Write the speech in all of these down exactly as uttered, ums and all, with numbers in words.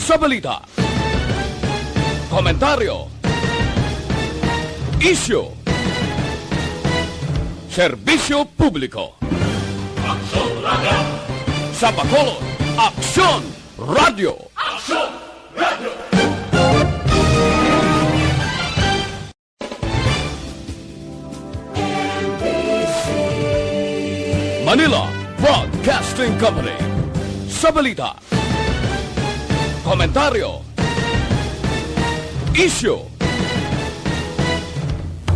Sa balita, komentaryo, isyu, serbisyo publiko. Aksyon Radio! Sa Bacolod, Aksyon Radio! Aksyon Radio! Manila Broadcasting Company. Sa balita, komentaryo, isyu.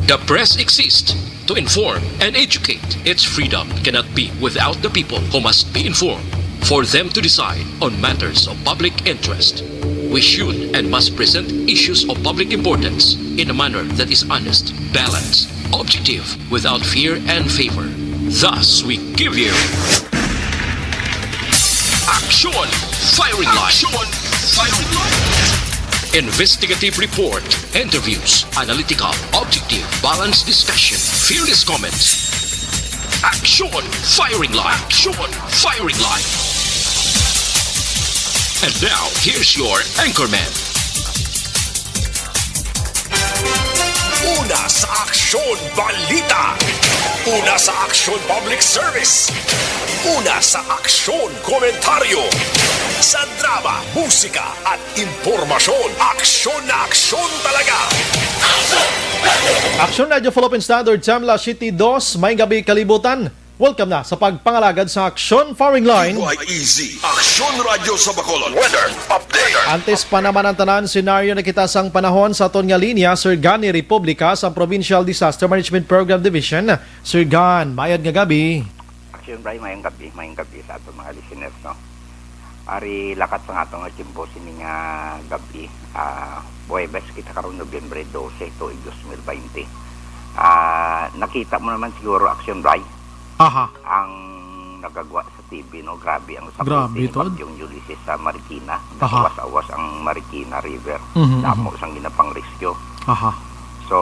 The press exists to inform and educate. Its freedom cannot be without the people, who must be informed for them to decide on matters of public interest. We should and must present issues of public importance in a manner that is honest, balanced, objective, without fear and favor. Thus, we give you Aksyon Firing Line. Aksyon Firing Line. Investigative report, interviews, analytical, objective, balanced discussion, fearless comments. Aksyon Firing Line. Aksyon Firing Line. And now, here's your anchorman. Una sa Aksyon Balita. Una sa Aksyon Public Service. Una sa Aksyon Komentaryo. Sa drama, musika, at impormasyon, aksyon na aksyon talaga. Aksyon Radio Philippine Standard, Channel City dos, may gabi kalibutan. Welcome na sa pagpangalagad sa Aksyon Firing Line. Q I E Z, Aksyon Radyo sa Bacolod. Weather update. Antes pa naman ang tanan, senaryo na kita sang panahon sa aton nga linya, Sir Gani Republica sa Provincial Disaster Management Program Division. Sir Gan, mayad nga gabi. Aksyon, Bri, mayong gabi, mayong gabi sa aton mga listeners, no? Ari lakat sa aton nga tiyempo sini nga gabi, ah, Huwebes kita karon, Nobyembre dose, tuig dos mil baynte. Ah, nakita mo naman siguro, Aksyon, Bri, Aha. ang nagagwa sa T V, no? Grabe ang sabote Grabe, ni tol. Bagyong Ulysses sa Marikina. Aha. Naawas-awas ang Marikina River. Mhm, Damo mhm. sang ginapang-rescue. Aha. So,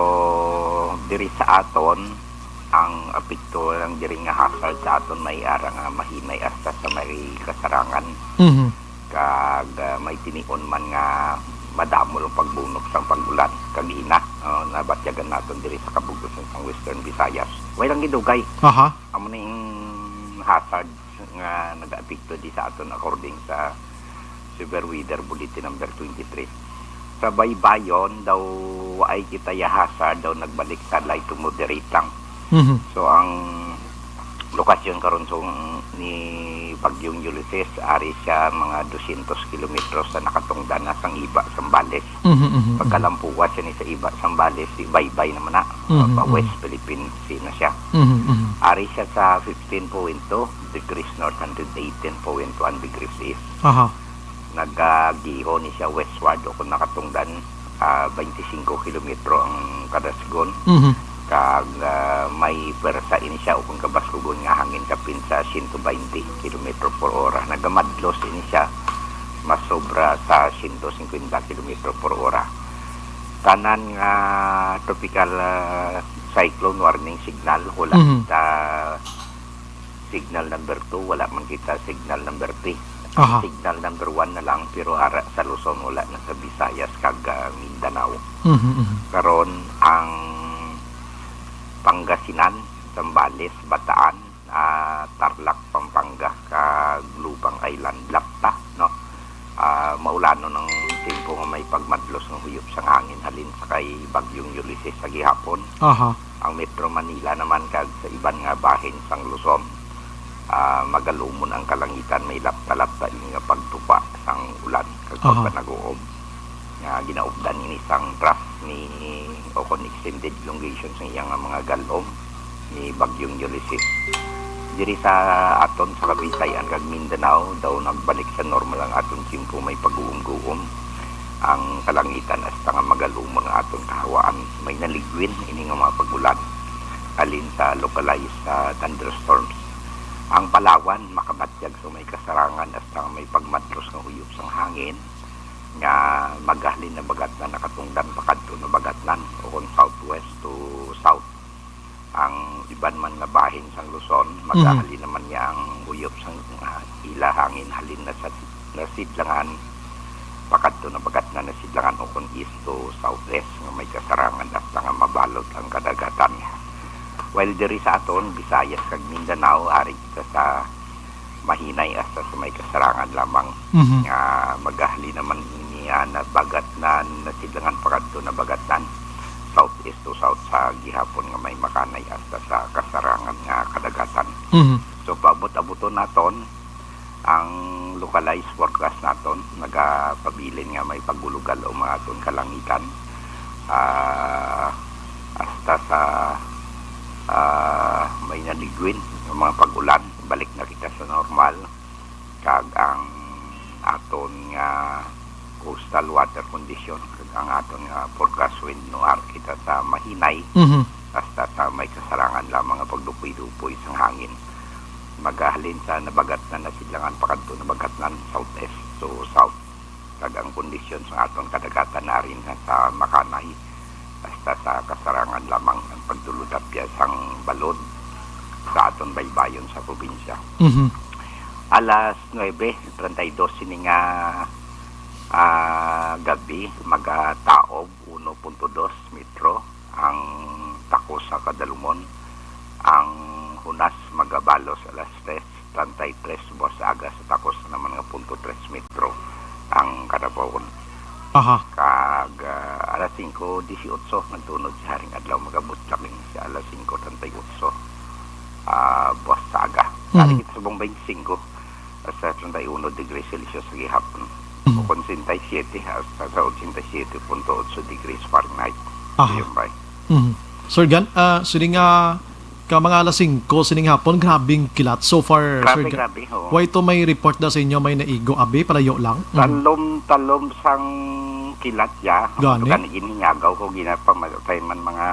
diri sa aton, ang apekto lang diri nga hazard sa aton may ara nga mahinay hasta sa may kasarangan. Mhm. Kag, ah, may tinion man nga madamo lang pagbunok sang pag-ulan kag hina, ah, nabatyagan naton diri sa kabug-osan sang Western Visayas. Way lang gidugay. Aha. Amo na ing hazard nga nagaapekto di sa aton according sa Severe Weather Bulletin number twenty-three. Sa baybayon daw, waay kita ya hazard daw, nagbalik sa light to moderate lang. Mhm. So, ang lokasyon karon so ni Bagyong Ulysses, ari siya mga dosyentos kilometros sa nakatungdan na sang iba Zambales. Mhm, mhm, mhm. Pagkalampuwa siya ni sa iba Zambales, di baybay naman na, Mhm, pa mhm. West Philippine Sea na siya. Mhm, mhm. Ari siya sa fifteen point two degrees north, hundred eighteen point one degrees east. Aha. Nagagiho ni siya westward o kung nakatungdan, ah, twenty-five kilometro ang kadasgon. Mhm. Kag, ah, may pwersa ini siya o kung kabaskugon nga hangin kapin sa siyento baynte kilometro por ora. Nagamadlos ini siya mas sobra sa siyento singkwenta kilometro por ora. Tanan nga tropical, ah, cyclone warning signal, wala Mhm. kita signal number two, wala man kita signal number three. Aha. Signal number one na lang, pero ara sa Luzon, wala na sa Visayas kag, ah, Mindanao. Mhm, mhm. Karon, ang Pangasinan, Zambales, Bataan, ah, Tarlac, Pampanga, kag Lubang Island, Lapta, no? Ah, maulanon ang tempo nga may pagmadlos nga huyop sang hangin halin sa kay Bagyong Ulysses sa gihapon. Aha. Ang Metro Manila naman kag sa iban nga bahin sang Luzon, ah, magalumon ang kalangitan, may lapta-lapta ini nga pagtupa sang ulan kag Aha. pagpanag-uob nga ginaupdan ini sang trough ni o kon extended elongation sa iya nga mga gal-om ni Bagyong Ulysses. Diri sa aton sa Kabisay-an kag Mindanao daw nagbalik sa normal ang aton tiyempo, may pag-uom-guom ang kalangitan hasta nga magalumon ang aton kahawaan. May naligwin ini nga mga pag-ulan halin sa localized, ah, thunderstorms. Ang Palawan makabatyag sa may kasarangan hasta nga may pagmadlos nga huyop sang hangin nga magahalin nabagatnan nakatungdan pakadto nabagatnan o kon southwest to south. Ang iban man nga bahin sang Luzon, Mhm. magahalin naman niya ang huyop sang, ah, ila hangin halin na sa nasidlangan pakadto na bagat na nasidlangan, o kon east to southwest, nga may kasarangan hasta nga mabalod ang kadagatan. While diri sa aton Visayas kag Mindanao, ari kita sa mahinay hasta sa may kasarangan lamang. Mhm. Nga magahalin naman ini, ah, na bagat na nasidlangan pakadto na bagat na southeast to south sa gihapon nga may makanay hasta sa kasarangan nga kadagatan. Mhm. So, paabot-abuton naton ang localized forecast naton, nagapabilin nga may pagulugal ang mga aton kalangitan. Ah, hasta sa, ah, may naligwin nga mga pag-ulan, balik na kita sa normal, kag ang aton nga coastal water condition kag ang aton nga forecast wind, no, ari kita sa mahinay, Mhm. hasta sa may kasarangan lamang nga pagdupoy-dupoy sang hangin. Magahalin sa nabagat na nasidlangan pakadto nabagat na southeast to south, kag ang kondisyon sa aton kadagatan na rin sa makanay, hasta sa kasarangan lamang ang pagdulutapya sang balod sa aton baybayon sa probinsya. Mhm. Alas nuebe treinta y dos sini nga, ah, gabi, magataob uno punto dos metro ang takos sa kadalumon. Ang hunas magabalos alas tres treinta y tres buwas aga, sa takos naman nga punto tres metro ang kadabawon. Aha. Kag, ah, alas singko disiotso nagtunod sa haring adlaw, magabot kami sa alas singko treinta y otso, ah, buwas sa aga. Mhm. Ari kita subong twenty-five hasta treinta y uno degrees Celsius sa gihapon. Mhm. O kon sesenta y siete hasta sa ochenta y siete punto otso degrees Fahrenheit. Aha. Yun, bay. Mhm. Sir Gan, ah, sini nga ka mga alas singko sining hapon, grabing kilat so far, Sir Grabe, Gan. grabe, oo. Wala to may report na sa inyo, may naigo, abi, palayo lang? Mhm. Talom-talom sang kilat ya. Gani? Gani, gininyagaw ko, ginapamatay man mga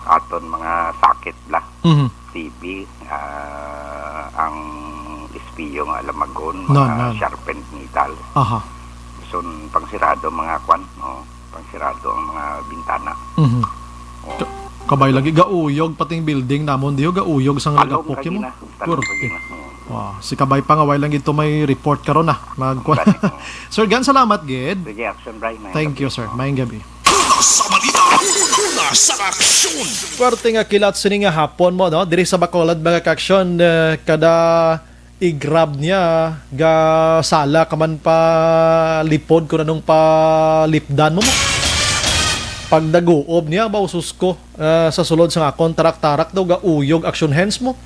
aton, mga sakit la. Mhm. T B, ah, ang espiyo nga alamagon, Nan, mga nan. sharpened needle. Aha. So, pangsirado mga kwan, no? Pangsirado ang mga bintana. Mhm. Oo. Ka-, kabay lagi, gauyog pating building namon, diho gauyog sang Talong lagapok lagi mo. na. Talong Puro. lagi na. Oo. Wow, si kabay pa nga, wala lang ito may report karon na. Magkwa-, Gani, oo. Sir Gan, salamat, gid. Sige, action, Brian. Thank you, sir. Mayong gabi. Una sa balita, una sa aksyon. Swerte nga kilat sini nga hapon mo, no? Diri sa Bacolod, mga ka-aksyon, eh, kada i-grab niya, ga sala ka man pa lipod kung anong palipdan mo, mo. Pagdaguob niya, ba, usus ko, ah, sa sulod sa akon, tarak-tarak daw, ga uyog action hands mo.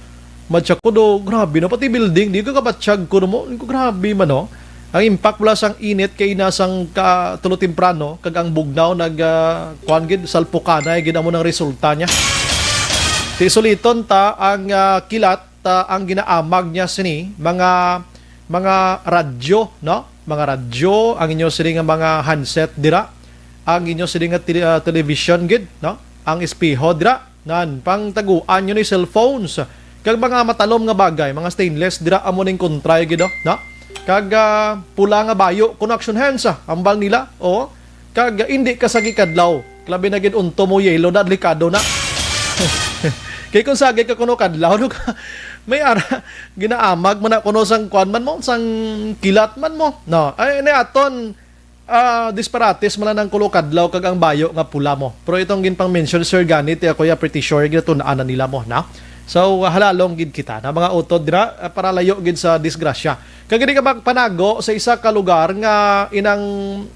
Madya ko do, grabe na, pati building, di ko kabatyag ko mo. Ko, grabe man, no? Ang impact pala sang init kay ina sang ka tulo temprano, kag ang bugnaw nag, ah, kuan gid, salpukanay gid amo nang resulta niya. Ti suliton ta ang, ah, kilat, ah, ang ginaamag niya sini, mga, mga radyo, no? Mga radyo, ang inyo sini nga mga handset dira, ang inyo sini nga tele-, ah, television gid, no? Ang espeho dira, Nan, pangtaguan nyo ni cellphones. Kag mga matalom nga bagay, mga stainless, dira amo ning kontray gid, oh, no? Kag, ah, pula nga bayo, kuno action hands, ah, ambal nila, oh. Kag, ah, indi ka sagi kadlaw. Labi na gid unto mo yelo na, delikado na. Kay kung sagi ka kuno kadlaw, no, may ara, ginaamag man na kuno sang kuan man mo, sang kilat man mo. No, ay, ni aton, Ah, disparates man lang ang kulo kadlaw kag ang bayo nga pula mo. Pero itong ginpang-mention ni Sir Gani, ti ako ya pretty sure ginatun-an na nila mo, na? So, halalong gid kita na mga utod dira, ah, para layo gid sa disgrasya. Kag hindi ka magpanago sa isa ka lugar nga inang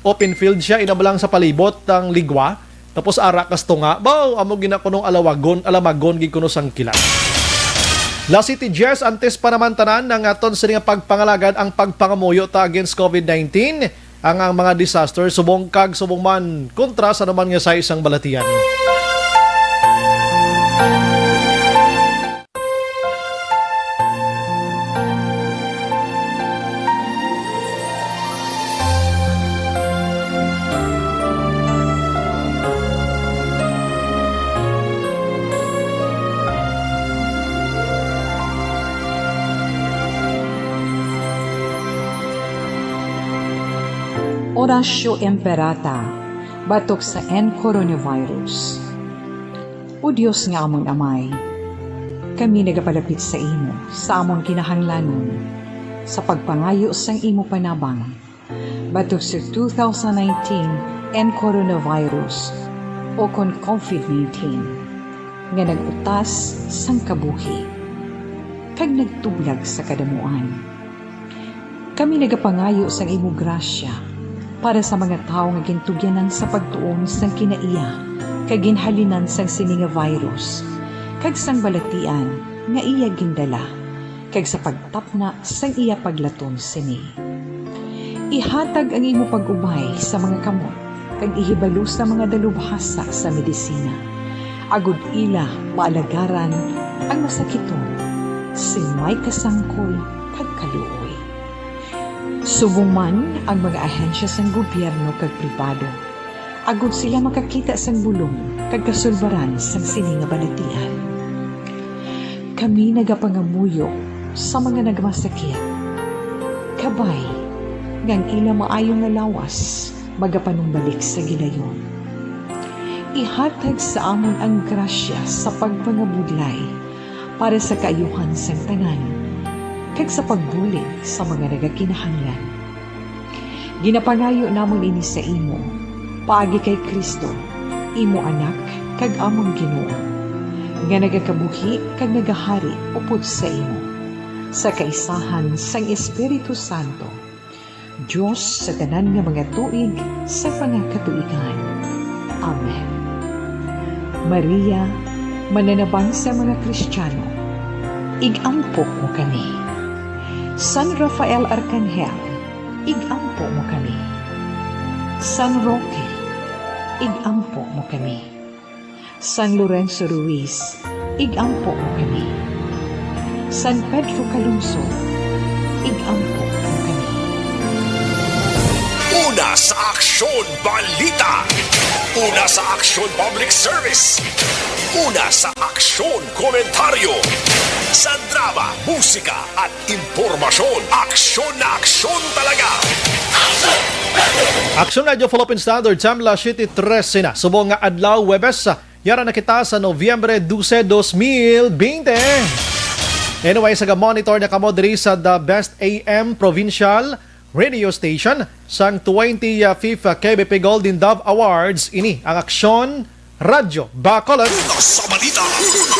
open field siya, ina ba lang sa palibot ang ligwa, tapos ara kas tunga, baw, amo gina kunong alawagon, alamagon gid kuno sang kilat. La City Jers, antes pa naman tanan, ang aton sini nga pagpangalagad ang pagpangamuyo ta against covid nineteen. Ang, ang mga disaster subong kag subong man kontra sa naman nga sa isang balatian. Oratio Imperata, batok sa N coronavirus. O Dios nga amon Amay, kami nagapalapit sa imo sa amon kinahanglanon, sa pagpangayo sang imo panabang. Batok sa two thousand nineteen and coronavirus, o kon COVID nineteen, nga nag-utas sang kabuhi kag nagtublag sa kadamuan. Kami nagapangayo sang imo grasya para sa mga tawo nga gintugyanan sa pagtuon sang kinaiya kag ginhalinan sang sini nga virus kag sang balatian nga iya gindala, kag sa pagtapna sang iya paglaton sini. Ihatag ang imo pag-ubay sa mga kamot kag ihibalo sa mga dalubhasa sa medisina, agod ila maalagaran ang masakiton sing may kasangkol kag kaluoy. Subong man ang mga ahensya sang gobyerno kag pribado, agod sila makakita sang bulong kag kasulbaran sang sini nga balatian. Kami nagapangamuyo sa mga nagmasakit, kabay nga ang ila maayo nga lawas magapanumbalik sa gilayon. Ihatag sa amon ang grasya sa pagpangabudlay para sa kaayuhan sang tanan kag sa pagbulig sa mga nagakinahanglan. Ginapangayo namon ini sa imo, paagi kay Cristo, imo Anak kag amon Ginoo, nga nagakabuhi kag nagahari upod sa imo, sa kaisahan sang Espiritu Santo, Dios sa tanan nga mga tuig sa mga katuigan. Amen. Maria, mananabang sa mga Kristiyano, ig-ampo mo kami. San Rafael Arcangel, ig-ampo mo kami. San Roque, ig-ampo mo kami. San Lorenzo Ruiz, ig-ampo mo kami. San Pedro Calungsod, ig-ampo mo kami. Una sa Aksyon Balita. Una sa Aksyon Public Service. Una sa Aksyon Komentaryo. Sa drama, musika, at impormasyon, aksyon na aksyon talaga. Aksyon Radio Philippine Standard, Samla City, trese na. Subong nga adlaw, Huwebes, yara na kita sa Nobyembre dose, dos mil bente. Anyway, sa monitor na kamo diri sa The Best A M Provincial Radio Station sang twenty-fifth K B P Golden Dove Awards, ini ang Aksyon Radyo Bacolod. Una sa balita,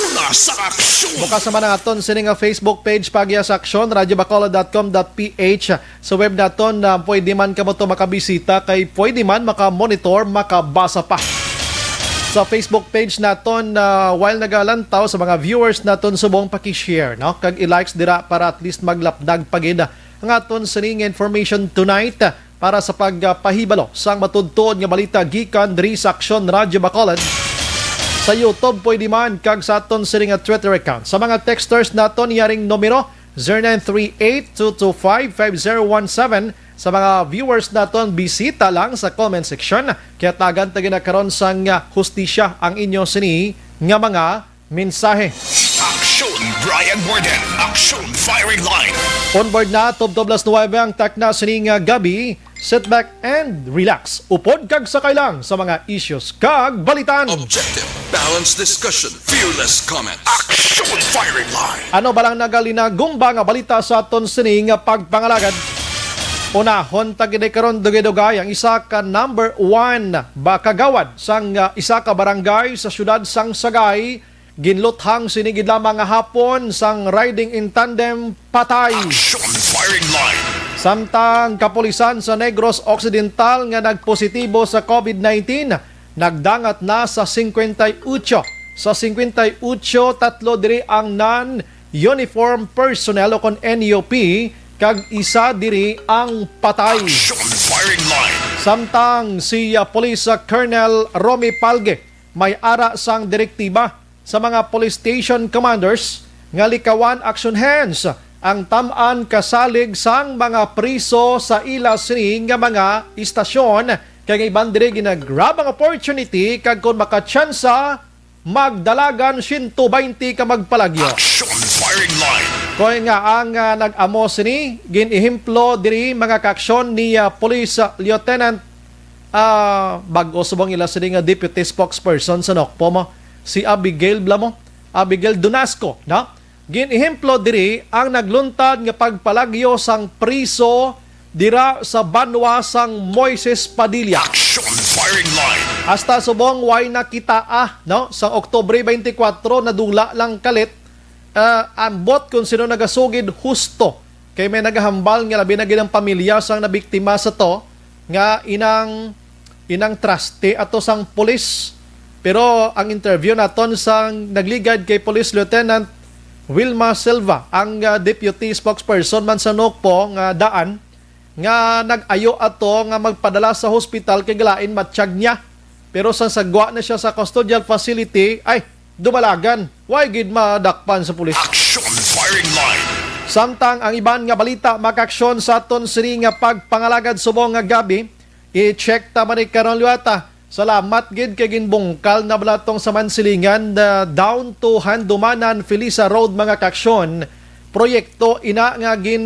una sa aksyon. Bukas naman ang aton sini nga Facebook page, pagya sa Aksyon, radyo bacolod dot com dot P H. Sa web naton, na pwede man kamo to makabisita, kay pwede man makamonitor, makabasa pa. Sa Facebook page naton, na while nagalantaw sa mga viewers naton, subong paki-share, no? Kag i-likes dira para at least maglapdag pa gid ang aton sini nga information tonight para sa pagpahibalo sang matuod-tuod nga balita gikan diri sa Aksyon Radyo Bacolod. Sa YouTube pwede man, kag sa aton sini nga Twitter account. Sa mga texters naton, yaring numero, zero nine three eight two two five five zero one seven. Sa mga viewers naton, bisita lang sa comment section. Kay hatagan ta gid karon sang, ah, hustisya ang inyo sini nga mga mensahe. Aksyon Brian Warden, Aksyon Firing Line. On board na, tubtob las nuwebe ang takna sini nga gab-i. Sit back and relax. Upod kag sakay lang sa mga issues kag balitan. Objective, balanced discussion, fearless comment. Aksyon Firing Line. Ano ba lang nagalinagumba nga balita sa aton sini nga pagpangalagad? Unahon ta gid karon dugay-dugay ang isa ka number one ba kagawad sang, ah, isa ka barangay sa siyudad sang Sagay. Ginluthang sini gid lamang nga hapon sang riding in tandem, patay. Action Firing Line. Samtang kapulisan sa Negros Occidental nga nagpositibo sa COVID nineteen, nagdangat na sa singkwenta y otso. Sa singkwenta y otso, tatlo diri ang non-uniform personnel o kon N U P, kag isa diri ang patay. Action Firing Line. Samtang si, ah, Police, ah, Colonel Romy Palge, may ara sang direktiba sa mga police station commanders nga likawan action hands ang tam-an kasalig sang mga priso sa ila sini nga mga istasyon, kay ang iban diri ginagrab ang opportunity kag kon makatsansa, magdalagan siyento baynte ka magpalagyo. Action Firing Line. Kay nga ang, ah, nag-amo sini, gin-ehemplo diri mga kaaksyon ni, ah, Police, ah, Lieutenant, ah, bag-o subong ila sini nga deputy spokesperson sa NOCPO mo, si Abigail bala mo, Abigail Dunasco, no? Gin-ehemplo diri ang nagluntad nga pagpalagyo sang priso dira sa banwa sang Moises Padilla. Action firing line. Hasta subong way nakita, ah, no? Sa Oktubre twenty-four, nadula lang kalit, ah, ambot kung sino nagasugid husto. Kay may nagahambal nga labi na gid ang pamilya sang nabiktima sa to nga inang inang traste ato sang pulis. Pero ang interview naton sang nagligad kay Police Lieutenant Wilma Silva, ang, ah, deputy spokesperson man sa NOCPO nga daan, nga nag-ayo ato nga magpadala sa hospital kay galain matiyag niya. Pero sang sagwa na siya sa custodial facility, ay, dumalagan. Way gid madakpan sa pulis. Action firing line. Samtang ang iban nga balita, makaaksyon sa aton sini nga pagpangalagad subong nga gabi, i-check ta man ni karon liwata. Salamat gid kay ginbungkal na bala tong sa Mansilingan, ah, down to Handumanan, Felisa Road, mga kaaksyon. Proyekto ina nga gin,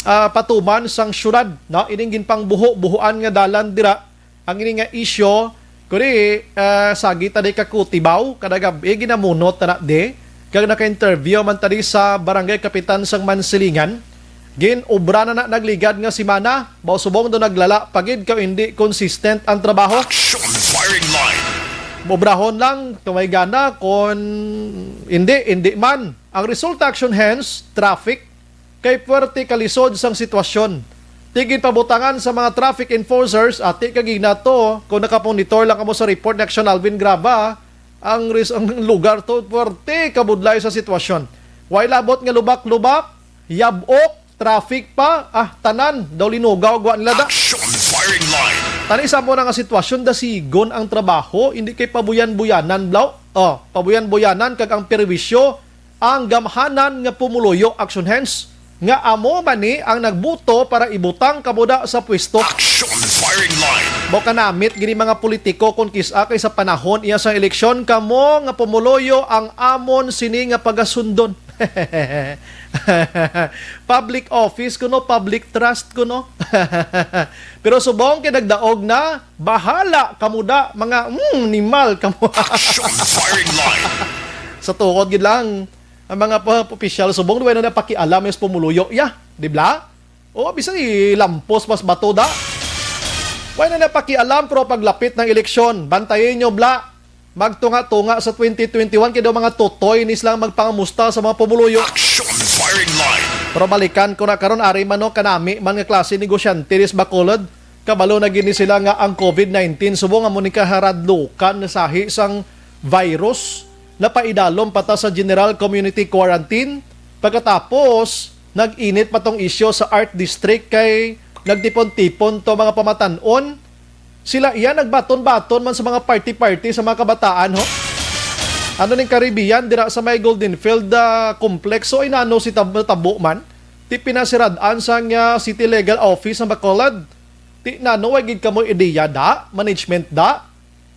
ah, patuman sang syudad, no? Ining ginpangbuho-buhoan nga dalan dira. Ang ini nga isyu, kuri, ah, sagi ta di ka kutibaw, kada gab-i ginamunot ta na di. Kag naka-interview man ta di sa barangay kapitan sang Mansilingan. Gin-obra na na nagligad nga semana, baw subong do naglala pa gid kay hindi consistent ang trabaho. Action firing line. Obrahon lang, kung may gana, kung hindi, hindi man. Ang resulta, action hence, traffic, kay puwerte kalisod sang sitwasyon. Tigid pabutangan sa mga traffic enforcers, ati kagina to, kung nakamonitor lang kamo sa report ni Action Alvin Graba, ang ris-, ang lugar to, puwerte kabudlay sa sitwasyon. Way labot nga lubak-lubak, yab-ok, traffic pa, ah, tanan daw linugaw gwa nila da. Action firing line. Tani sa mo na nga sitwasyon, dasigon ang trabaho, hindi kay pabuyan-buyanan, blaw. Oh, pabuyan-buyanan kag ang perwisyo, ang gamhanan nga pumuluyo, action hence, nga amo man ni ang nagbuto para ibutang kamo da sa pwesto. Action firing line. Mao kanamit gini mga politiko, kung kis-a kay sa panahon iya sang eleksyon, kamo nga pumuluyo ang amon sini nga pagasundon. Public office kuno, public trust kuno. Pero subong kay nagdaog na, bahala kamo da, mga, mm, nimal kamo. Action firing line. Sa tuod gid lang, ang mga pa-, opisyal subong, wala na pakialam yung pumuluyo, ya, di ba? O, bisan ilampos mas bato da. Wala na pakialam, pero paglapit ng eleksyon, bantayin nyo, bla. Magtunga-tunga sa twenty twenty-one, kay daw mga tutoy ni silang magpangamusta sa mga pumuluyo. Action firing line. Pero balikan ko na karon, ari man, no, kanami man nga klase negosyante dis Bacolod. Kabalo na gini sila nga ang COVID nineteen subong amo ni kaharadlukan na sahi sang virus. Napaidalom pa ta sa general community quarantine. Pagkatapos, nag-init pa tong isyu sa Art District kay nagtipon-tipon to mga pamatan-on. Sila iya nagbaton-baton man sa mga party-party sa mga kabataan, ho? Ano ning Caribbean, dira sa may Golden Field, ah, Complex, o inano si tab-, tabo man? Ti pinasirad-an sang, ah, City Legal Office ang Bacolod. Ti nano, way gid kamo ideya da, management da,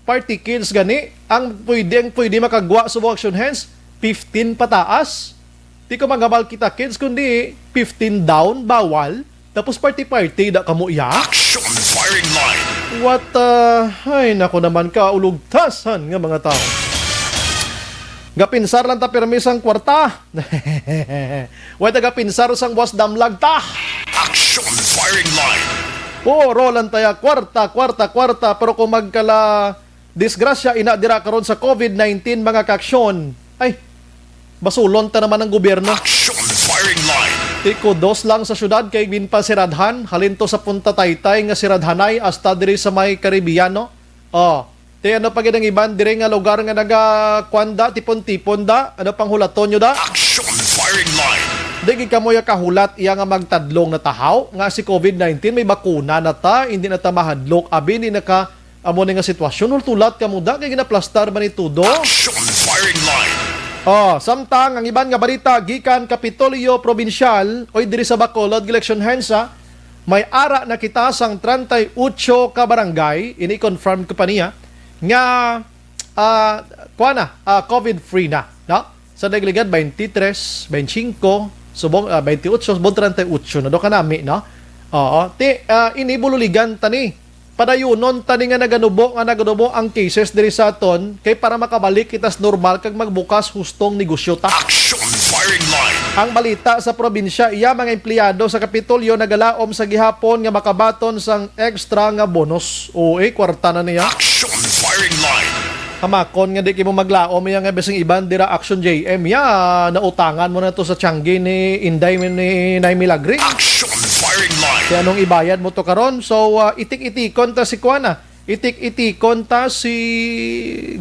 party kids gani, ang pwede, ang pwede makagwa subong action hence, fifteen pataas. Di ko magabal kita kids, kundi fifteen down, bawal. Tapos party-party da kamo iya. Action firing line. What, uh, ay, nako naman ka, ulugtasan nga mga tao. Gapinsar lang ta pirmi sang kwarta. Way taga pinsar sang buwas damlag ta. Action firing line. Puro lang taya kwarta, kwarta, kwarta. Pero kung magkala disgrasya ina dira karon sa COVID nineteen, mga kaaksyon, ay, basulon ta naman ang gobyerno. Action firing line. Ti kudos lang sa syudad kay ginpasiradhan, halin to sa Punta Taytay nga siradhanay hasta diri sa may Caribbean, no? Oh, ti ano pa gid ang iban diri nga lugar nga naga, kwan da, tipon-tipon da? Ano pang hulaton nyo da? Action firing line. Di gid kamo ya kahulat iya nga magtadlong na tahaw nga si COVID nineteen may bakuna na ta, hindi na ta mahadlok. Abi, hindi na ka amo ni nga sitwasyon, hultulat kamo da kay ginaplastar man ni tudo. Action firing line. Oh, samtang ang iban nga balita gikan Kapitolyo Probinsyal, oy, diri sa Bacolod, election hensa, may ara na kita sang treinta y ocho ka barangay, ini confirmed ko pa niya, nga, ah, kuha na, ah, COVID free na, no? Sa nagligad, twenty-three, twenty-five, subong, ah, twenty-eight, subong treinta y ocho na do kanami, no? Oo. Ti, ah, ini bululigan tani. Padayunon ta ni nga naganubo nga naganubo ang cases diri sa aton, kay para makabalik kita sa normal kag magbukas hustong negosyo ta. Action Firing Line. Ang balita sa probinsya, iya mga empleyado sa Kapitolyo nagalaom sa gihapon nga makabaton sang extra nga bonus. O, eh, kwarta na niya. Action Firing Line. Hamakon nga di kay mo maglaom iya nga bising iban dira Action J M. Ya, nautangan mo na to sa tiyanggi ni Inday ni Nay Milagre. Action Firing Line. Kaya anong ibayad mo to karon? So, ah, itik-itikon ta si kuana. Itik-itikon ta si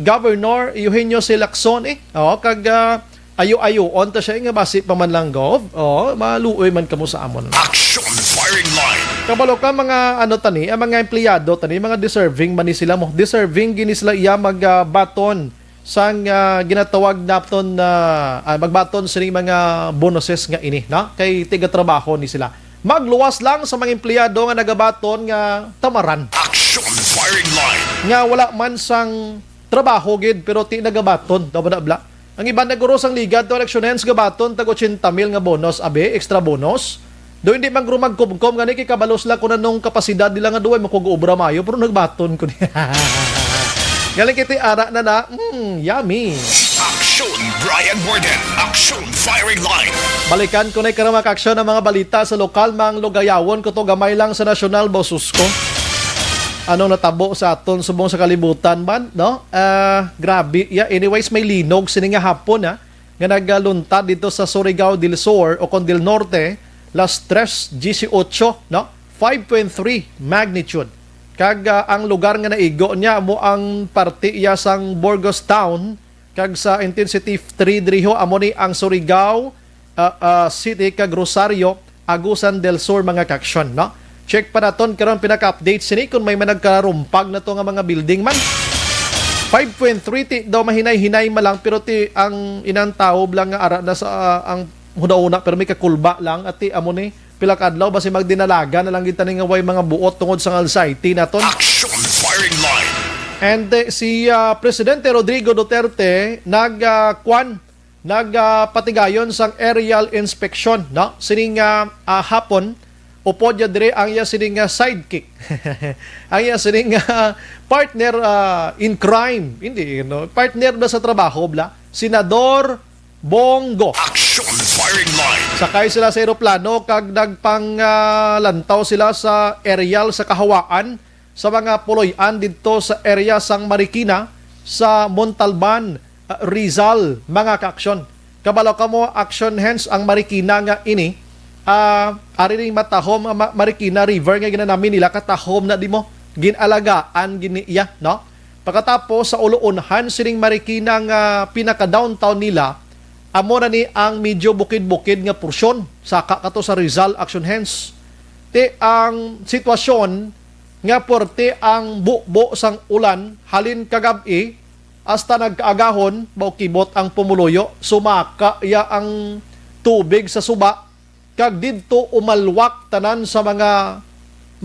Governor Eugenio C. Lacson, eh. Oo, kag, ah, ayo-ayoon ta siya, eh, nga basi pa man lang, Gov. Oo, maluoy man kamo sa amon. Action Firing Line. Kabalo ka, mga ano tani, ang mga empleyado tani, mga deserving man ni sila mo. Deserving gini sila iya mag, ah, baton sang, ah, ginatawag naton na, ah, magbaton sining mga bonuses nga ini, no? Kay tigatrabaho ni sila. Magluwas lang sa mga empleyado nga nagabaton nga tamaran. Action Firing Line. Nga wala man sang trabaho gid, pero ti nagabaton, daw ba na bla? Ang iban naguro sang ligad to election ends gabaton tag eighty mil nga bonus, abi, extra bonus. Do hindi man guro magkumkom nga ni kay kabalos lang kung anong kapasidad nila nga duway makog-obra mayo, pero nagbaton ko niya. Galing kiti ara na na, mm, yummy. Action Brian Warden. Action Firing Line. Balikan ko na karong mga aksyon ang mga balita sa lokal, mang lugayawon ko to gamay lang sa nasyonal, bosus ko. Anong natabo sa aton subong sa kalibutan man, no? Ah, grabe. Yeah, anyways, may linog sini nga hapon, ha, nga nagaluntad dito sa Surigao del Sur o kon del Norte, las tres dieciocho, no? Five point three magnitude. Kag, ah, ang lugar nga naigo niya mo ang parte iya sang Burgos Town, kag sa intensity three diriho amo ni ang Surigao, ah, ah, City kag Rosario, Agusan del Sur, mga kaksyon, no? Check pa naton karon pinaka-update sini kung may managkalarumpag na to nga mga building man. Five point three ti daw mahinay-hinay ma lang, pero ti ang inang taob lang nga ara na sa, ah, ang huna-huna, pero may kakulba lang at ti amo ni pila ka adlaw basi magdinalaga na lang kita ni nga way mga buot tungod sa anxiety naton. Action Firing Line. And, eh, si, ah, Presidente Rodrigo Duterte nag, ah, kwan, nag, ah, patigayon sang aerial inspection, no? Sining, ah, ah, hapon, upod niya dire ang iya sining, ah, sidekick. Ang iya sining, ah, partner, ah, in crime. Hindi, no? Partner na sa trabaho, bla. Senador Bongo. Action Firing Line. Sakay sila sa eroplano kag nagpang, ah, lantaw sila sa aerial sa kahawaan sa mga puloy-an didto sa area sang Marikina sa Montalban, ah, Rizal, mga kaaksyon. Kabalo kamo, action hands ang Marikina nga ini, ah, ari ning matahom ang Ma-, Marikina River nga ginanami nila katahom na di mo ginalagaan gini iya, no? Pagkatapos sa uloonhan sining Marikina nga pinaka-downtown nila, amo na ni ang medyo bukid-bukid nga porsyon, saka kato sa Rizal, action hands. Ti ang sitwasyon nga puwerte ang bubo sang ulan halin kagab-i hasta nagkaagahon, maukibot ang pumuluyo, sumaka iya ang tubig sa suba, kag didto umalwak tanan sa mga,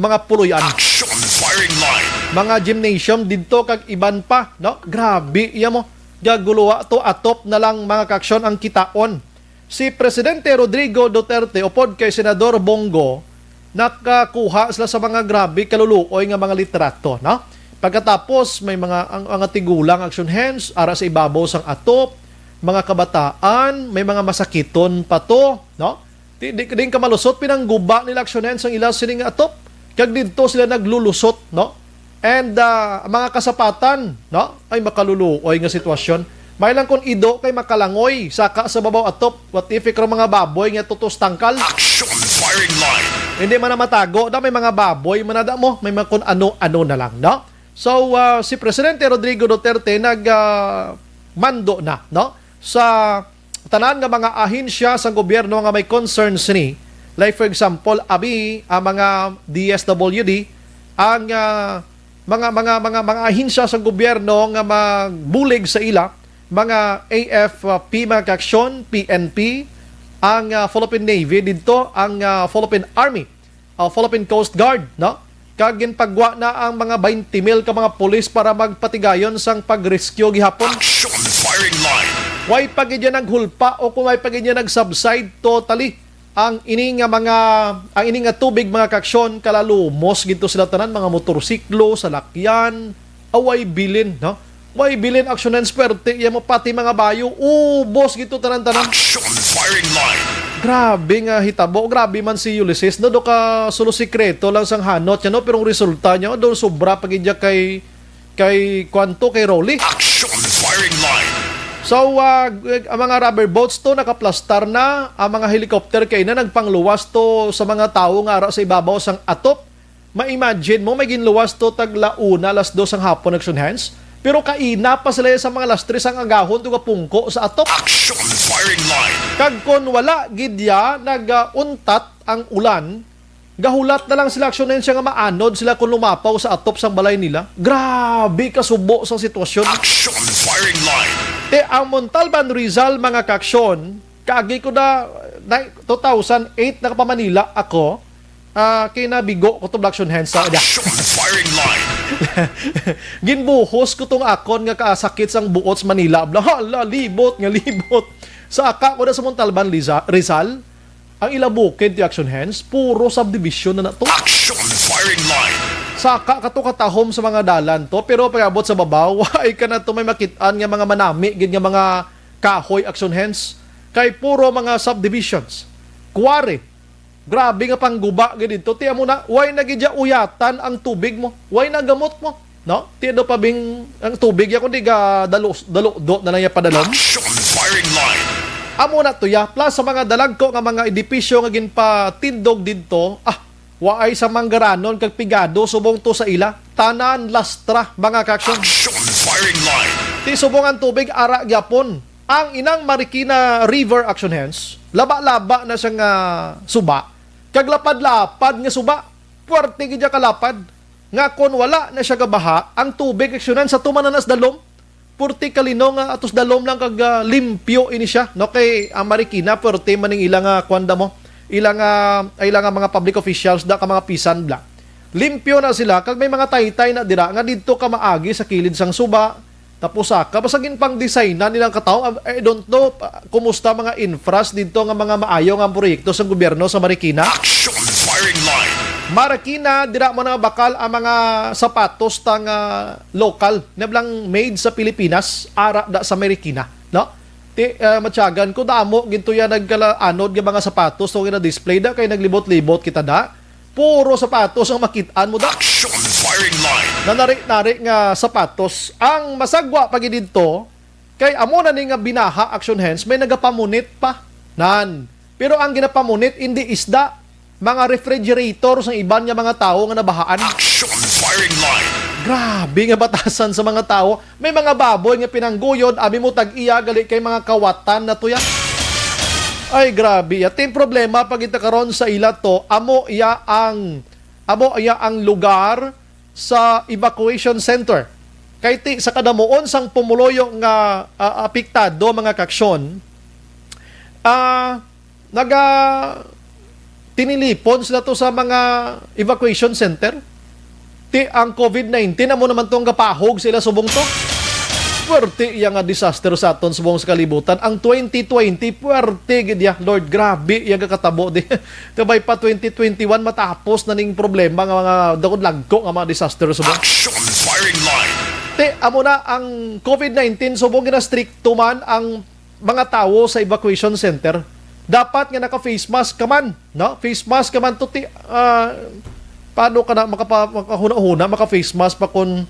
mga puloy-an. Action Firing Line. Mga gymnasium didto kag iban pa, no? Grabe iya mo. Gaguluwa to, atop na lang, mga kaaksyon, ang kitaon. Si Presidente Rodrigo Duterte upod kay Senador Bongo nakakuha sila sa mga grabe kaluluoy nga mga litrato, no? Pagkatapos, may mga, ang, ang tigulang action hands ara sa ibabaw sang atop, mga kabataan, may mga masakiton pa to, no? Di, di, di ka malusot, pinangguba nila action hands ang ila sining atop. Kag didto sila naglulusot, no? And, ah, mga kasapatan, no? Ay, makaluluoy nga sitwasyon. May lang kung ido kay makalangoy, saka sa babaw atop. What if ikaw mga baboy nga tutos tangkal? Action Firing Line. Hindi man na matago, da may mga baboy, man na da mo, may mga kung ano-ano na lang, no? So, ah, si Presidente Rodrigo Duterte nag, ah, mando na, no? Sa tanan nga mga ahensya sa gobyerno nga may concerns ni, like for example, abi ang mga D S W D, ang, ah, mga, mga, mga, mga ahensya sa gobyerno nga magbulig sa ila, mga A F P, mga kaaksyon, P N P, ang, ah, Philippine Navy didto, ang, ah, Philippine Army, ah, Philippine Coast Guard, no? Kag ginpagwa na ang mga twenty mil ka mga pulis para magpatigayon sang pag-rescue gihapon. Action Firing Line. Way pa gid yan naghulpa o kung way pa gid yan nag-subside totally Ang ini nga mga, ang ini nga tubig, mga kaaksyon, kalalumos gid to sila tanan, mga motorsiklo, salakyan, away bilin, no? Way bilin, aksyonan, swerte, iya mo pati mga bayo, ubos gid to tanan-tanan. Action firing line. Grabe nga hitabo, grabe man si Ulysses, no? Do ka solo sikreto lang sang hanot niya, no? Pero ang resulta niya, do sobra pa gid niya kay, kay kwanto, kay Rolly. Action firing line. So, ah, ang mga rubber boats to nakaplastar na, ang mga helicopter kay na nagpangluwas to sa mga tawo nga ara sa ibabaw sang atop. Ma-imagine mo, may ginluwas to tag la una, alas dos ang hapon, action hands. Pero kaina pa sila sa mga alas tres ang agahon to gapungko sa atop. Action firing line. Kag kon wala gid ya nagauntat ang ulan, gahulat na lang sila, action hands, nga maanod sila kung lumapaw sa atop sang balay nila. Grabe kasubo sang sitwasyon. Action firing line. Te, ang Montalban, Rizal, mga kaaksyon, kaagi ko na, na two thousand eight, nakapamanila ako. Ah, kay nabigo ko to, action hands, sa Action firing line. Ginbuhos ko tong akon nga kasakit sang buot sa Manila. Bla, hala, libot nga libot. Sa aka ko na sa Montalban, Liza-, Rizal, ang ila bukid ti action hands, puro subdivision na na to. Action firing line. Sa aka ka to katahom sa mga dalan to, pero pag-abot sa babaw, ay ka na to may makit-an nga mga manami gid nga mga kahoy, action hands, kay puro mga subdivisions. Kuwari, grabe nga pangguba gid dito. Ti amo na, way na gid ya uyatan ang tubig mo. Way na gamot mo. No? Ti do pa bing ang tubig ya kundi ga dalo, dalo, do na lang ya padalom. Action firing line. Amo na to ya. Plus sa mga dalagko nga mga edipisyo nga ginpatindog didto, ah, waay sa manggaranon kag pigado subong to sa ila. Tanan lastra, mga kaaksyon. Action firing line. Ti subong ang tubig ara gyapon. Ang inang Marikina River, action hands, laba-laba na siya nga suba, kag lapad-lapad nga suba, puwerte gid ya kalapad, nga kon wala na siya gabaha, ang tubig, action hands, sa tumanan nas dalom, puwerte kalino nga atos dalom lang kag, ah, limpyo ini siya, no? Kay ang Marikina, puwerte man ning ila nga, kuwan da mo, ila nga, ay ila nga mga public officials da ka mga pisan bla. Limpyo na sila, kag may mga taytay na dira nga didto ka maagi sa kilid sang suba, tapos saka, basta ginpang-designan nilang kataw. I don't know, ah, kumusta mga infras didto nga mga maayo nga proyekto sa gobyerno sa Marikina. Action firing line. Marikina, dira mo na bakal ang mga sapatos ta nga local, nga blang made sa Pilipinas, ara da sa Marikina, no? Ti, ah, matyagan ko, damo ginto yan nagkalaanod nga mga sapatos, so gina-display da, kay naglibot-libot kita da. Puro sapatos ang makit-an mo da. Action firing line. Nanari-nari nga sapatos. Ang masagwa pa gid didto, kay amo na ni nga binaha, action hands, may nagapamunit pa. Nan. Pero ang ginapamunit, hindi isda, mga refrigerator sang iban nga mga tawo nga nabahaan. Action firing line. Grabe nga batasan sa mga tawo. May mga baboy nga pinangguyod, abi mo tag-iya, gali kay mga kawatan na to ya. Ay, grabe ya. Ting problema pa kita karon sa ila to, amo iya ang, amo iya ang lugar sa evacuation center. Kay ti, sa kadamuon sang pumuluyo nga, ah, apektado, mga kaaksyon, ah, naga tinilipon sila to sa mga evacuation center. Ti ang covid nineteen amo naman tong gapahog sa ila subong to. Puwerte iya nga disaster sa aton subong sa kalibutan. Ang twenty twenty, puwerte gid ya. Lord, grabe iya gakatabo di. Kabay pa twenty twenty-one, matapos na ning problema nga mga dagod lagko nga mga disaster subong. Action firing line. Ti, amo na ang covid nineteen subong, ginastrikto man ang mga tawo sa evacuation center. Dapat nga naka-face mask ka man, no? Face mask ka man to ti, ah, paano ka na makapa-, makahuna-huna, maka-face mask pa kung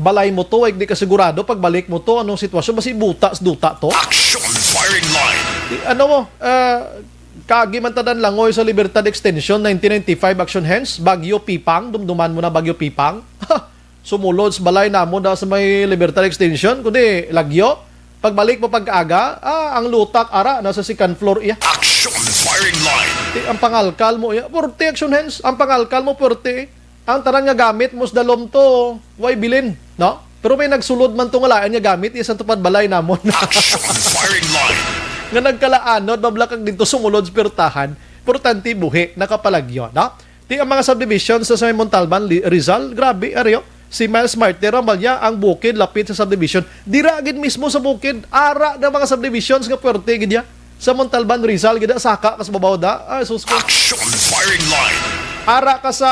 balay mo to, ay di ka sigurado pagbalik mo to, anong sitwasyon, basi buta sa duta to. Action firing line. Di, ano mo, ah, kagi man tanan langoy sa Libertad Extension, nineteen ninety-five action hands, Bagyo Pipang, dumduman mo na Bagyo Pipang. Sumulod sa balay namon da sa may Libertad Extension, kundi lagyo. Pagbalik mo pagkaaga, ah, ang lutak ara na sa second floor iya. Action firing line. Ti, ang pangalkal mo iya, purti action hands, ang pangalkal mo purti. Ang tanan nga gamit mo sa dalom to, way bilin, no? Pero may nagsulod man to nga lain nga gamit, iya sa tupad balay namon. Action firing line. Nga nagkalaanod, mablakag dito sumulod sa pirtahan, importante buhi, nakapalagyo, no? Ti ang mga subdivision sa, sa may Montalban, Li-, Rizal, grabe, aryo. Si Miles Martiro, Malia, ang bukid, lapit sa subdivision. Dira gid mismo sa bukid, ara na mga subdivisions nga puwerte gid ya. Sa Montalban, Rizal, gid, saka ka sa babaw da. Ay, sus ko. Action firing line. Ara ka sa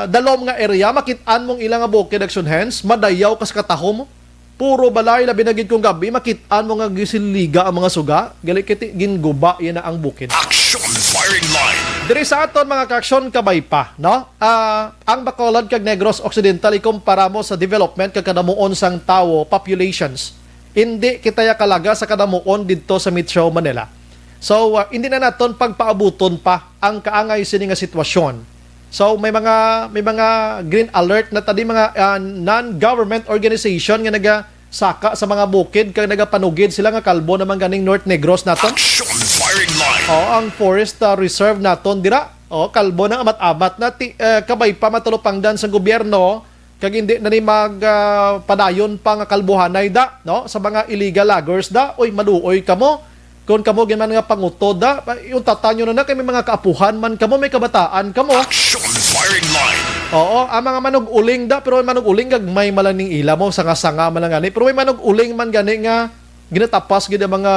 dalom nga area, makit-an mong ila nga bukid, action hands, madayaw ka sa katahom. Puro balay, labi na gid kung gabi, makit-an mo nga gisiliga ang mga suga. Gali kiti, ginguba yan na ang bukid. Action firing line. Diri sa aton, mga kaaksyon, kabay pa, no? Ah, ang Bacolod kag Negros Occidental ikumpara mo sa development kag kadamuon sang tawo, populations. Hindi kita ya kalaga sa kadamuon didto sa Metro Manila. So, ah, hindi na naton pagpaabuton pa ang kaangay sini nga sitwasyon. So, may mga, may mga green alert na tadi, mga, ah, non-government organization nga nagasaka sa mga bukid kag nagapanugid sila nga kalbo naman ganing North Negros naton. Action firing line. Oh, ang forest, ah, reserve naton dira. Oh, kalbo na, amat-amat na ti, eh, kabay pa matalupangdan sa gobyerno, kag hindi na ni mag, ah, padayon pa nga kalbuhanay da, no? Sa mga illegal loggers da, oy, maluoy kamo. Kung kamo gid man nga pangutod da, pa-, yung tatanyo na na kay may mga kaapuhan man kamo, may kabataan kamo. Action firing line. Oo, ang mga manug-uling da, pero ang manug-uling gagmay man lang ning ila mo, sanga-sanga man lang gani. Pero may manug-uling man gani nga ginatapas gid ang mga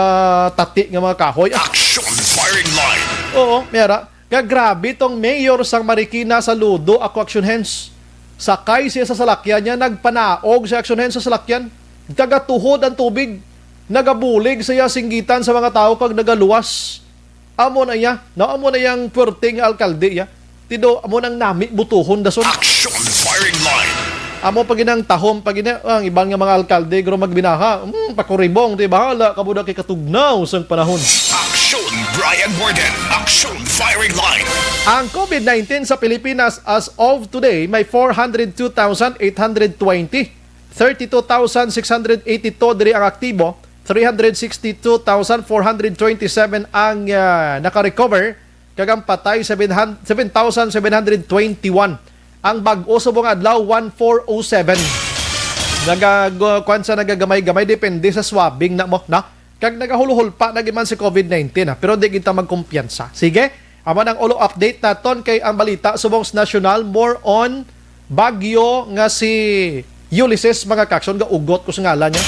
tati nga mga kahoy. Action firing line. Oo, mera. Nga grabe tong mayor sang Marikina, saludo ako, action hands. Sakay siya sa salakyan niya, nagpanaog sa action hands sa salakyan. Nagatuhod ang tubig. Nagabulig siya singgitan sa mga tao kag nagaluwas. Amo na iya, no? Amo na yang puwerteng alkalde iya. Tido, amo nang nami butuhon dason. Action firing line. Amo pa ginang tahom pa gina, ang iban nga mga alkalde guro magbinaha. Hmm, pakuribong, di bahala kamo na kay katugnaw sang panahon. Action, Brian Warden. Action firing line. Ang COVID nineteen sa Pilipinas as of today may four hundred two thousand eight hundred twenty, thirty-two thousand six hundred eighty-two diri ang aktibo, three hundred sixty-two thousand four hundred twenty-seven ang, ah, naka-recover, kag ang patay, seven thousand seven hundred twenty-one. Ang bag-o subong adlaw, one four oh seven. Naga-, gu-, kwan sa nagagamay-gamay, depende sa swabbing na mo, na? Kag nagahuluhol pa na gid man si COVID nineteen, ha? Pero di kita magkumpiyansa. Sige, amo nang ulo update naton kay ang balita subong sa nasyonal, more on bagyo nga si Ulysses, mga kaaksyon, gaugot ko sa ngalan niya.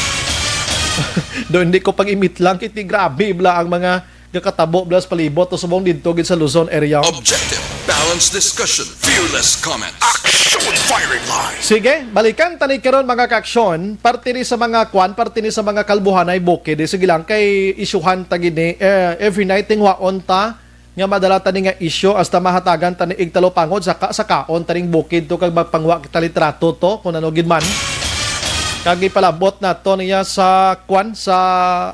Do, hindi ko pag-imit lang, kiti grabe bla ang mga gakatabo bla sa palibot o subong didto gid sa Luzon area. Objective, balanced discussion, fearless comment. Action firing line. Sige, balikan tani karon, mga kaaksyon, parte ni sa mga kwan, parte ni sa mga kalbuhanay bukid. Eh, sige lang, kay isyuhan ta gid ni, eh, every night tingwaon ta nga madala tani nga isyu hasta mahatagan tani igtalupangod sa ka-, sa kaon taning bukid to kag magpangwa kita litrato to kung ano gid man. Kag ipalabot nato niya sa kwan, sa,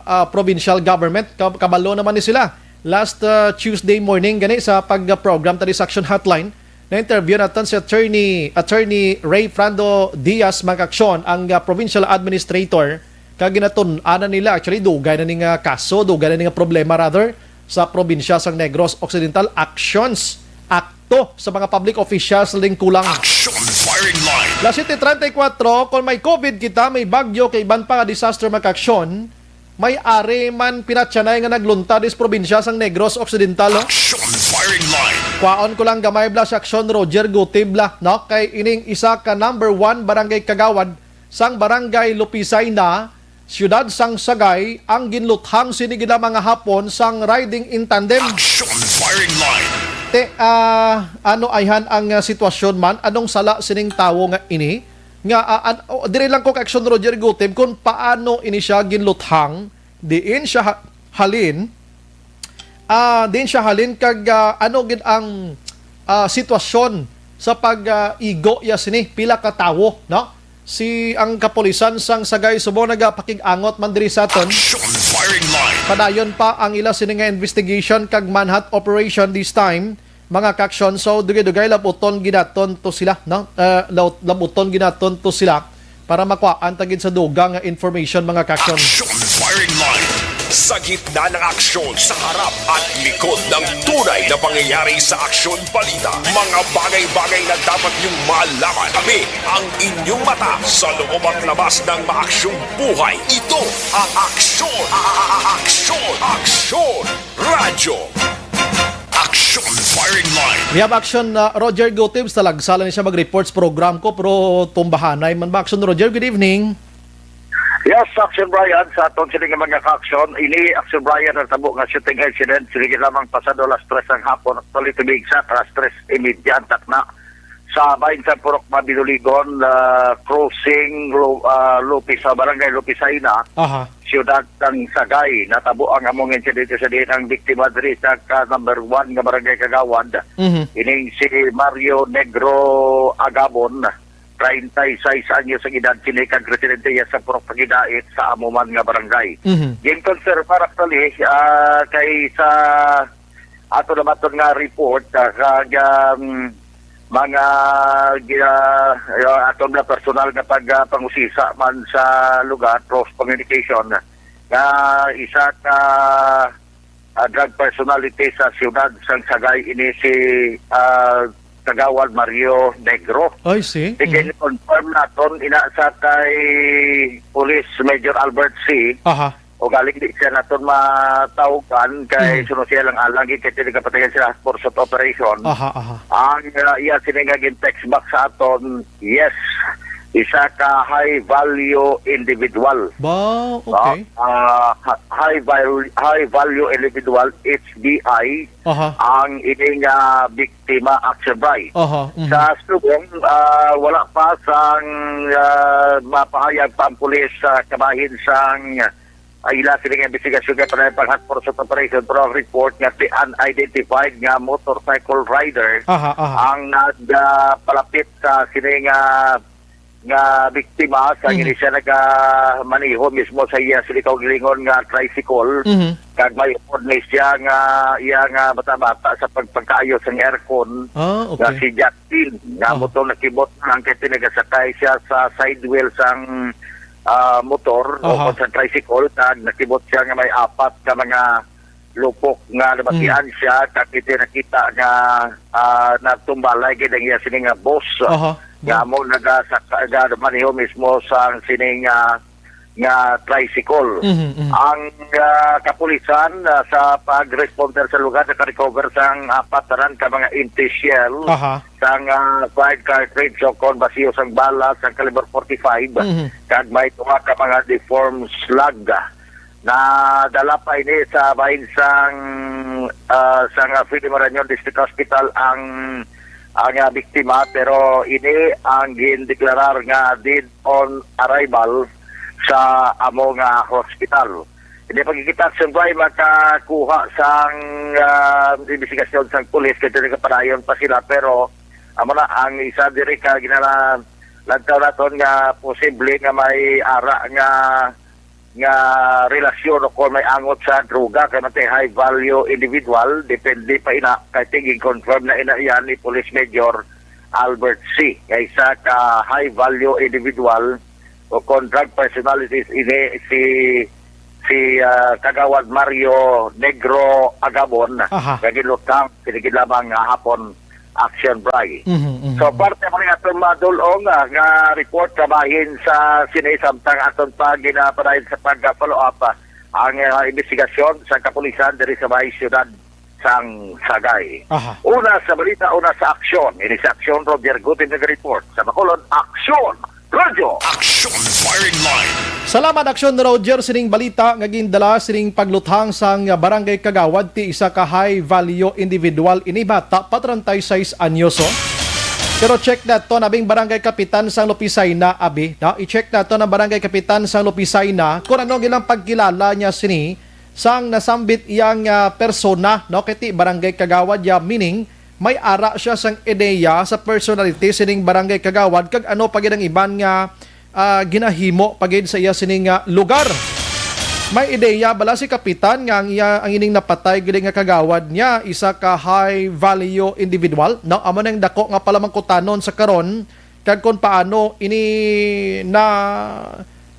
ah, provincial government. Ka-, kabalo naman ni sila. Last, ah, Tuesday morning gani sa pag-program tani sa Action Hotline, na-interview naton si Attorney, Attorney Ray Frando Diaz, mga kaaksyon, ang, ah, provincial administrator, kag ginatun-anan nila, actually, dugay na ni nga kaso, dugay na ni nga problema, rather, sa probinsya sang Negros Occidental, actions, akto sa mga public officials ning kulang. Action firing line. Las siete treinta y cuatro, kung may COVID kita, may bagyo, kay iban pa nga disaster, mga kaaksyon, may ari man pinatyanay nga nagluntad sa probinsya sang Negros Occidental, no? Action firing line. Kwaon ko lang gamay bla si Aksyon Roger Gutib bla, no? Kay ining isa ka number one barangay kagawad sang Barangay Lupisay na, siyudad sang Sagay, ang ginluthang sini gid mga hapon sang riding in tandem. Action firing line. Te, ah, ano ayhan ang, ah, sitwasyon man? Anong sala sining tawo nga ini? Nga, ah, an-, o, diri lang ko ka Action Roger Gutib kung paano ini siya ginluthang, diin siya ha-, halin, ah, diin siya halin kag, ah, ano gid ang, ah, sitwasyon sa pag, ah, igo ya sini, pila ka tawo, no? Si ang kapulisan sang Sagay subong nagapakig-angot man diri sa aton. Action firing line. Padayon pa ang ila sini nga investigation kag manhunt operation this time, mga kaaksyon. So, dugay-dugay labuton ginaton to sila, no? Eh, laut-, labuton ginaton to sila para makuhaan ta gid sa dugang nga information, mga kaaksyon. Action firing line. Sa gitna ng aksyon, sa harap at likod ng tunay na pangyayari sa Aksyon Balita, mga bagay-bagay na dapat niyong malaman. Kami ang inyong mata sa loob at labas ng maaksyong buhay. Ito ang Aksyon, Aksyon, Aksyon Radyo. Action firing line. We have Action, uh, Roger Gutib. Talagsa lang siya mag-reports program ko, pero tumbahanay man ba? Action Roger, good evening. Yes, Action Brian, sa aton sini nga mga ka-action, ini Action Brian ang tabo nga shooting incident, sige lamang pasado alas tres ang hapon, actually to be exact, alas tres y media ang takna. Sa bahin sa Purok Mabinuligon, ah, crossing, Lu- ah, Lupis, sa barangay Lupisaina, Aha. siyudad ng Sagay. Natabo ang among insidente sa diin ang biktima diri sa ka number one nga barangay Kagawad. Mhm. Ining si Mario Negro Agabon, treinta y seis anyos ang edad, sini kag residente iya sa Purok Pagidait sa amo man nga barangay. Mhm. Ginkonserbar actually, ah, kay sa ato naman ton nga report, ah, kag, um, mga gina-, ah, aton na personal nga pag, ah, pangusisa man sa lugar, close communication, nga isa ka, ah, drug personality sa siyudad sang Sagay ini si, ah, Kagawad Mario Negro. I see. Mhm. Confirm naton ina sa kay Police Major Albert C. Aha. O galing di siya naton matawgan kay Mhm. suno siya lang alang kay tinagapatayan sila for short operation. Aha, aha. Ang, ah, iya sini nga gin-text back sa aton, yes, isa ka high value individual. Ba, okay. Ah, ah, ha- high value, high value individual, H V I, Aha. ang ini nga biktima, Action Bray. Aha, mhm. Sa subong, ah, wala pa sang, ah, mapahayag pa ang pulis sa kabahin sang, ah, ila sini nga investigasyon kay panay pag-hot pursuit operation, pero ang report nga si unidentified nga motorcycle rider Aha, aha. ang nagpalapit sa sini nga, nga biktima sa Mhm. ini siya nagamaneho mismo sa iya sini kaugalingon nga tricycle. Mhm. Kag may upod ni siya nga iya nga bata-bata sa pagpagkaayo sang aircon Ah, nga okay. si Justin nga Ah. motor nakibot lang kay tinagasakay siya sa side wheel sang, ah, motor o Aha. sa tricycle, kag nakibot siya nga may apat ka mga lupok nga nabatian Mhm. siya, kag iti nakita nga, ah, natumbalay gid ang iya sini nga boss, Aha. nga amo nagasaka-, nagamaneho mismo sang sining, ah, nga tricycle. Mhm, mhm. Ang, ah, kapulisan, ah, sa pag-responder sa lugar, naka-recover sang apat tanan ka mga empty shell Aha. sang, ah, fired cartridge o kon basiyo sang bala sang caliber forty-five, Mhm. kag may duha ka mga deformed slug. Nadala pa ini sa bahin sang, ah, sang, ah, Freddy Marañon District Hospital ang, ang, ah, biktima, pero ini ang gindeklarar nga dead on arrival sa amo nga hospital. Ini pagkikita sa bay makakuha sang, ah, investigasyon sang pulis kay dili kapadayon pa sila, pero amo na ang isa diri ka ginala lantaw naton nga posible nga may ara nga nga relasyon o kon may angot sa droga kay matay high value individual, depende pa ina kay tiging confirm na ina yan ni Police Major Albert C. Nga isa ka high value individual o kon drug personalities ini si si, ah, Kagawad Mario Negro Agabon Aha. nga ginlutang sinigid lamang nga hapon action, Bray. Mhm, mhm. So, parte mo ni atong madulong, ah, nga report kabahin sa sini samtang aton pa ginapadayon sa pag-follow up, ah, ang, ah, investigasyon sa kapulisan diri sa may siyudad sang Sagay. Aha. Una sa balita, una sa aksyon. Ini sa aksyon, Roger Gutin nag-report. Sa Bacolod, aksyon! Radyo. Action Firing Line. Salamat, Aksyon Roger, sining balita nga gindala sining pagluthang sang Barangay Kagawad ti isa ka high value individual. Ini bata pa, treinta y seis anyos, oh. Pero check naton, abing Barangay Kapitan sang Lupisay na, abi, no? I-check naton ang Barangay Kapitan sang Lupisay na kung ano ang ilang pagkilala niya sini sang nasambit iyang, ah, persona, no? Kay ti Barangay Kagawad ya, meaning may ara siya sang ideya sa personality sining barangay kagawad kag ano pa gid ang iban nga, ah, ginahimo pa gid sa iya sining, ah, lugar. May ideya bala si kapitan nga ang iya, ang ining napatay gid nga kagawad niya, isa ka high value individual? No, amo nang dako nga palamangkutanon sa karon kag kon paano ini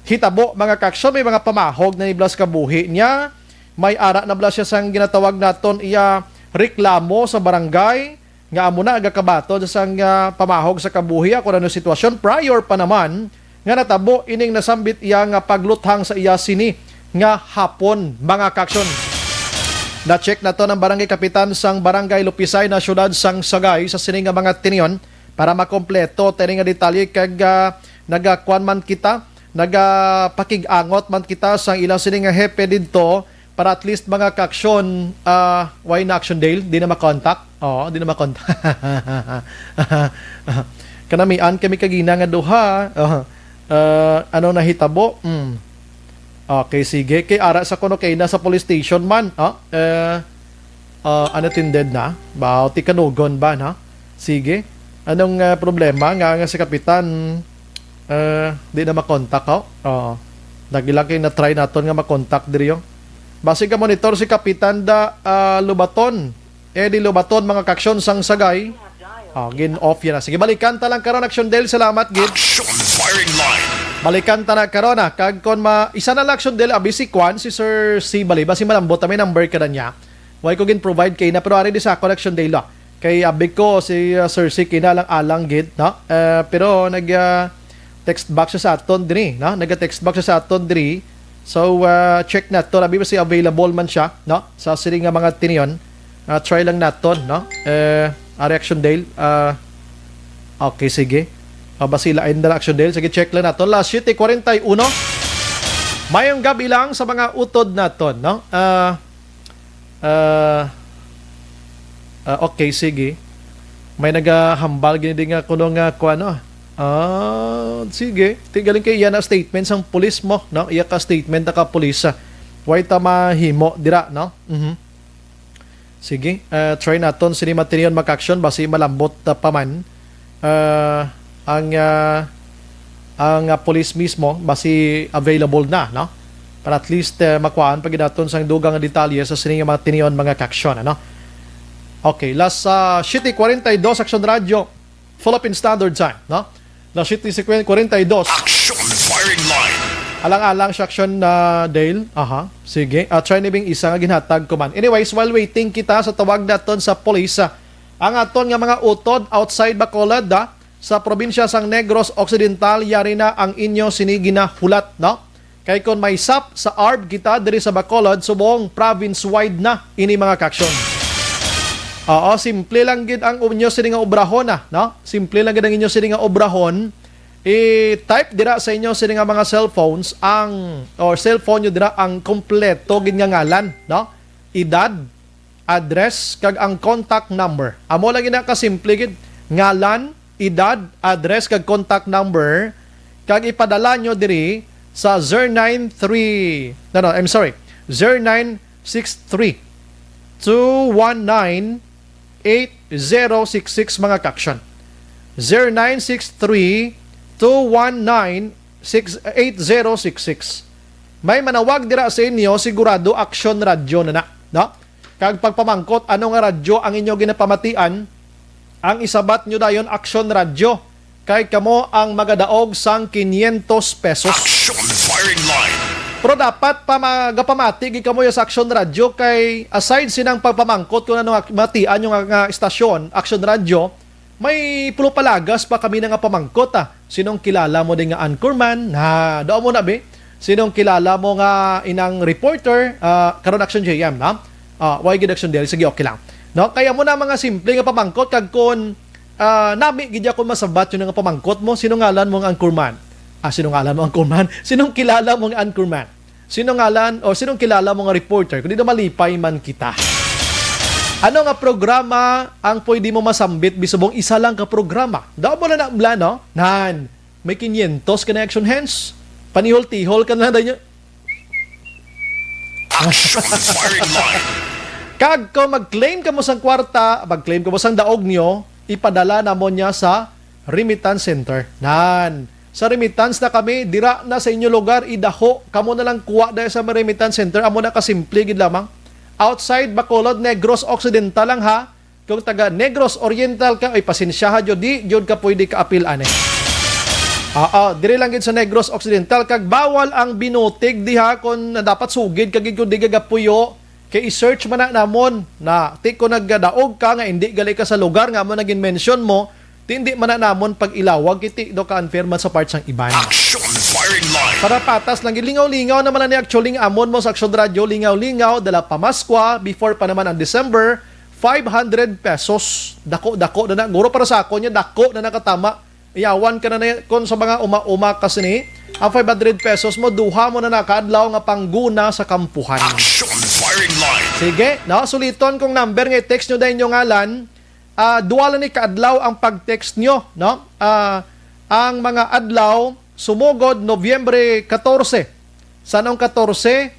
nahitabo, mga kaaksyon. May mga pamahog na ni bala sa kabuhi niya. May ara na bala siya sang ginatawag naton iya reklamo sa barangay, nga amo na gakabaton sang, ah, pamahog sa kabuhi, ah, kung ano sitwasyon prior pa naman nga natabo ining nasambit iya nga pagluthang sa iya sini nga hapon, mga kaaksyon. Na-check naton ang barangay kapitan sang Barangay Lupisay na siyudad sang Sagay sa sini nga mga tinion para makompleto tani nga detalye kag, ah, nagakuan man kita nagapakig-angot man kita sa ilang sini nga hepe didto para at least mga ka-aksyon, ah, why na action, Dale? Di na makontak? Oo, di na makontak. Kanamian kami kagina nga duha. Ah, ah, ano nahitabo? Mm. Okay, sige. Kay ara sa kuno kay na sa police station man. Ah, eh, ah, unattended na. Ba, ti kanugon ba na? Sige. Anong ah, problema nga, nga si Kapitan ah, di na makontak, ho? Oo. Lagi lang kay na-try naton nga makontak diri, oh. Basi ka monitor si Kapitan da ah, Lubaton. Eddie Lubaton, mga ka-aksyon sang Sagay. Oh, gin-off yan na. Sige, balikan ta lang karon, Action Del. Salamat, gid. Action firing line. Balikan ta na karon, ah. Kag kon ma isa na lang, Action Del, abi si Kwan, si Sir C Bali. Basi malambot, may number ka na niya. Why ko gin-provide kay na, pero ari di sa akon, Action Del, ah. Kay abi ko si uh, Sir C kinalang-alang gid, no? Eh, pero nag ah, text back siya sa aton diri, no? Nag-text back siya sa aton diri. So, ah, check nato, abi ba si available man siya, no? Sa sini nga mga tinion, ah, try lang naton, no? Eh, ah, reaction, Dale. Ah, okay, sige. Ah, basi lain na lang, Action Dale. Sige, check lang nato. Las siete cuarenta y uno. Mayong gabi lang sa mga utod naton, no? Ah, ah, ah, okay, sige. May nagahambal gini di nga kuno nga kuan, ah. Ah, sige. Ti galing kay iya na statement sang pulis mo, no? Iya ka statement na ka pulis, ah. Way ta mahimo dira, no? Mhm. Sige, ah, try naton sini matinion, mga ka-aksyon, basi malambot, ah, pa man. Ah, ang ah, ang ah, pulis mismo basi available na, no? Para at least eh, makuhaan pa gid naton sang dugang nga detalye sa sini nga mga tinion, mga ka-aksyon, ano? Okay, las ah, siete cuarenta y dos, Action Radio, Philippine Standard Time, no? Las siete cuarenta y dos. Action firing line. Alang-alang sa action na, Dale. Aha, sige. Ah, try ni Bing isa nga ginhatag ko man. Anyways, while waiting kita sa tawag naton sa police, ah, ang aton nga mga utod outside Bacolod, ah, sa probinsya sang Negros Occidental, yari na ang inyo sini ginahulat, no? Kay kon may sap sa arb kita diri sa Bacolod, subong province-wide na ini, mga ka-aksyon. Oo, simple lang gid ang inyo sini nga obrahon, ah, no? Simple lang gid ang inyo sini nga obrahon. I-type dira sa inyo sini nga mga cellphones ang, or cellphone nyo dira ang kompleto gid nga ngalan, no? Edad, address, kag ang contact number. Amo lang gid na kasimple gid. Ngalan, edad, address, kag contact number, kag ipadala nyo diri sa zero nine three, no, no, I'm sorry, zero nine six three, two one nine, eight zero six six, mga ka-aksyon. Zero nine six three, two one nine, eight zero six six. May manawag dira sa inyo, sigurado Action Radio na na, no? Kag pagpamangkot ano nga radyo ang inyo ginapamatian, ang isabat nyo dayon Action Radio, kay kamo ang magadaog sang quinientos pesos. Action firing line. Pero dapat pa magapamati gid kamo sa Action Radio, kay aside sinang pagpamangkot kung ano nga matian nyo nga, nga istasyon, Action Radio, may pulupalagas pa kami na nga pamangkot, ah. Sinong kilala mo din nga anchorman? Ha, do mo na, be? Sinong kilala mo nga inang reporter? Ah, karon Action J M, na? Ah, why gid Action Daily? Sige, okay lang. No? Kaya mo na mga simple nga pamangkot, kag kun ah, nami gid ako masabat yun nga pamangkot mo, sino ngalan mo nga anchorman? Ah, sino ngalan mo anchorman? Sinong kilala mo nga anchorman? Sino ngalan o sinong kilala mo nga reporter? Kundi na malipay man kita. Ano nga programa ang pwede mo masambit bisubong isa lang ka programa? Double na na, no? Nan, may quinientos ka na action hands. Panihol-tihol ka na dayon. Action firing line. Kag kung mag-claim ka mo sang kwarta, mag-claim ka mo sang daog nyo, ipadala namo niya sa remittance center. Nan, sa remittance na kami, dira na sa inyo lugar, idaho. Kamo na lang kuha dahil sa remittance center. Amo na kasimple gid lamang. Outside Bacolod, Negros Occidental lang, ha. Kung taga Negros Oriental ka, ay pasensyaha jud, di jud ka pwede ka-apil ani. Oo, diri lang gid sa Negros Occidental, kag bawal ang binutig diha, kung dapat sugid ka gid kung di ka gapuyo, kay i-search man na namon. Na, ti ko nagdaog ka nga hindi gali ka sa lugar nga mo naging mention mo, ti hindi man na namon pag-ilawag, kay ti do ka unfair man sa part sang iban. Action firing line. Para patas lang gid, lingaw-lingaw naman na ni actually nga amon mo sa Action Radio, lingaw-lingaw, dala Pamaskwa, before pa naman ang December, five hundred pesos. Dako-dako na na. Guro para sa ako niya, dako na nakatama. Iyawan ka na na kon sa mga uma-uma ka sini. Ang five hundred pesos mo, duha mo na na ka adlaw nga pangguna sa kampuhan. Action firing line. Sige, no? Suliton kong number nga i-text nyo dahil inyo ngalan. Ah, duha lang ni ka adlaw ang pag-text nyo, no? Ah, ang mga adlaw, sumugod, Nobyembre katorse. Sanong katorse?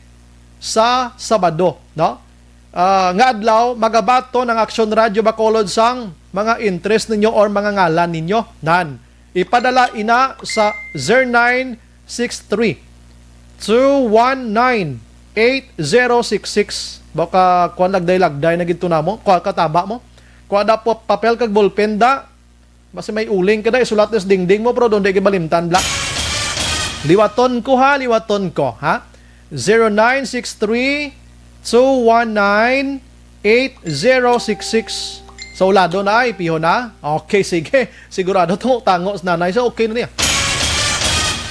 Sa Sabado, no? Ah, nga adlaw, magabaton ang Aksyon Radyo Bacolod sang mga interest ninyo or mga ngalan ninyo. Nan, ipadala ina sa zero nine six three, two one nine, eight zero six six. Baka kuan, lagday-lagday na gid to namo. Kuha ka taba mo. Kuha da po papel kag ballpen da. Basi may uling ka da, isulat na sa dingding mo, pero doon di ka malimtan, bla. Liwaton ko ha, liwaton ko, ha? Zero nine six three, two one nine, eight zero six six. Sa ulado na, ay, piho na. Okay, sige. Sigurado, tango-tango sa nanay. So, okay na niya.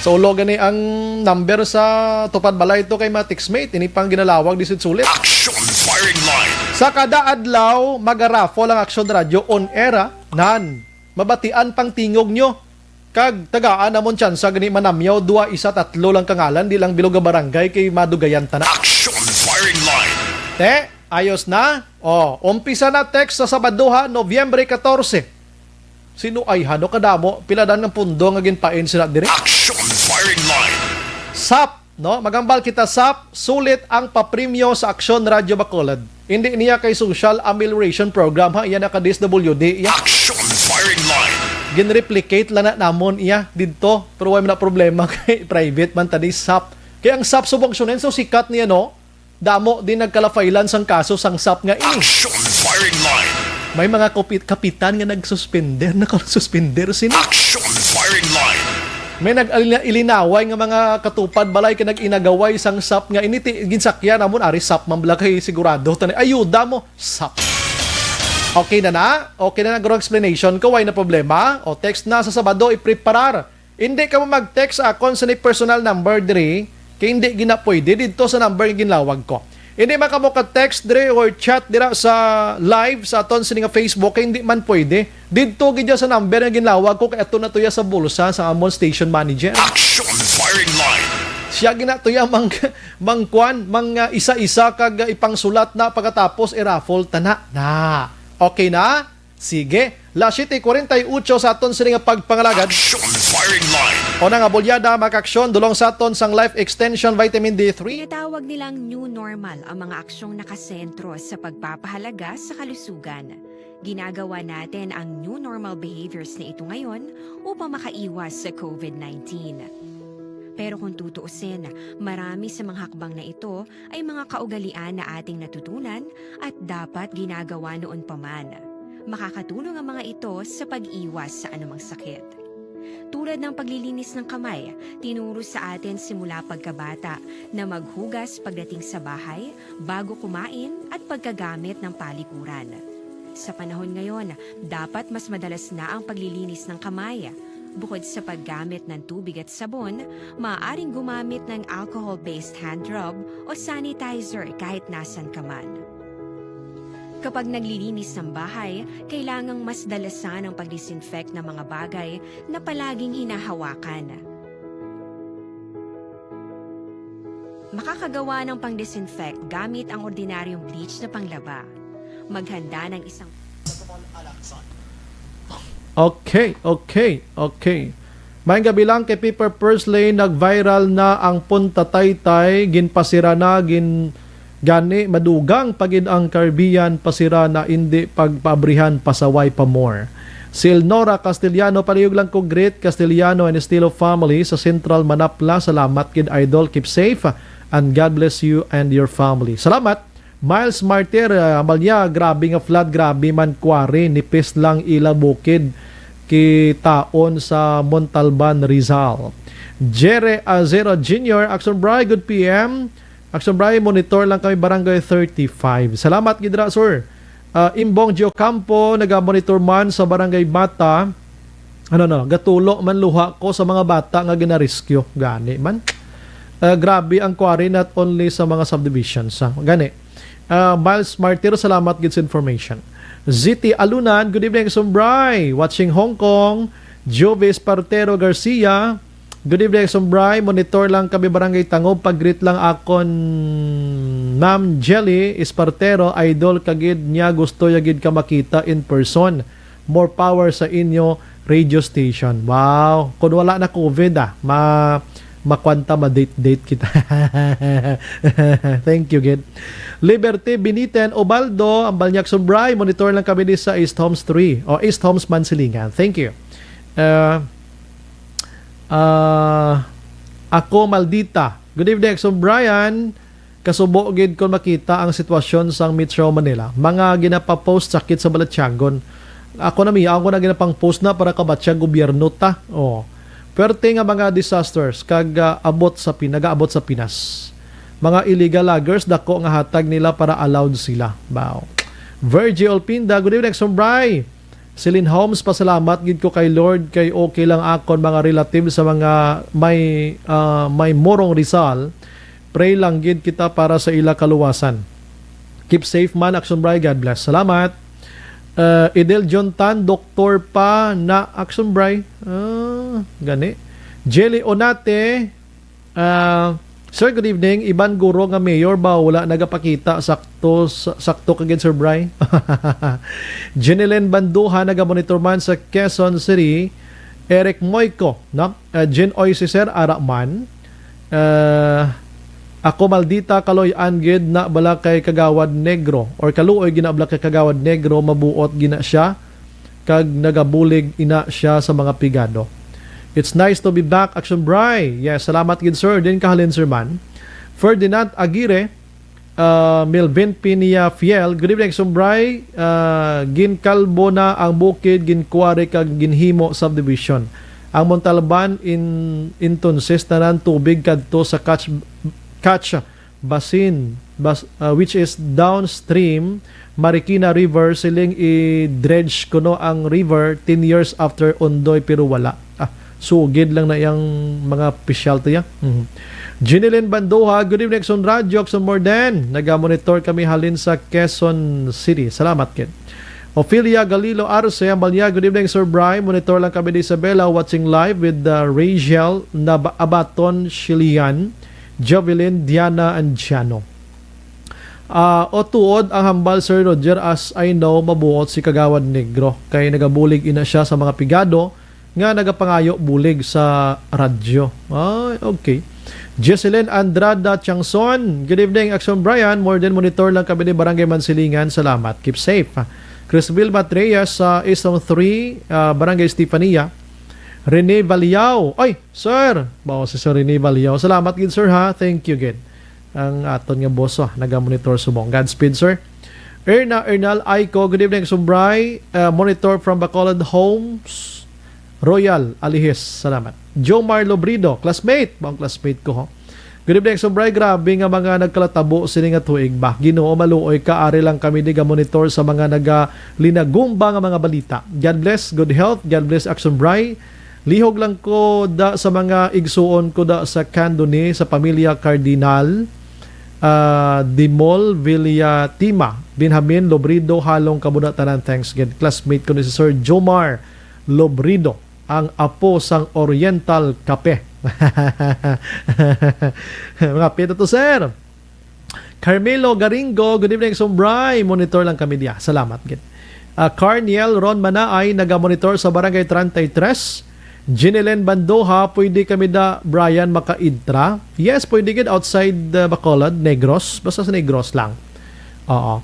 So, ulo gani ang number sa Tupad Balay to kay mga textmate. Ini pang ginalawag, di sulit. Action firing line. Sa kada adlaw, magaraffle ang Action Radio on air, ah. Nan, mabatian pang tingog nyo. Kag tagaan namon tsansa gani manamyaw, dua, isa, tatlo lang kangalan, di lang bilog nga barangay kay madugayan ta na. Action firing line. Te, ayos na? Oh, umpisa na text sa Sabado ha, Nobyembre katorse. Sino ay hano kadamo? Pila dan ang pundo nga ginpain sila diri? Action firing line. Sap, no? Magambal kita, Sap, sulit ang papremyo sa Aksyon Radyo Bacolod. Hindi niya kay social amelioration program ha, iya naka D S W D iya. Action firing line. Ginreplicate lang na namon iya didto, pero wala na problema kay private man tani, Sap. Kaya ang Sap subong siya, so sikat niya, no? Damo din nagkalafaylan sang kaso sang Sap nga ini. Action firing line. May mga kapit- kapitan nga nagsuspender, nakasuspender sini. Action firing line. May nag-ilinaway nga mga katupad balay kay nag-inagaway sang Sap nga ini ti-, ginsakyan namon, ari Sap man bala kay sigurado tani ayuda mo, Sap. Okay na na? Okay na na, guro, explanation ko, way na problema? O, text na sa Sabado, ipreparar. Hindi ka mo mag-text sa akon sa ni personal number diri, kay hindi gina pwede didto sa number nga ginlawag ko. Hindi man ka mo ka-text diri or chat dira sa live sa aton sini nga Facebook, kay hindi man pwede. Didto gid sa number nga ginlawag ko, kay ato na to ya sa bulsa sa amon station manager. Action firing line. Siya gina to ya mang, mangkuan, mang, ah, isa-isa kag, ah, ipangsulat na pagkatapos i-raffle ta na. Na. Okay na? Sige, las siete cuarenta y ocho sa aton sini nga pagpangalagad. Action firing line. O na nga bulyada, mga ka-aksyon, dulong sa aton sang Life Extension Vitamin D three. Tinatawag nilang new normal ang mga aksyong nakasentro sa pagpapahalaga sa kalusugan. Ginagawa natin ang new normal behaviors na ito ngayon upang makaiwas sa COVID nineteen. Pero kung tutuusin, marami sa mga hakbang na ito ay mga kaugalian na ating natutunan at dapat ginagawa noon pa man. Makakatulong ang mga ito sa pag-iwas sa anumang sakit. Tulad ng paglilinis ng kamay, tinuro sa atin simula pagkabata na maghugas pagdating sa bahay, bago kumain, at pagkagamit ng palikuran. Sa panahon ngayon, dapat mas madalas na ang paglilinis ng kamay. Bukod sa paggamit ng tubig at sabon, maaaring gumamit ng alcohol-based hand rub o sanitizer kahit nasan ka man. Kapag naglilinis ng bahay, kailangang mas dalasan ang pag-disinfect ng mga bagay na palaging hinahawakan. Makakagawa ng pang-disinfect gamit ang ordinaryong bleach na panglaba. Maghanda ng isang Okay, okay, okay. Maayong gabi lang kay Piper Pursley, nag-viral na ang Punta Taytay, ginpasira na, gin-, gani madugang pa gid ang Caribbean, pasira na, indi pagpaabrihan, pasaway pa more. Si Elnora Castellano, palihog lang ko greet Castellano and Estilo family sa Central Manapla. Salamat gid, idol. Keep safe and God bless you and your family. Salamat. Miles Martir, ah, Amalia, grabe nga flood, grabe man, kuwari, nipis lang ila bukid kitaon sa Montalban, Rizal. Jere Azero Junior, Action Bray, good P M. Action Bray, monitor lang kami, Barangay thirty-five. Salamat gid ra, sir. Ah, Imbong Giocampo, naga-monitor man sa Barangay Bata. Ano, no, gatulo man luha ko sa mga bata nga ginarescue. Gani man. Ah, grabe ang quarry, not only sa mga subdivisions, ha. Gani. Ah, Miles Martiro, salamat gid sa information. Z T Alunan, good evening, Sumbray. Watching Hong Kong. Jovis Partero Garcia. Good evening, Action Bri. Monitor lang kami, Barangay Tangob. Pag-greet lang akon, Ma'am Jelly Espartero, idol ka gid niya, gusto ya gid ka makita in person. More power sa inyo radio station. Wow. Kung wala na COVID, ah, ma makwanta, ma-date-date kita. Thank you, gid. Liberty Biniten Obaldo, ang Balnyag Sumbray, monitor lang kami di sa East Homes three o East Homes Mansilingan. Thank you. Uh, uh, ako, Maldita. Good evening, Action Brian. Kasubo gid kon makita ang sitwasyon sang Metro Manila. Mga ginapapost sakit sa balatyagon. Ako na, miya, ako na ginapang-post na para kabatyag gobyerno ta. Oh. Perte nga mga disasters kag, ah, abot sa Pin-, nagaabot sa Pinas. Mga illegal loggers, dako nga hatag nila para allowed sila. Wow. Virgie Olpinda, good evening, Action Bri. Celine Holmes, pasalamat gid ko kay Lord kay okay lang akon mga relative sa mga may, ah, may Morong Rizal. Pray lang gid kita para sa ila kaluwasan. Keep safe man, Action Bri. God bless. Salamat. Uh, Edel John Tan, doktor pa na, Action Bri. Ah, gani. Jelly Onate, ah, Sir, good evening. Iban guro nga mayor ba wala nagapakita? Sakto, sa-, sakto ka gid, Sir Bri. Jenilyn Banduha, nagamonitor man sa Quezon City. Eric Moico, no? Uh, Jin Oy, si Sir, ara man. Uh, ako, Maldita, kaloy-an gid na bala kay Kagawad Negro, or kaluoy gina bala kay Kagawad Negro, mabuot gina siya, kag nagabulig ina siya sa mga pigado. It's nice to be back, Action Bri. Yes, salamat gid, sir. Din kahalin, sir man. Ferdinand Aguirre, uh, Melvin Pinia Fiel, good evening, Action Bri. Uh, ginkalbo na ang bukid, ginkuwari kag ginhimo subdivision. Ang Montalban in, entonces tanan tubig kadto sa catch, catch basin, bas-, uh, which is downstream Marikina River, siling i-dredge kuno ang river ten years after Ondoy, pero wala. Ah, sugid lang na iyang mga pisyal to ya. Mhm. Jeneline Bandoha, good evening, Action Radio, Action Morden. Nagamonitor kami halin sa Quezon City. Salamat, kid. Ophelia Galilo Arce, ang Balya, good evening, Sir Bry. Monitor lang kami di Isabela, watching live with, uh, Rachel Nab-, Abaton Shilian, Jovelyn, Diana, and Giano. Ah, o tuod ang hambal, Sir Roger, as I know, mabuot si Kagawad Negro. Kay nagabulig ina siya sa mga pigado nga nagapangayo bulig sa radyo. Ay, okay. Jesselyn Andrada Tiangson, good evening, Action Brian. More than monitor lang kami ni Barangay Mansilingan. Salamat. Keep safe. Crisville Matreas sa Isong three, ah, Barangay Estefania. Rene Valiao. Ay, sir. Bao si Sir Rene Valiao. Salamat gid, sir, ha. Thank you gid. Ang aton nga boss, ah, naga-monitor subong. Godspeed, sir. Erna Ernal Aiko, good evening, Sumbray. Uh, monitor from Bacolod Homes. Royal Alihis, salamat. Jomar Lobrido, classmate. Bang classmate ko, ho? Good evening, Sumbray. Grabe nga mga nagkalatabo sini nga tuig ba. Ginoo, maluoy ka, ari lang kami di ga-monitor sa mga nagalinagumba nga mga balita. God bless, good health, God bless, Action Bray. Lihog lang ko da sa mga igsuon ko da sa Candoni, sa pamilya Cardinal, ah, Dimol, Villatima, Benjamin, Lobrido, halong kamo na tanan. Thanks gid. Classmate ko ni si Sir Jomar Lobrido, ang apo sang Oriental Cafe. Mga pito to, sir. Carmelo Garingo, good evening, Sumbray. Monitor lang kami diya. Salamat gid. Ah, Carniel Ron Manaay, naga-monitor sa Barangay treinta y tres. Jeneline Bandoha, pwede kami da, Brian, makaintra? Yes, pwede gid, outside, uh, Bacolod, Negros. Basta sa Negros lang. Oo.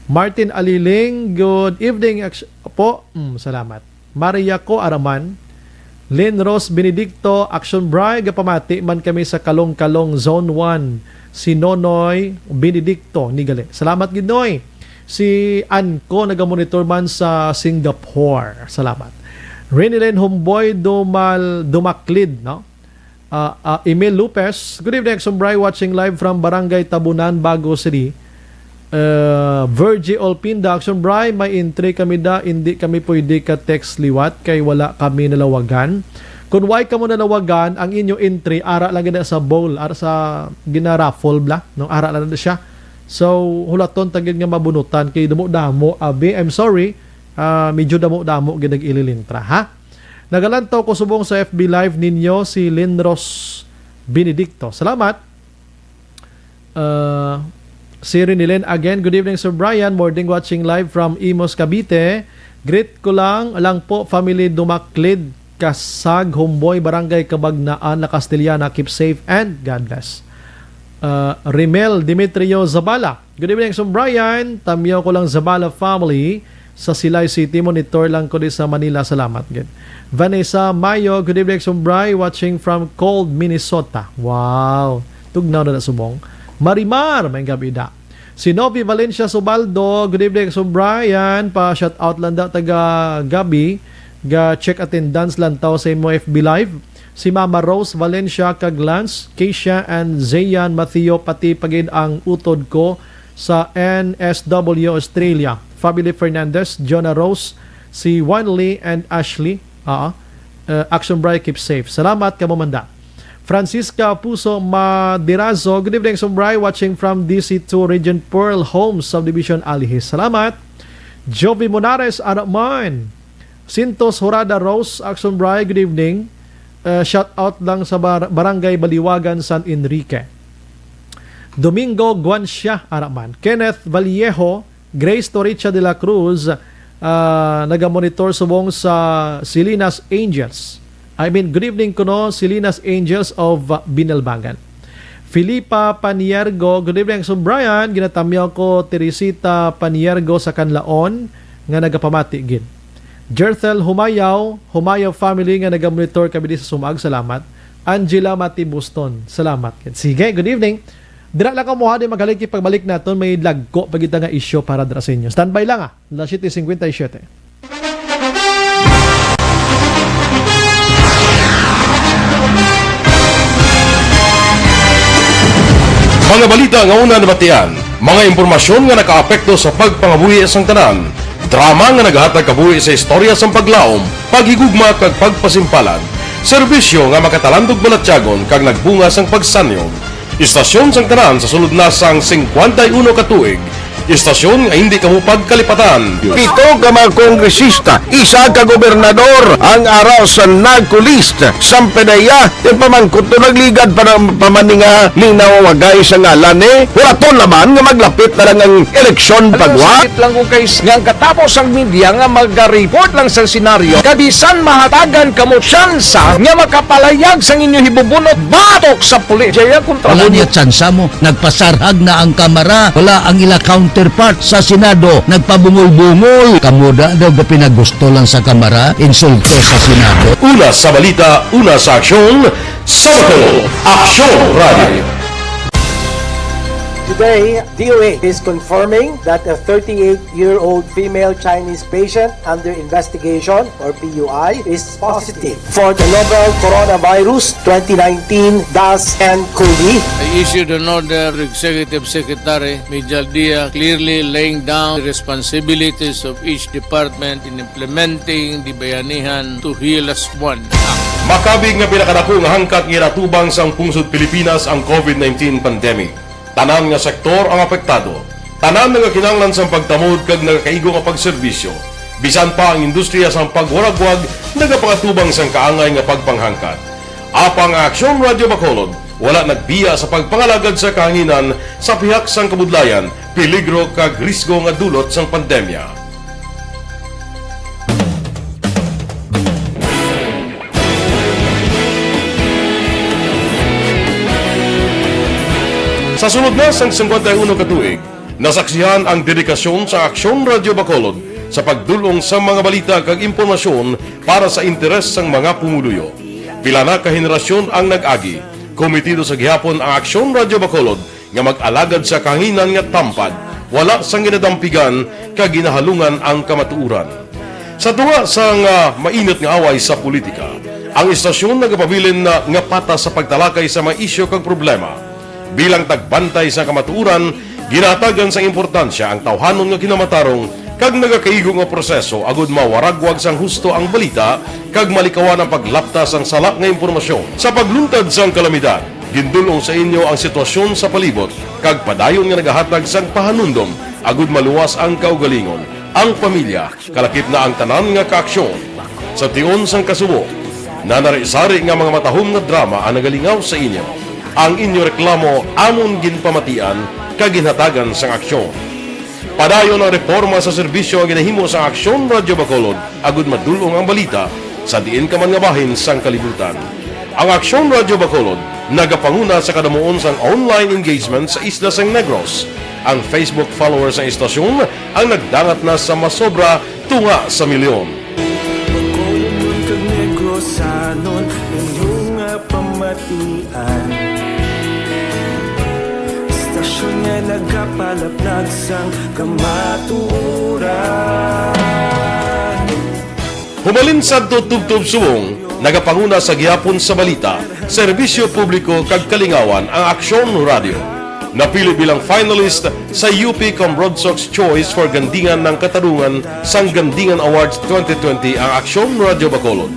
Martin Aliling, good evening, ex-, po. Mm, salamat. Maria Co Araman, Lynn Rose Benedicto, Action Bry, gapamati man kami sa Kalong-Kalong Zone one, si Nonoy Benedicto, ni gali. Salamat gid, Noy. Si Anko nagamonitor man sa Singapore. Salamat. Renilyn Humboy Dumal-, Dumaklid, no? Ah, ah, Emil Lopez, good evening, Action Bry, watching live from Barangay Tabunan, Bago City. Uh, Virgie Olpinda, Action Bry, may entry kami da, hindi kami pwede ka text liwat kay wala kami nalawagan. Kung why kamo nalawagan, ang inyo entry, ara lang gina sa bowl, ara sa ginaraffle bla, no? Ara lang na siya. So, hulaton ta gid nga mabunutan kay damo-damo, abi, I'm sorry, ah, medyo damo-damo gid nag-ililintra, ha? Nagalantaw ko subong sa F B Live ninyo, si Linros Benedicto. Salamat. Uh, si Rinilen again. Good evening, Sir Brian. Morning, watching live from Imus, Cavite. Greet ko lang, lang po, family Dumaklid, Kasag, Humboy, Barangay Cabagnaan, La Castellana. Keep safe and God bless. Uh, Rimel Dimitrio Zabala. Good evening, Sir Brian. Tamyo ko lang Zabala family sa Silay City. Monitor lang ko di sa Manila. Salamat gid. Vanessa Mayo, good evening, Sir Brian. Watching from cold Minnesota. Wow. Tugnaw na na subong. Marimar, may gabi da. Si Novi Valencia Subaldo, good evening, Sir Brian. Pa shout out lang da taga Gabi. Ga check attendance lang taw sa imo F B Live. Si Mama Rose Valencia kag Lance, Keisha, and Zayan Mateo, pati pa gid ang utod ko sa N S W Australia. Family Fernandez, Jonah Rose, si Wanley and Ashley. Ah, uh, Action Bray, keep safe. Salamat kamo man da. Francisca Puso Madirazo, good evening, Sumbray, watching from D C two region, Pearl Homes Subdivision, Alihis. Salamat. Jovi Monares, Araman. Sintos Horada Rose, Action Bray, good evening. Uh, shout out lang sa bar- Barangay Baliwagan, San Enrique. Domingo Guancia, Araman. Kenneth Vallejo, Grace Toricha de la Cruz, ah, nagamonitor subong sa Salinas Angels. I mean, good evening kuno, Salinas Angels of, ah, Binalbangan. Filipa Paniergo, good evening, Sir Brian. Ginatamyaw ko, Teresita Paniergo sa Canlaon, nga nagapamati gid. Jerthel Humayaw, Humayaw family nga nagamonitor kami di sa Sumag, salamat. Angela Mati Buston, salamat gid. Sige, good evening. Dira lang ko mo, ha, di maghaligi pagbalik naton, may lagko pa kita nga isyu para dira sa inyo. Standby lang, ah. Las siete cincuenta y siete. Mga balita nga una nabatian, mga impormasyon nga nakaapekto sa pagpangabuhi sang tanan, drama nga nagahatag kabuhi sa istorya sang paglaom, paghigugma kag pagpasimpalan, serbisyo nga makatalandog balatyagon kag nagbunga sang pagsanyog. Istasyon sang tanan sa sulod na sang singkwenta y uno ka tuig. Istasyon nga hindi kamo pagkalipatan. Pito ka mga kongresista, isa ka gobernador, ang ara sa NAGCO list. Sampay na iya, yung pamangkot to nagligad pa ng pamaninga, linawagay sa ngalan ni. Huraton naman nga maglapit na lang ang eleksyon pagwa. Sakit lang kung kay nga ang katapos ang media nga mag-report lang sa senaryo, kabisan mahatagan kamo tsansa nga makapalayag sang inyo hibubunot batok sa pulis. Jaya kontra Wala mo niya tsansa mo. Nagpasarhag na ang Kamara. Wala ang ila counterpart sa Senado. Nagpabungol-bungol. Kamo da daw ga pinagusto lang sa Kamara, insulto sa Senado. Una sa balita, una sa aksyon, sa Bacolod, Aksyon Radio. Today, D O A is confirming that a thirty-eight-year-old female Chinese patient under investigation, or P U I, is positive for the novel coronavirus twenty nineteen dash N COVID. I issued an order to Executive Secretary Mijal Dia, clearly laying down the responsibilities of each department in implementing the Bayanihan to Heal as One Act. Makabig nga pinakadako nga hangkat nga ginatubang sang pungsod Pilipinas ang COVID nineteen pandemic. Tanan nga sektor ang apektado. Tanan nga kinahanglan sang pagtamod kag nagakaigo nga pagserbisyo. Bisan pa ang industriya sang pagwaragwag nagapangatubang sang kaangay nga pagpanghangkat. Apang ang Aksyon Radio Bacolod wala nagbiya sa pagpangalagad sa kahanginan sa pihak sang kabudlayan, peligro kag risgo nga dulot sang pandemya. Sa sulod na sang singkwenta y uno ka tuig, nasaksihan ang dedikasyon sa Aksyon Radio Bacolod sa pagdul-ong sa mga balita kag impormasyon para sa interes sang mga pumuluyo. Pila na ka henerasyon ang nag-agi. Kometido sa gihapon ang Aksyon Radio Bacolod nga mag-alagad sa kahanginan nga tampad, wala sang ginadampigan kag ginahalungan ang kamatuoran. Sa tunga sang, ah, mainit nga away sa politika, ang istasyon nagapabilin na nga patas sa pagtalakay sa mga isyu kag problema. Bilang tagbantay sa kamatuoran, ginahatagan sang importansya ang tawhanon nga kinamatarong kag nagakaigo nga proseso agud mawaragwag sang husto ang balita kag malikawan ang paglapta sang sala nga impormasyon. Sa pagluntad sang kalamidad, gindul-ong sa inyo ang sitwasyon sa palibot kag padayon nga nagahatag sang pahanumdom agud maluwas ang kaugalingon, ang pamilya, kalakip na ang tanan nga kaaksyon. Sa tion sang kasubo, nanari-sari nga mga matahom nga drama ang nagalingaw sa inyo. Ang inyo reklamo amon ginpamatian kag ginhatagan sang aksyon. Padayon ang reporma sa serbisyo nga ginahimo sang Aksyon Radyo Bacolod agud madul-ong ang balita sa diin ka man nga bahin sang kalibutan. Ang Aksyon Radyo Bacolod nagapanguna sa kadamuon sang online engagement sa isla sang Negros. Ang Facebook followers sang istasyon ang nagdangat na sa masobra tunga sa milyon. Bacolodnon kag Negrosanon, inyo nga pamatian. Istasyon nga nagapalaplag sang kamatuoran. Humalin sadto tubtob subong, nagapanguna sa gihapon sa balita, serbisyo publiko kag kalingawan ang Aksyon Radyo. Napili bilang finalist sa U P Cambrodsoc's Choice for Gandingan ng Katarungan sang Gandingan Awards twenty twenty ang Aksyon Radyo Bacolod.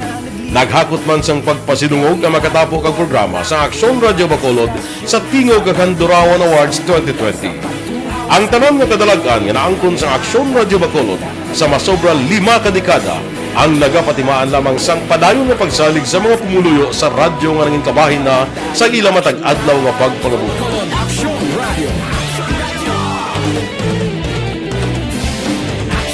Naghakot man sang pagpasidungog ang makatapo kag programa sa Aksyon Radyo Bacolod sa Tingog kag Handurawan Awards twenty twenty. Ang tanan nga kadalag-an nga naangkon sa Aksyon Radyo Bacolod sa masobra lima ka dekada ang nagapatimaan lamang sang padayon nga pagsalig sa mga pumuluyo sa radyo nga nangin kabahin na sa ila matag adlaw nga pagpangabuhi.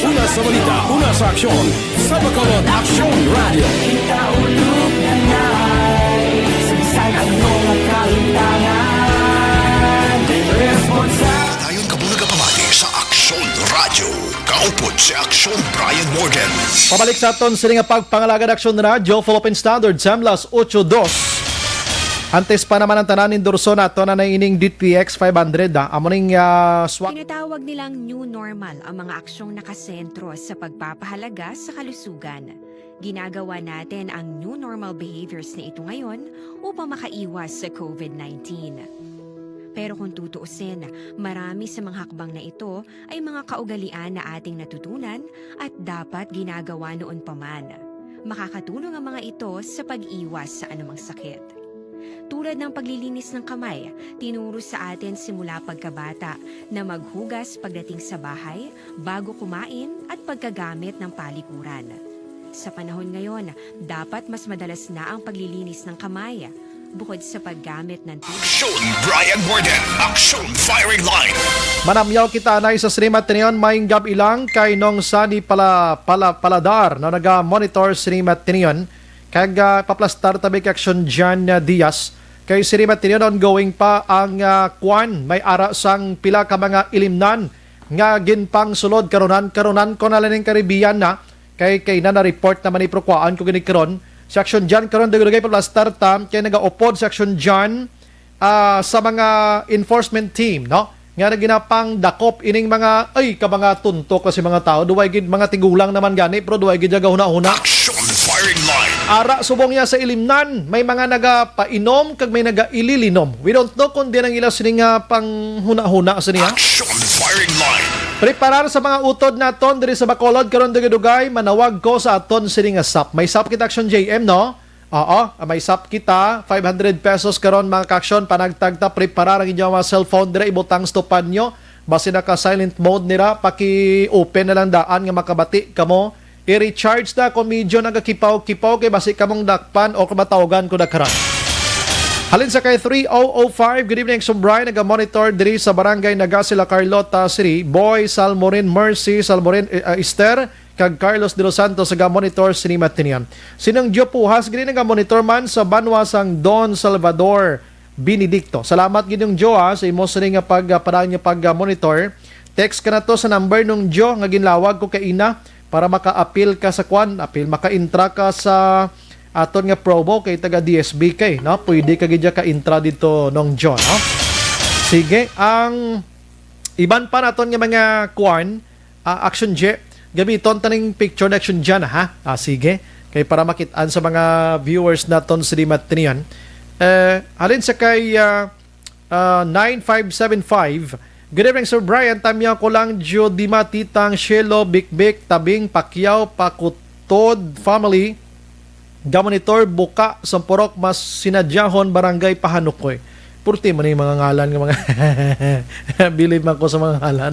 Una sa balita, una sa aksyon, sa Bacolod Aksyon Radio. Kita ulog na nai, sa bisan ano nga kahintangan, may responsa. Dayon kamo nagapamati sa Aksyon Radio. Kaupod si Aksyon Brian Morgan. Pabalik sa aton sini nga pagpangalagad, Aksyon Radio, Philippine Standard Time, las ocho dos. Antes pa naman ang tanan, endorso nato na na ining D T X five hundred, ah. Amo ning, ah, swak. Tinatawag nilang new normal ang mga aksyong nakasentro sa pagpapahalaga sa kalusugan. Ginagawa natin ang new normal behaviors na ito ngayon upang makaiwas sa COVID nineteen. Pero kung tutuusin, marami sa mga hakbang na ito ay mga kaugalian na ating natutunan at dapat ginagawa noon pa man. Makakatulong ang mga ito sa pag-iwas sa anumang sakit. Tulad ng paglilinis ng kamay, tinuro sa atin simula pagkabata na maghugas pagdating sa bahay, bago kumain, at pagkagamit ng palikuran. Sa panahon ngayon, dapat mas madalas na ang paglilinis ng kamay, bukod sa paggamit ng tubig. Aksyon Brian Warden, Aksyon Firing Line. Manamyaw kita anay sa sini matinion, maayong gab-i lang kay Nong Sunny Pala-, Pala-, Paladar, no, naga-monitor sini matinion. Kag, ah, paplastar tabi kay Aksyon Jan, ah, Diaz. Kay sini matinion, ongoing pa ang, ah, kwan, may ara sang pila ka mga ilimnan nga ginpangsulod karunan, karunan ko na lang ning Caribbean na, kay, kay na na-report naman ni, pero kuhaan ko gini karon. Si Aksyon Jan karon, dugay-dugay paplastar ta, kay nagaupod si Aksyon Jan, ah, sa mga enforcement team, no? Nga na ginapangdakop ining mga, ay, ka mga tuntok kasi mga tao. Duway gid, mga tigulang naman gani, pero duway gid gahuna-huna. Action firing line. Ara subong niya sa ilimnan, may mga nagapainom kag may nagaililinom. We don't know kung di nang ila sini nga panghuna-huna sini, ha? Action firing line. Preparar sa mga utod naton diri sa Bacolod karon, dugay-dugay, manawag ko sa aton sini nga sap. May sap kita, Action J M, no? Oo, may sap kita, five hundred pesos karon, mga ka-aksyon, panagtag ta, preparar ang inyong mga cellphone dira, ibutang sa tupan nyo, basi naka silent mode nira, paki-open na lang daan nga makabati kamo. I-recharge ta kung medyo nagakipaw-kipaw kay basi kamong dakpan o kung matawgan ko dagharan. Halin sa kay three oh oh five, good evening, Sumbray, naga-monitor diri sa Barangay Nagasila, Carlota City. Boy Salmorin, Mercy Salmorin, eh, ah, Esther, kag Carlos de los Santos, naga-monitor sini matinion. Si Nong Joe Puhas, gini naga-monitor man sa banwa sang Don Salvador Benedicto. Salamat gid, Nong Joe, ha, sa imo sini nga pag, ah, padayon nga pag, ah, monitor. Text ka na to sa number, Nong Joe, nga ginlawag ko kay ina para maka-apil ka sa kwan, apil, maka-intra ka sa aton nga promo kay taga D S B kay, no? Pwede ka gid ka-intra dito, Nong Joe, no? Sige, ang iban pa naton nga mga kwan, Ah, Action J, gamiton ta ning picture na Action Jan, ha? Ah, sige. Kay para makit-an sa mga viewers naton sa Dimat niyan. Eh, halin sa kay, ah, ah, nine five seven five, "Good evening, Sir Brian. Tamya ko lang, Jodima, Titang, Shelo, Bikbik, Tabing, Pacquiao, Pakutod family." Ga-monitor, Buka, Sampurok, Masinadyahon, Barangay Pahanukoy. Purti man yung mga ngalan nga mga bilib man ko sa mga ngalan.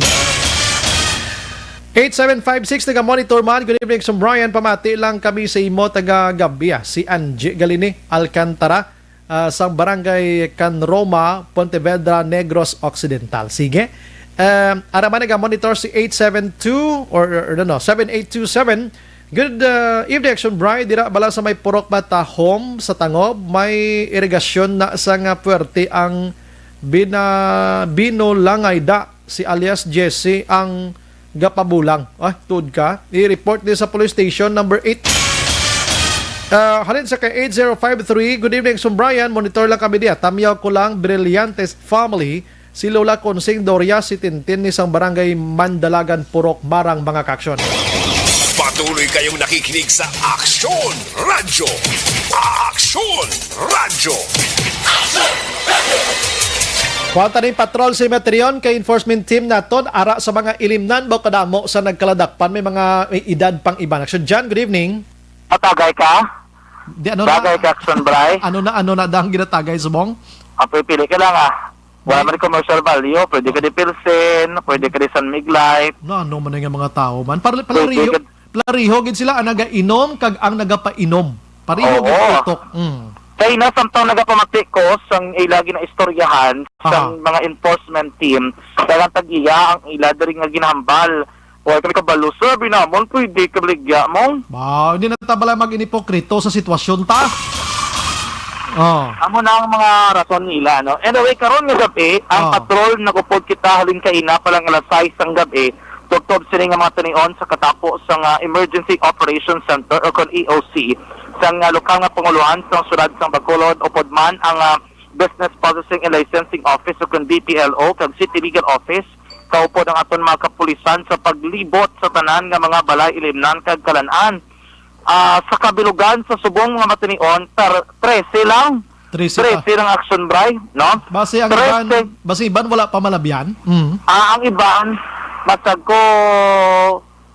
Eight seven five six, taga-monitor man. Good evening, Sir Brian. Pamati lang kami sa imo, taga Gabia. Si Angie Galini Alcantara, ah, sang Barangay Can Roma, Pontevedra, Negros Occidental. Sige. Um, ara man, naga-monitor si eight seven two or, or, no, no, seven eight two seven. Good, uh, evening, Action Bri. Dira bala sa may Purok Bata Home sa Tangob, may irigasyon na sa nga puwerte ang bina-, binulangay da si alias Jesse ang gapabulang. Ah, tuod ka. I-report din sa police station number eight. Ah, halin sa kay eight zero five three, "Good evening, Sumbrayan. Monitor lang kami diya. Tamyaw ko lang, Brillantes family. Si Lola Consing Doria, si Tintin ni sang Barangay Mandalagan, Purok Marang, mga kaaksyon." Patuloy kayong nakikinig sa Aksyon Radyo. Aksyon Radyo. Kuwanta ning patrol si Metreon kay enforcement team naton ara sa mga ilimnan mo kadamo sa nagkaladakpan may mga may edad pang iban. Action Jan, good evening. Matagay ka? Di, ano na? Bagay ka, Action Bray. Ano na, ano na dang ginatagay, subong? Ang pipili ka lang, ah. Wala May man commercial value. Pwede ka di Pilsen, pwede ka di San Mig Light. Na, ano man nga mga tao man? Pare-, Pwede palareho, ka palareho gid sila ang nagainom kag ang nagapainom. Pareho Oo. gid tutok. Mm. Kay na samtang nagapamati ko sang ila ginaistoryahan Aha. sang mga enforcement team, daghang tag-iya ang ila diri nga ginahambal. Wa kami kabalo, sir, abi namon, pwede ka baligya mo. Ba, hindi na ta bala mag-inipokrito sa sitwasyon ta. Oh. Amo na ang mga rason nila, no? Anyway, karon nga gabi, ang Oh. patrol nag-upod kita halin kaina pa lang alas sais sang gabi, tubtob sini nga mga tinion sa katapo sa nga Emergency Operations Center o kon E O C sa nga lokal nga pangulohan sa siyudad sang Bacolod, upod man ang, ah, Business Processing and Licensing Office o kon B P L O kag City Legal Office, kaupod ang aton mga kapulisan sa paglibot sa tanan nga mga balay ilimnan kag kalan-an. Ah, sa kabilugan sa subong nga matinion, tar-, trese lang. Trese pa. Trese lang, Action Bray, no? Base ang iban, Trese. Base iban wala pa malabyan. Mm. Ah, ang iban, masag ko,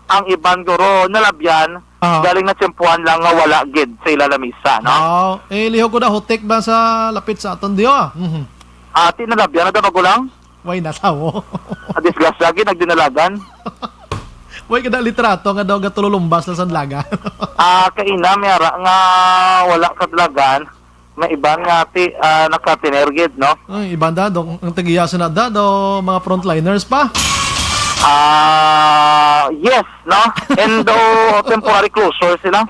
ang iban guro nalabyan, Ah. galing na tiyempuhan lang nga wala gid sa ila lamisa, no? Ah, eh, lihog ko na hutik ba sa lapit sa aton diyo, ah? Mhm. Ati nalabyan na daw magulang? Way na tawo. Ah, disgrasya gid, nagdinalagan. Way ka na litrato nga daw gatululumbas lang sa dalagan. Ah, kaina, may ara nga wala kadalagan. May iban nga ti-, ah, nakatiner gid, no? Ay, iban da, dong, ang tagiya sa na da, do, mga frontliners pa? Ah, yes, no? And do, temporary closure sila.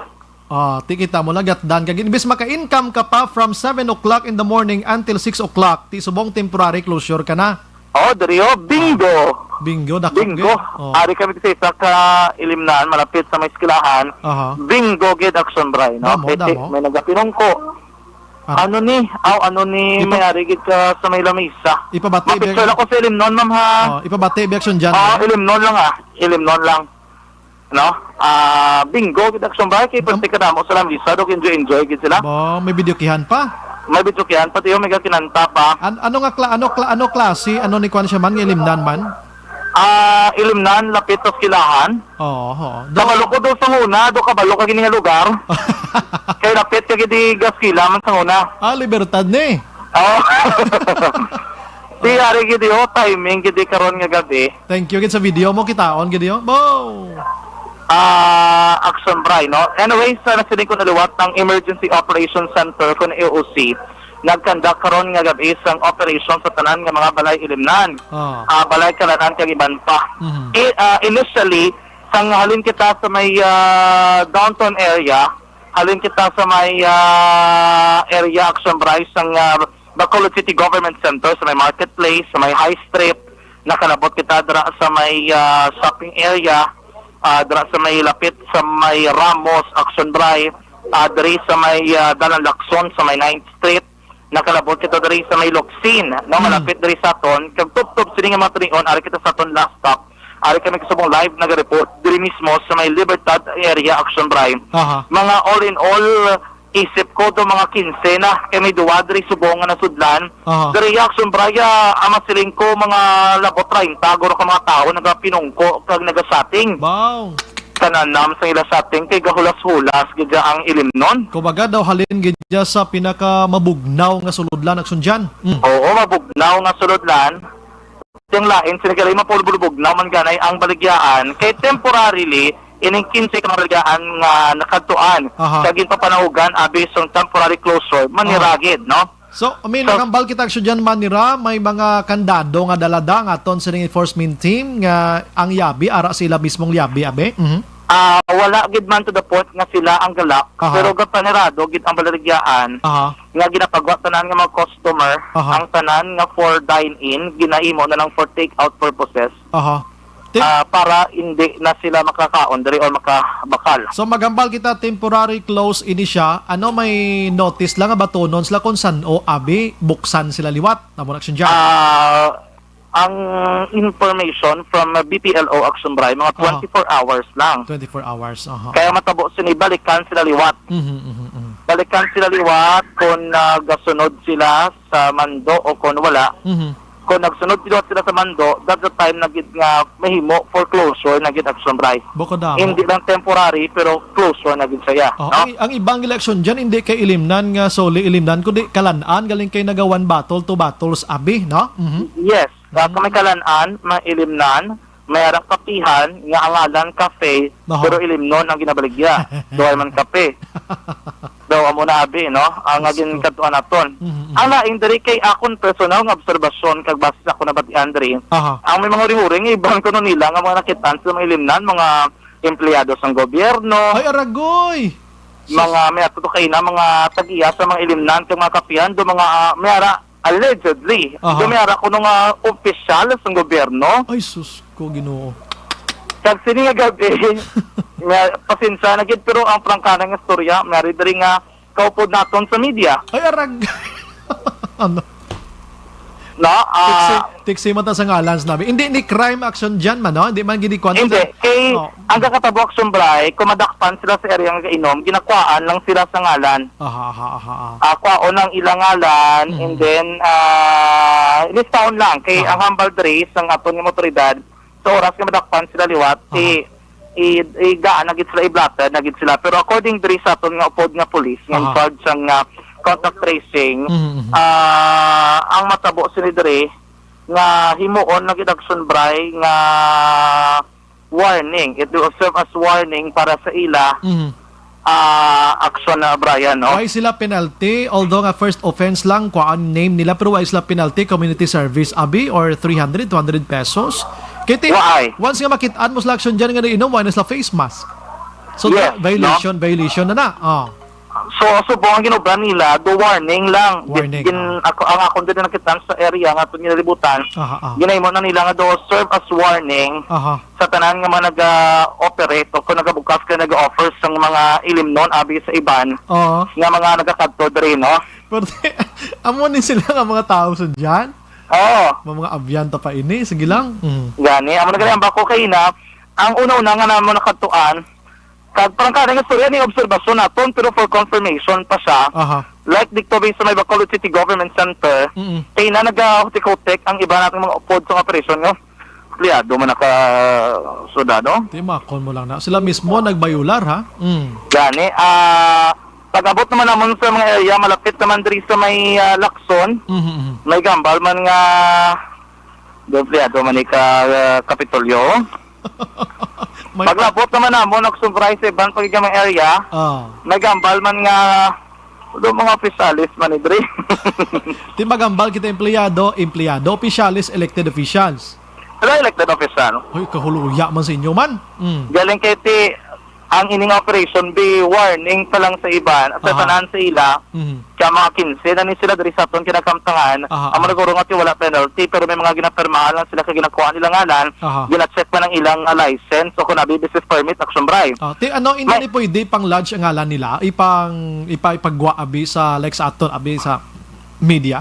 Ah, ti kita mo lang, gatdan ka. Imbis maka-income ka pa from seven o'clock in the morning until six o'clock, ti subong temporary closure ka na. Oh, diri, oh, bingo. Ah, bingo, dakop Bingo. gid. Oh. Ari kami sa isa ka ilimnan, malapit sa may eskwelahan. Aha. Bingo gid, Action Bray, no? Damo, Kay ti-, damo. may nagapinungko. Ah. Ano ni? Aw, ano ni? Ipa- May ari gid ka sa may lamisa. Ipabati, Mapicture Beng. ako sa ilimnon, ma'am, ha? Oh, ipabati, Beng, Action Jan, Ah, eh. ilimnon lang, ah. Ilimnon lang. No? Ah, bingo gid, Action Bray, kay Am- pwerte ka damo sa lamisa, dog enjoy-enjoy gid sila. Ba, may videokihan pa? May videokihan, pati yung may kakinanta pa. An-, ano nga kla-, ano kla-, ano klase, ano ni kwan siya man, nga ilimnan man? Ah, ilimnan, lapit sa eskwelahan. Oo, oo. Do- Kabalo ko do sa una, do kabalo ka gini nga lugar. Kay lapit ka gid di gaskila man sa una. Ah, Libertad ni. Oh. Di ari gid, oh, timing gid karon nga gabi. Thank you gid sa video mo, kitaon gid, oh. Bo! Ah, Action Bray, no? Anyway, sa nasiling ko na liwat ang Emergency Operation Center kun E O C, nagkandak karon nga gabi sang operation sa tanan nga mga balay ilimnan. Ah. Ah, balay kalanan kag iban pa. Mhm. I-, ah, initially, sang halin kita sa may, ah, downtown area, halin kita sa may, ah, area, Action Bray, sang, ah, Bacolod City Government Center, sa may marketplace, sa may High Street, nakalabot kita dira sa may, ah, shopping area, ah, dira sa may lapit sa may Ramos, Action Bray, ah, diri sa may, ah, Dalan Lacson, sa may Ninth Street, nakalabot kita diri sa may Locsin, no, Mm. malapit diri sa aton. Kag tubtob sini nga mga tinion, ari kita sa aton last stop. Ari kami kasubong live naga-report diri mismo sa may Libertad area, Action Bray. Aha. Mga all in all, isip ko do mga kinse na, kay may duwa diri subong nga nasudlan. Aha. Diri, Action Bray, ah, ang masiling ko, mga labot treinta guro ka mga tawo nagapinungko kag naga-shotting. Wow. Kananam sa ila shotting kay gahulas-hulas gid ang ilimnon. Kumbaga daw halin gid siya sa pinakamabugnaw nga sulodlan, Action Jan. Mm. Oo, mabugnaw nga sulodlan. Ang lain, sini gali mapulbulubog naman ganay ang baligyaan. Kay temporarily, ining kinse ka mga baligyaan nga nakadtuan Aha. sa ginpapanahogan abi sang temporary closure, maniragid, no? So, I mean, So, nakambal kita, Action Jan, manira, may mga kandado nga dalada nga aton sining enforcement team nga ang yabi, ara sila mismong yabi, abi? Mhm. Ah, wala gid man to the point nga sila ang galak, Aha. pero gapanirado gid ang baligyaan Aha. nga ginapagwa tanan nga mga customer, Aha. ang tanan nga for dine-in, ginahimo na lang for take-out purposes. Aha. Ti- Ah, para hindi na sila makakaon diri or makabakal. So, magambal kita temporary close ini siya. Ano, may notice lang nga batunon sila kung san-o abi buksan sila liwat? Amo na, Action Jan. Ah, ang information from, uh, B P L O Action Bray, mga Aha. twenty-four hours lang. Twenty-four hours, aha. Kaya matabo sini, balikan sila liwat. Mhm, mhm, mhm. Balikan sila liwat kung nagasunod sila sa mando o kung wala. Mhm. Kung nagsunod liwat sila sa mando, that's the time na gid nga mahimo for closure na gid, Action Bray. Bukod na mo. Hindi lang temporary, pero closure na gid siya, Oh, no? ang, ang ibang election dyan, hindi kay ilimnan nga, soli ilimnan, kundi kalan-an, galing kay naga one bottle, two bottles, abi, no? Mhm. Yes. Ah, kung may kalan-an, may ilimnan, may arang kapihan, nga angalan cafe, Aha. pero ilimnon ang ginabaligya. Duhay man kape. Daw amo na abi, no? Ang Yes, agin oh. kadtuan naton. Mhm, mhm. Ang lain diri kay akon personal nga obserbasyon kag base sa akon nabatian diri. Aha. Ang may mga huri-huri nga iban kuno nila nga mga nakitaan sa mga ilimnan, mga empleyado sang gobyerno, Ay, aragoy! Sus. mga may ato to kaina, mga tag-iya sa mga ilimnan kag mga kapihan, do mga, ah, may ara allegedly, Aha. do may ara kuno nga opisyal sang gobyerno. Ay, sus ko, Ginoo. Kag sini nga gabi, nga, pasensya na gid, pero ang prangkana nga istorya, may ari diri nga kaupod naton sa media. Ay, arag. Ano? No? Ah, Tiksi, tiksi man ta sa ngalan, sinabi. Hindi ni crime action dyan man, no? Hindi man gini kwan Hindi. sa Kay, Oh. ang kakatabo, Action Bray, kung madakpan sila sa area nga kainom, ginakwaan lang sila sa ngalan. Aha, aha, aha, aha. Ah, kwaon ang ilang ngalan, Mhm. and then, ah, listahon lang. Kay Aha. ang hambal diri sang aton nga motoridad, sa oras nga madakpan sila liwat, Aha. i-, i-, igaan na gid sila, i-blotter na gid sila. Pero according diri sa aton nga upod nga pulis, nga in Aha. charge sang, ah, contact tracing, Mhm, mhm. ah, ang matabo sini diri, nga himuon na gid, Action Bray, nga warning. It will serve as warning para sa ila, Mhm. ah, action na, Brian, no? Why sila penalty? Although nga first offense lang, kuan name nila, pero why sila penalty? Community service, abi, or three hundred, two hundred pesos? Kay ti-, Why? once nga makit-an mo sila action dyan nga nainom, why na sila face mask? So, Yes, violation, no? violation na na. Oh. So, subong ang ginobra nila, do warning lang. Warning, Gin-, ah. ako, ang akon din nakita sa area nga itong nilalibutan, Aha, ah. ginahimo na nila nga do serve as warning Aha. sa tanan nga mga naga-operate o kung nagabukas ka, nag-offer sa mga ilimnon, abi sa iban, Oo. nga mga nagakadto diri, no? Pero, amo ni sila nga mga tao sa dyan? Oo. Mga, mga abyan ta pa ini. Sige lang. Mm. Gani, amo na gani ang bako kaina, ang una-una nga namo nakadtuan, Kag parang kanang istorya ni obserbasyon naton, pero for confirmation pa siya. Aha. Like dito, based sa may Bacolod City Government Center, Mm-mm. kay na nagahutik-hutik ang iba nating mga upod sa operasyon nga empleyado man naka sudado. Timakon mo lang na. Sila mismo nagbayular, ha? Mm. Gani, ah, pag-abot naman namon sa mga area, malapit naman diri sa may, ah, Lacson, Mhm, mhm. may gambal man nga empleyado man ni ka, ah, Kapitolyo. May Paglabot naman namo, nag-surprise sa iban pag mga area. Ah. Nagambal man nga do mga opisyalis man ni dre. Di magambal kita empleyado, empleyado, opisyalis, elected officials. Wala elected official. Hoy, kahuluya man sa inyo man. Mm. Galing kay ti, ang ining operation, be warning pa lang sa iban, sa Aha. tanan sa ila, Mhm. Kaya mga kinse na ni sila diri sa aton kinakamtangan. Aha, Amo aha. na guro nga ti wala penalty, pero may mga ginapirmahan lang sila kay ginakuha nila ngalan, Aha. gina-check man ang ilang, ah, license o kung abi business permit, action bray. Ah, ti ano, hindi May ni pwede pang lodge ang ngalan nila, ipang, ipa-, ipagwa abi sa, like, sa aton abi sa media?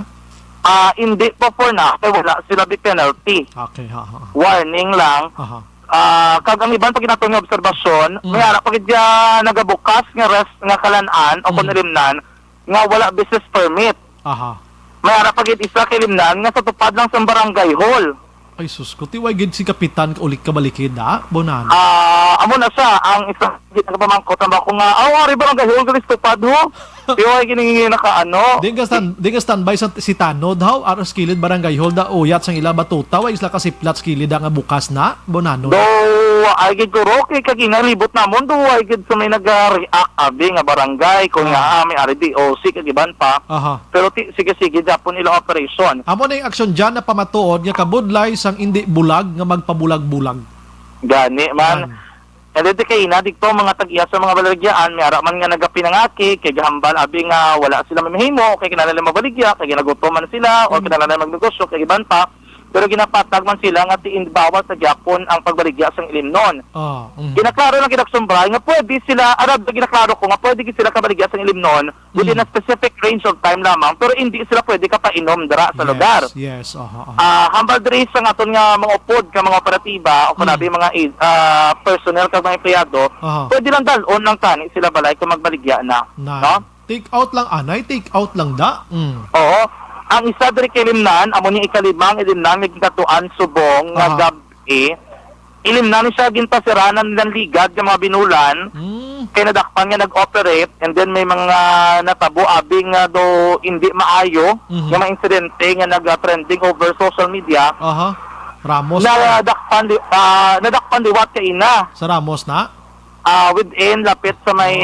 Ah, hindi po for now, kay wala sila bi penalty. Okay, ha, ha, ha. Warning lang. Aha. Ah, kag ang iban pa ginato nga obserbasyon, Mm. may ara pa gid siya nagabukas nga rest nga kalan-an o Mm. kung ilimnan, nga wala business permit. Aha. May ara pa gid isa kay limnan nga sa tupad lang sa barangay hall. Ay, sus ko. Ti, way gid si Kapitan kaulik kabalikid, ha? Bonan. Ah, Amo na siya, ang isa nga pamangkot ang bako nga, "Aw, ari barangay hall gali sa tupad, ho." Pero ay gini naka ano. Di ka stand, di ka standby sa si Tanod, how? Aras kilid barangay hall da uyat sang ila batuta, wa isla kasiplat sa kilid da nga bukas na, bonanon. Do, ay gid guro, kay kagina libot namon, do, ay gid sa may nag-react, abi nga barangay, kung Ah. nga, ah, may ari D O C, kag iban pa. Aha. Pero ti-, sige-sige, japon ilang operation. Amo na yung aksyon dyan na pamatuod nga kabudlay sang indi bulag nga magpabulag-bulag. Gani, man. Yan. And then, kay ina, dito, mga tag-iya sa mga balagyaan, may ara man nga nagapinangaki, kay gahambal, abi nga, wala sila mamahimo, kay kinahanglan nila mabaligya, kay ginagutom man sila, o Mm. kinahanglan nila magnegosyo, kay iban pa. Pero ginapatag man sila nga tiin bawal sa gyapon ang pagbaligya sang ilimnon. Ah, mm. Ginaklaro lang gid sa Sumbray nga pwede sila, ano, ginaklaro ko nga pwede gid sila kabaligya sang ilimnon within Mm. a specific range of time lamang, pero hindi sila pwede kapainom dira sa Yes, lugar. yes, aha, aha. Ah, hambal diri sa aton nga mga upod ka mga operatiba o Mm. kanabi mga aid, ah, personnel kag mga empleyado, Aha. pwede lang dalon lang tani sila balay kung magbaligya na, Na. no? Take out lang, anay, take out lang da. Mm. Oo. Ang isa diri kay Limnan, amo ni ikalimang ilimnan nga gikatuan subong nga Aha. gab-i. Ilimnan ni siya ginpasiranan nilang ligad nga mga binulan. Mm. Kay nadakpan nga nag-operate, and then may mga natabo abi nga do hindi maayo Mhm. nga mga insidente nga nag-trending over social media. Aha. Ramos pa. Nadakpan li-, ah, nadakpan liwat kay ina. Sa Ramos na? Ah, within, lapit sa may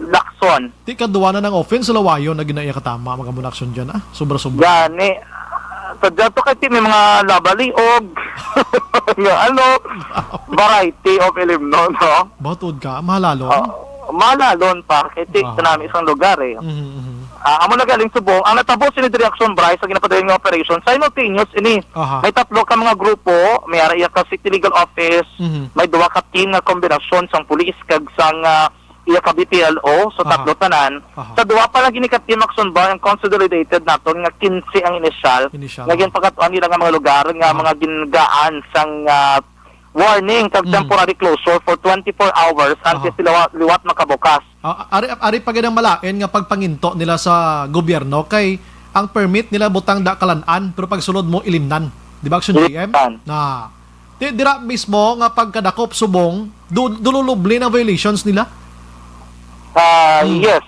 Oh. Lacson. Ti kadwa na ng offense, lawayon na ginaiya katama, mga munaksyon dyan, ah. Sobra-sobra. Gani. Sa dyan to kasi may mga labaliog. Nga ano, variety of ilimnon, no? Bato ka, mahalalon? Ah, mahalalon pa. Kay ti, Ah. kanami isang lugar, eh. Mhm, mhm. Ah, amo na galing subong. Ang natabo sini diri sa Sumbray sa ginapadayon nga operation, simultaneous ini. Aha. May tatlo ka mga grupo, may ara iya ka city legal office, Mhm. may duha ka team nga kombinasyon sang pulis kag sang, ah, iya ka B P L O, so Aha. tatlo tanan. Aha. Sa duha pa lagi ni ka team action ba ang consolidated naton nga quince ang initial, Initial. nga ginpakatuan nila nga mga lugar nga Aha. mga gingaan sang, ah, warning kag Mm. temporary closure for twenty-four hours until Aha. sila wa-, liwat makabukas. Ah, ari, ari pa gid ang malain nga pagpanginto nila sa gobyerno kay ang permit nila butang da kalan-an pero pagsulod mo ilimnan. Di ba, Action G M? Ilimnan. Na, di, dira mismo nga pagkadakop subong, du-, dululubli ang violations nila? Ah, Hmm. yes.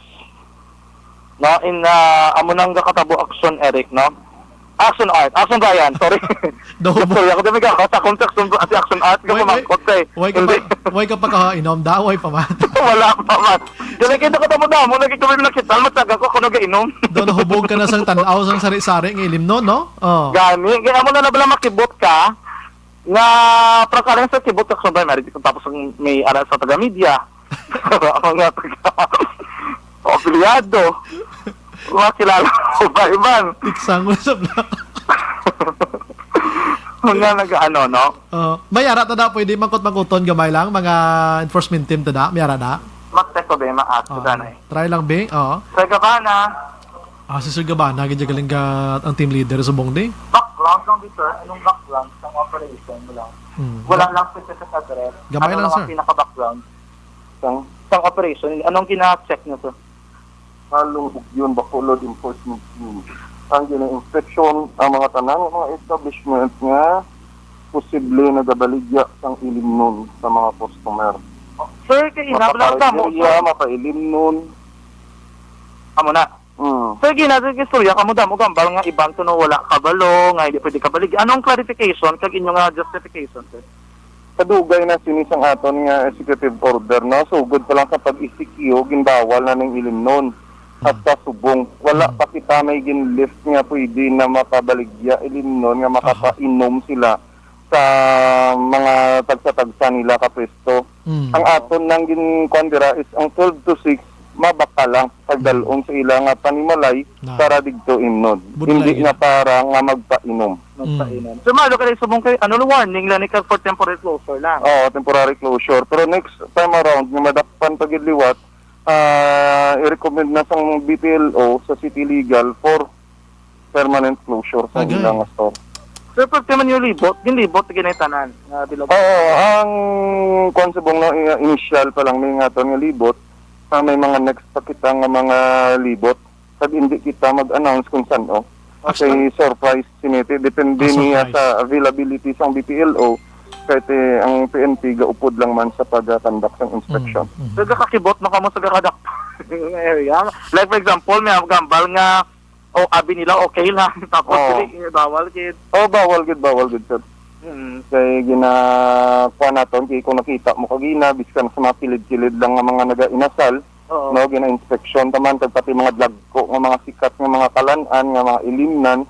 No, in, ah, amo nang gakatabo action, Eric, no? Action art. Action Brian, sorry. Daw mo. Sorry, ako din may gabasa. Kung sa action, si action art, Why, why, kapamangkot kay. why ka pa, Hindi. why ka pa ka inom? Daway pa man. Wala pa man. Dili, kita ko tamo-tamo, lagi kami nakita, matag ako, ako nagainom. Daw nahubog ka na sang tanaw, sang sari-sari nga ilimnon, no? Oh. Gani, kaya mo na lang makibot ka, nga, prangkalan sa kibot ka, kumbay, mari, tapos ang may ara sa taga-media. Ang mga taga-, opilyado. Mga kilala ko ba, iban? Tiksang, what's up na? Mga nag-ano, no? Oh, may ara ta da, pwede mangkot-mangkuton gamay lang, mga enforcement team ta da, may ara da? Mag-test ko ba, ma-ask ko Ah, sana eh. Try lang, be. Oo. Sa Gabana. Ah, si Sir Gabana, gid galing ka ang team leader sa Bongde. Background lang dito, anong background sa operation mo lang? Hmm. Wala lang specific address. Gamay Ano lang, lang ang sir. pinaka-background? Sang, sang operation, anong gina-check nyo, sir? Halong Ugyon, Bacolod Enforcement Team. Ang gina-inspection ang mga tanan nga mga establishment nga posible nagabaligya sang ilimnon sa mga customer. Sir, kay ina, wala Mapapariderya, kamo, sir. Mapailimnon. Amo na. Mm. Sir, gina, sa istorya, kamo damo gambal nga iban to no wala kabalo, nga hindi pwede kabalig. Anong clarification kag inyo nga justification, sir? Kadugay na sini sang aton nga executive order, no? Sugod pa lang sa pag-E C Q, ginbawal na ning ilimnon. Mm. Hasta subong. Wala Mm. pa kita may gin-list nga pwede na makabaligya ilimnon nga Aha. makapainom sila sa mga tagsa-tagsa nila ka pwesto. Mm. Ang aton nang gin-, kuwan dira is ang twelve to six, mabakal lang. Pagdalon sa ila nga panimalay Na. para digto imnon. Budlay Hindi na. na para nga magpainom. Magpainom. Mm. So, malo ka na subong kay, ano, warning lang ni kag for temporary closure lang. Oo, temporary closure. Pero next time around, nga madakpan pa gid liwat, ah, i-recommend na sang B P L O sa City Legal for permanent closure sa Agay. ilang store. Sir, pag naman yung libot, yung libot, ginay tanan, nga bilog. Oo, ang kwan sa bong, no, i-, initial pa lang, may nga to nga libot, ang may mga next pa kita nga mga libot, pag hindi kita mag-announce kung saan, oh. Kasi Actually, surprise siniti, depende Ah, niya surprise. sa availability sa B P L O. Kay ti-, ang P N P gaupod lang man sa pag-conduct sang inspection. Mm, mhm. So, gakakibot man kamo sa gakadakpan nga area. Like, for example, may gambal nga, o, abi nila, okay lang. Tapos, Oo. dili, eh, bawal gid. Oh, bawal gid, bawal gid, sir. Mm. Kay gina-, kuha naton, kay kung nakita mo kagina, biskan sa mga kilid-kilid lang nga mga naga-inasal, Oo. no, gina-inspeksyon ta man, kag pati mga dagko nga mga sikat nga mga kalan-an, nga mga ilimnan,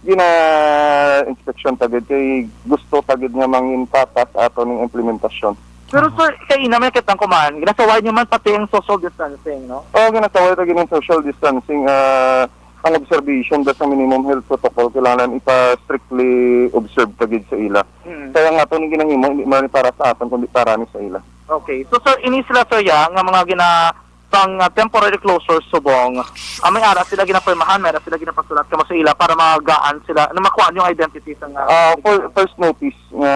gina-inspeksyon ta gid, kay gusto ta gid nga mangin patas ato ning implementasyon. Pero, Aha. sir, kay ina, may kitang kuman, ginasaway niyo man pati ang social distancing, no? Oo, ginasaway ta gid ang social distancing, ah, ang observation da sa minimum health protocol, kailangan ipa-strictly observe ta gid sa ila. Mm. Kaya nga, ito ning ginahimo, hindi man para sa aton, kundi para ni sa ila. Okay. So, sir, ini sila, sir, ya, nga mga gina-, pang, ah, temporary closure subong, ah, may ara sila ginapirmahan, may ara sila ginapasulat kamo sa ila para magaan sila, na makuha yung identity sa nga Ah, for, first notice nga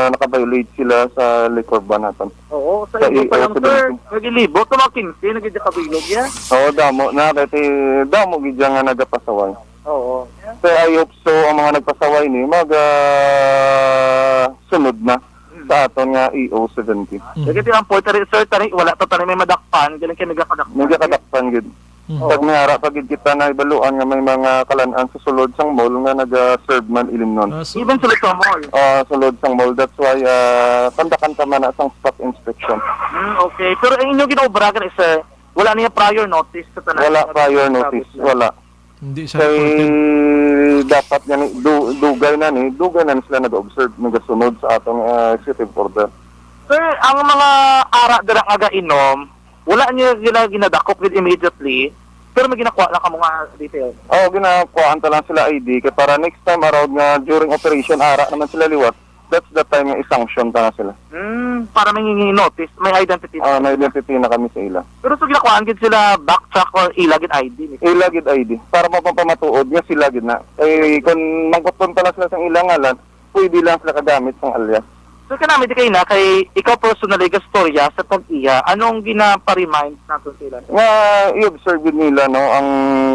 naka-violate sila sa liquor ban naton. Oo, sa Sa ibo pa lang, sir. A O seventeen. Nagilibot sa mga kinse, nagidya kabilog, ya. Oo, damo na, kay ti-, damo gid dyan nga nagapasaway. Oo. So, I hope so, ang mga nagpasaway ni, mag, ah, sunod na Mm. sa aton nga A O seventy. Mm. Sige, ti ang point, tari, sir, tari, wala to, tari, may madakpan, galing kay nagakadakpan. Nagakadakpan, gid. Mm. Oo. Pag may ara pa gid kita na ibaluan nga may mga kalan-an sa sulod sang mall nga naga-serve man ilimnon. Ah, so Even sulod sa mall. Ah, sulod sang mall. That's why, ah, kandakan ta man na sang spot inspection. Mm, okay. Pero ang inyong ginaobra, gani, sir, wala niya prior notice sa tanan Wala nga prior ginagawa notice. nila? Wala. Hindi siya Kay reported. dapat nga ni, du-, dugay na ni, dugay na ni sila nag-observe, nagasunod sa atong, ah, executive order. Sir, ang mga ara dira nga gainom, wala niyo sila ginadakop gid immediately, pero may ginakuha lang kamo nga details? Oo, ginakuhaan ta lang sila I D, kay para next time around nga during operation, ara naman sila liwat, that's the time nga i-sanction ta na sila. Hmm, para may notice, may identity na Ah, may sila. identity na kami sa ila. Pero so ginakuhaan gid sila backtrack or ila gid I D mismo? Ila gid I D, para mapapamatuod nga sila gid na. Eh, kung mangkuton pa lang sila sang ilang ngalan, pwede lang sila kagamit sang alias. So, kanami di kay na, kay ikaw personally, gastorya sa tag-iya, anong ginapa-remind nato sila? Nga i-observe gid nila, no, ang,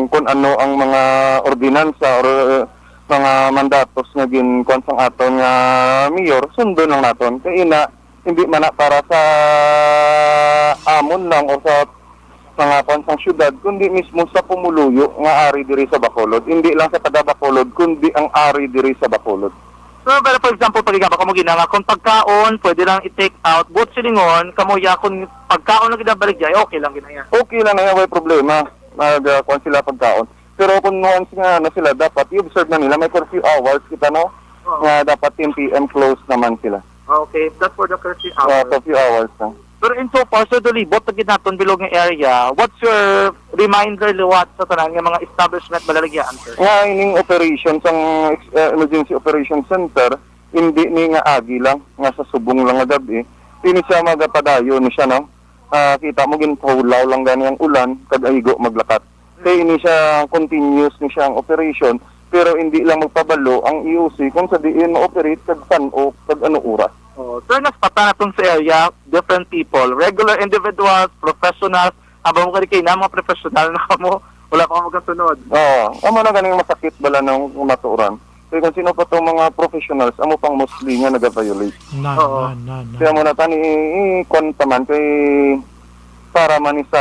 kung ano ang mga ordinansa or, uh, mga mandatos nga ginkuwan sang aton nga mayor, sundon lang naton. Kay ina, hindi man na para sa amon lang o sa mga kwan sang syudad, kundi mismo sa pumuluyo nga ari diri sa Bacolod. Hindi lang sa taga Bacolod, kundi ang ari diri sa Bacolod. So, pero for example, pag ikaw, kamo gina nga, kung pagkaon, pwede lang i-take out, but silingon, kamo ya, kung pagkaon lang ginabaligya, eh, okay lang gina ya. Okay lang na yan, way problema. Mag, ah, kwan sila pagkaon. Pero kung once nga, ano sila, dapat i-observe na nila, may curfew hours kita, no? Oo. Nga dapat ten P M close naman sila. Okay, that's for the curfew Ah, hours. curfew hours na. Pero in so far, Sir Dolibot, sa gid naton bilog nga area, what's your reminder liwat sa tanan nga mga establishment, balaligyaan, sir? Nga ining operation sang ex-, eh, Emergency Operation Center, hindi ni nga agi lang, nga sa subong lang nga gab-i. Ini siya magapadayon ni siya, no? Ah, kita mo, ginpahulaw lang gani ang ulan, kag aigo maglakat. Kay ini siya, continuous ni siya ang operation, pero hindi lang magpabalo ang E O C kung sa diin ma-operate kag san-o kag ano oras. Oo. Sir, naspatan naton sa area, different people, regular individuals, professionals, aba mo kay na mga professional na kamo, wala pa kamo kasunod. Oo. Amo na ganing masakit bala nung maturan. Kay kung sino pa tong mga professionals, amo pang mostly nga nag-violate. Nan, Oo. nan, nan, nan. Kaya mo na tani, i-, i-, kwan pa man, kay para man ni sa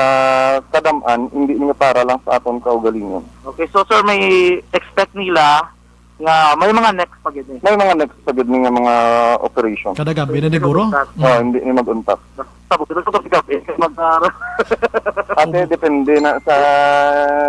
kadam-an, hindi nga para lang sa aton kaugalingon. Okay, so sir, may expect nila nga may mga next pa gid ni? May mga next pa gid ni nga mga operation. Kada gabi na Hindi siguro? mag-untat. Mm. Ah, hindi ni mag-untat. Sa bukid ko sa gabi, mag-, Ate, Opo. depende na sa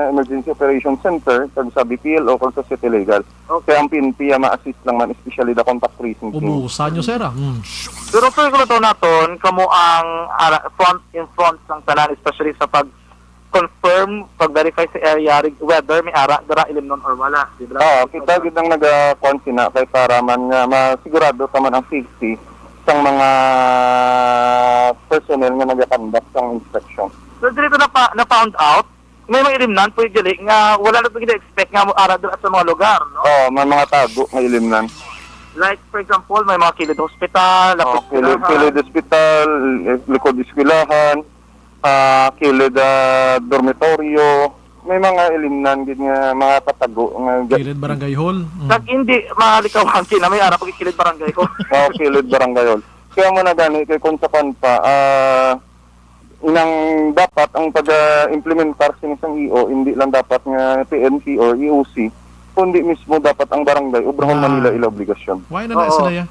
Emergency Operation Center, kag sa B P L O, kag sa City Legal. Okay. Kaya ang P N P, ah, ma-assist lang man, especially the contact tracing team. Ubusan nyo, sir, ah. Mm. Pero, sir, kung ito naton, kamo ang ara-, front in front ng tanan, especially sa pag-confirm, pag-verify sa area, rig-, whether may ara, dira, ilimnon or wala. Di ba? Oo, kita gid ang naga-, kuwan sina, kay para man nga masigurado ta man ang safety sang mga personnel nga nagakandak sang inspection. So, dito na pa, na-found out, may mga ilimnan, pwede gali, nga wala na ito gina-expect nga mo ara dira sa mga lugar, no? Oo, may mga tago nga ilimnan. Like, for example, may mga kilid hospital, Oo, lapit kilid, eskwelahan. kilid hospital, eh, likod eskwelahan, ah, kilid, ah, dormitoryo, may mga ilimnan gid nga mga patago nga ga- Kilid Barangay Hall. Mm. Kag hindi malikawan sina may ara pagkilid barangay ko. Oh, kilid barangay hall. Kaya mo na gani kay kung sa kwan pa, ah, inang dapat ang pag-implementar sini sang E O, hindi lang dapat nga P N P or E O C, kundi mismo dapat ang barangay, obrahon man nila ila obligasyon. Why na na Oo. sila ya?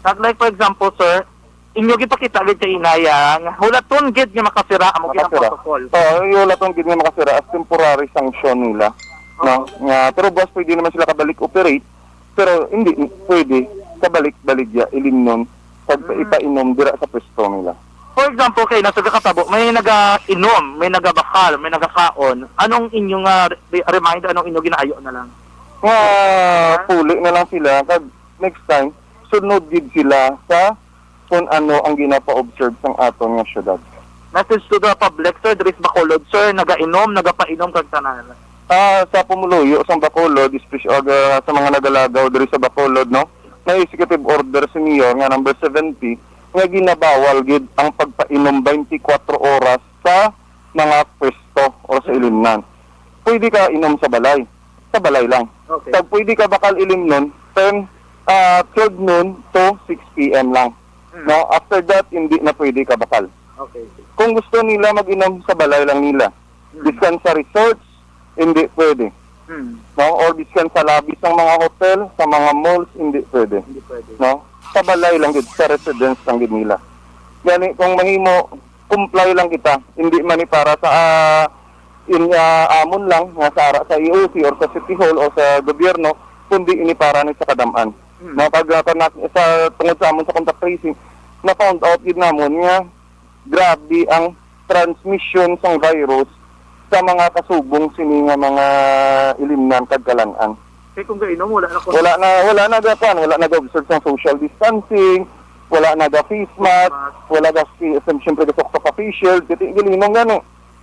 Kag like, for example, sir, inyo gipakita gid sa inaya nga hulaton gid nga makasira amo Makasira. ginang protocol. Oo, yung hulaton gid nga makasira as temporary sanction nila, no? Nga, pero buwas pwede naman sila kabalik operate, pero hindi pwede kabalik-baligya ilimnon pag Mm. ipainom dira sa pwesto nila. For example, kay nasa kakatabo, may nagainom, may nagabakal, may nagakaon. Anong inyo nga re- remind, anong inyo ginaayo na lang? Nga puli na lang sila, kag next time, sunod gid sila sa kung ano ang ginapa-observe sang aton nga syudad. Message to the public, sir, diri sa Bacolod, sir, nagainom, nagapainom kag tanan. Ah, sa pumuluyo sang Bacolod, especially, ah, sa mga nagalagaw diri sa Bacolod, no, may executive order si Mayor nga number seventy nga ginabawal gid ang pagpainom twenty-four oras sa mga pwesto o sa ilimnan. Pwede ka inom sa balay, sa balay lang. Okay. Kag pwede ka bakal ilimnon ten, ah, twelve noon to six P M lang. Hmm. No, after that hindi na pwede ka bakal. Okay. Kung gusto nila mag-inom sa balay lang nila, Hmm. Biskan sa resorts, hindi pwede. Hmm. No? Or biskan sa lobby sang mga hotel, sa mga malls, hindi pwede. Hindi pwede. No? Sa balay lang gid, sa residence lang gid nila. Gani, kung mahimo, comply lang kita. Hindi man ni para sa, ah, in, ah, amon lang, nga sa ara sa E O C or sa City Hall o sa gobyerno, kundi ini para ni sa kadam-an. Hmm. No? Pag, ah, pag na- sa, tungod sa amon sa contact tracing, na-found out gid namon nga grabe ang transmission sang virus sa mga kasubong sini nga mga ilimnan kag kalan-an. Kay kung gainom, wala na kon- Wala na, wala na gakuan, wala na ga-observe sang social distancing, wala na ga face mask, Mask. wala ga si-, siyempre gasuktok ka face shield, kiti gilinong gani.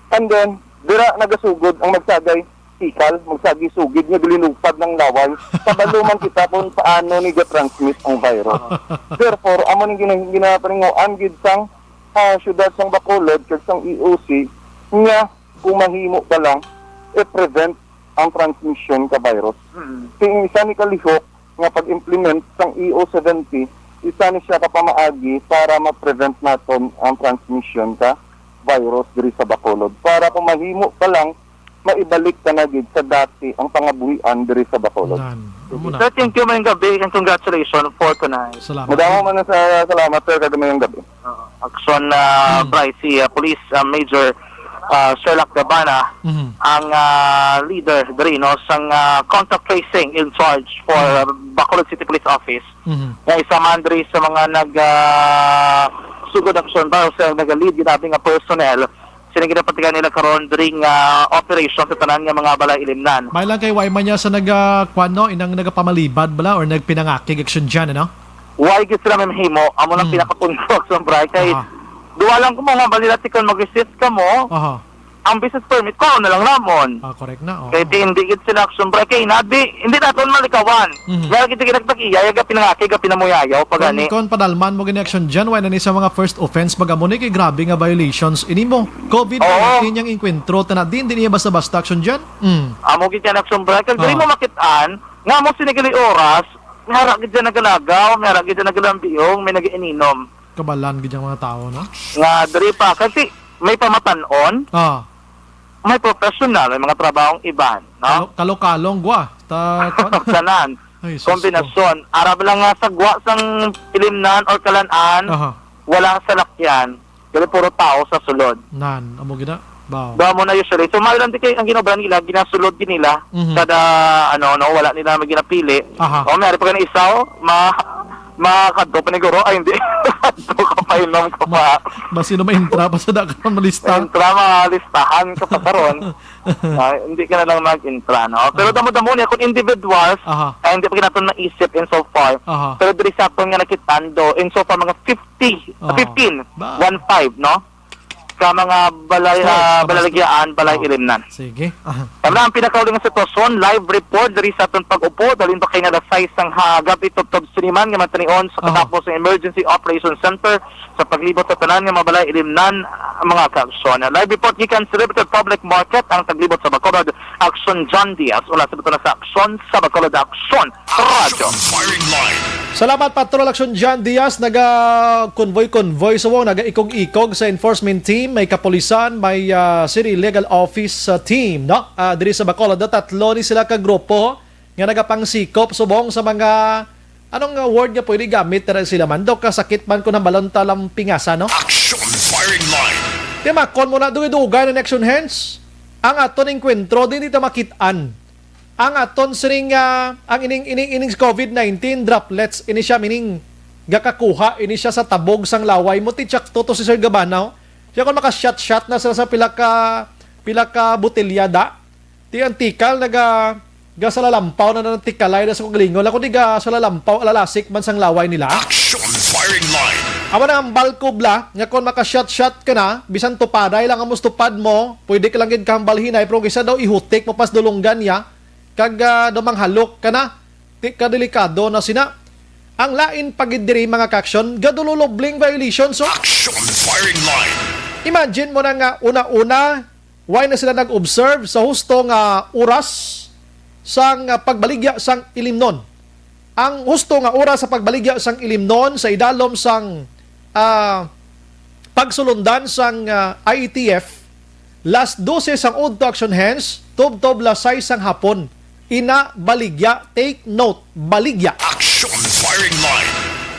And then, dira nagasugod ang magsagay tikal, magsagi sugid nga gilinupad ng laway. Kabalo man kita kung paano ni ga-transmit ang virus. Therefore, amo ning gina-, ginaparinguan gid sang, ah, siyudad sang Bacolod kag sang E O C nga kung mahimo pa lang i-prevent ang transmission ka virus. Mm. Kay ang isa ni kalihok nga pag-implement sang E O seventy, isa ni siya ka pamaagi para ma-prevent naton ang transmission ka virus diri sa Bacolod. Para kung mahimo pa lang, maibalik ta na gid sa dati ang pangabuhian diri sa Bacolod. Nan. Amo na. Sir, thank you, maayong gabi, and congratulations for tonight. Salamat. Madamo man sa salamat, sir, kag maayong gabi. Oo. Action, ah, Hmm. Bryce, si, ah, Police, ah, Major, ah, Sherlock Gabana, Mhm. ang, ah, leader diri, no, sang, ah, contact tracing in charge for, Hmm. ah, Bacolod City Police Office. Mhm. Nga isa man diri sa mga nag, ah, sugod aksyon ba o sa nag-lead ginabi nga personnel sini ginapatigan nila karon diri nga operation sa tanan nga mga balay ilimnan. May lang kay why man niya sa naga, kwan, no, inang nagapamalibad bala or nagpinangakig aksyon dyan, ano? Why gid sila may mahimo? Amo lang Hmm. pinakapunto sa bray kay Aha. duwa lang ko mga balila tikon mag-resist ka mo. Aha. Ang business permit ko na lang namon. Ah, correct na. Oo. Kay di, hindi gid sila action bray kay nabi, hindi naton malikawan. Mhm. Wala gid ginagtag-iya, yaga pinangakig, ga pinamuyayaw pa Kon, gani. Kon padalman mo gini action dyan, why na ni sa mga first offense pag amo ni kay grabe nga violations. Ini mo, COVID Oo. nineteen yang enkwentro, tana din, din niya basta-basta action dyan. Mm. Amo gid yan action bray. Kag dili Oo. mo makit-an, nga mo sinigali oras, may hara gid dyan nagalagaw, may hara gid dyan nagalambiong, may nag-iininom. Kabalan gid ang mga tao, no? Nga diri pa, kasi may pamatan-on, Ah. may professional, may mga trabahong iban, no? Kalo-, kalo-kalong gwa. Ta-, Tanan. Ay, sus ko. Kombinasyon. Arab lang nga sa gwa sang ilimnan or kalan-an, Aha. wala salakyan. Dili puro tao sa sulod. Nan, amo gina. Bao. Ba mo na usually. So, maayo lang di kay ang ginobra nila, ginasulod gid nila Mhm. kada, ano, no, wala nila may ginapili. Aha. O, may ari pa gani isa, o, ma-, makadto pa ni guro. Ay, hindi. Kadto ka pa, inom ka Ma-, pa. Basi na maintra pa sa daka ng lista. Intra, mga listahan ka pa karon. Ah, hindi ka na lang mag-intra, no? Pero Aha. damo-damo niya, kung individuals, Aha. ay hindi pa naton naisip in so far. Aha. Pero diri sa aton nga nakitando, in so far, mga fifty, Aha. fifteen, Ba? one five, no? sa mga balay, Store, ah, mga balaligyaan, balay store. ilimnan. Sige. Tama na ang pinakauling nga sitwasyon, live report diri sa aton pag-upod, halin pa kay nga alas sais sang hagap, itubtob siniman nga mantanion sa Aha. katapos ng Emergency Operation Center sa paglibot sa tanan nga mga balay ilimnan, ah, mga kaaksyon. Live report gikan sa Libertad Public Market, ang taglibot sa Bacolod, Aksyon John Diaz, ula sa buto na sa Aksyon sa Bacolod, Aksyon Radyo. Firing line. Salamat, Patrol Action John Diaz. Naga-convoy-convoy subong, naga-ikog-ikog sa enforcement team. May kapulisan, may ah, city legal office ah, team, no? Ah, diri sa Bacolod, tatlo ni sila ka grupo nga nagapangsikop subong sa mga, anong ah, word nga pwede gamit na sila man? Do kasakit man kung hambalon ta lang pingasan, no? Action firing line. Timakon mo na, dugay-dugay na action hands. Ang aton enkwentro, di ta makit-an. Ang aton siring nga, ang ining, ining, ining COVID nineteen droplets, ini siya, meaning, gakakuha, ini siya sa tabog sang laway mo. Ti tsakto to si Sir Gabanaw. Siya kung maka-shot-shot na sila sa pila ka, pila ka botelya da. Ti ang tikal, naga, gasalalampaw na ng tikalay na sa kagalingon. Ako di gasalalampaw, alalasik man sang laway nila. Action firing line. Amo na ang balkubla, nga kon maka-shot-shot ka na, bisan tupaday lang ang mustupad mo, pwede ka lang gid kahambal hinay, pero kisa daw ihutik mo pas dulunggan niya, kag ah, daw manghalok ka na, ti ka delikado na sina. Ang lain pa gid diri, mga kaaksyon, gadululubling violations, oh. Action firing line. Imagine mo na nga una-una, why na sila nag-observe sa husto nga oras sang ah, pagbaligya sang ilimnon. Ang husto nga oras sa pagbaligya sang ilimnon sa idalom sang ah, pagsulundan sang ah, I A T F, las dose sang udto action hands, tubtob las sais sang hapon. Ina, baligya, take note, baligya. Action firing line.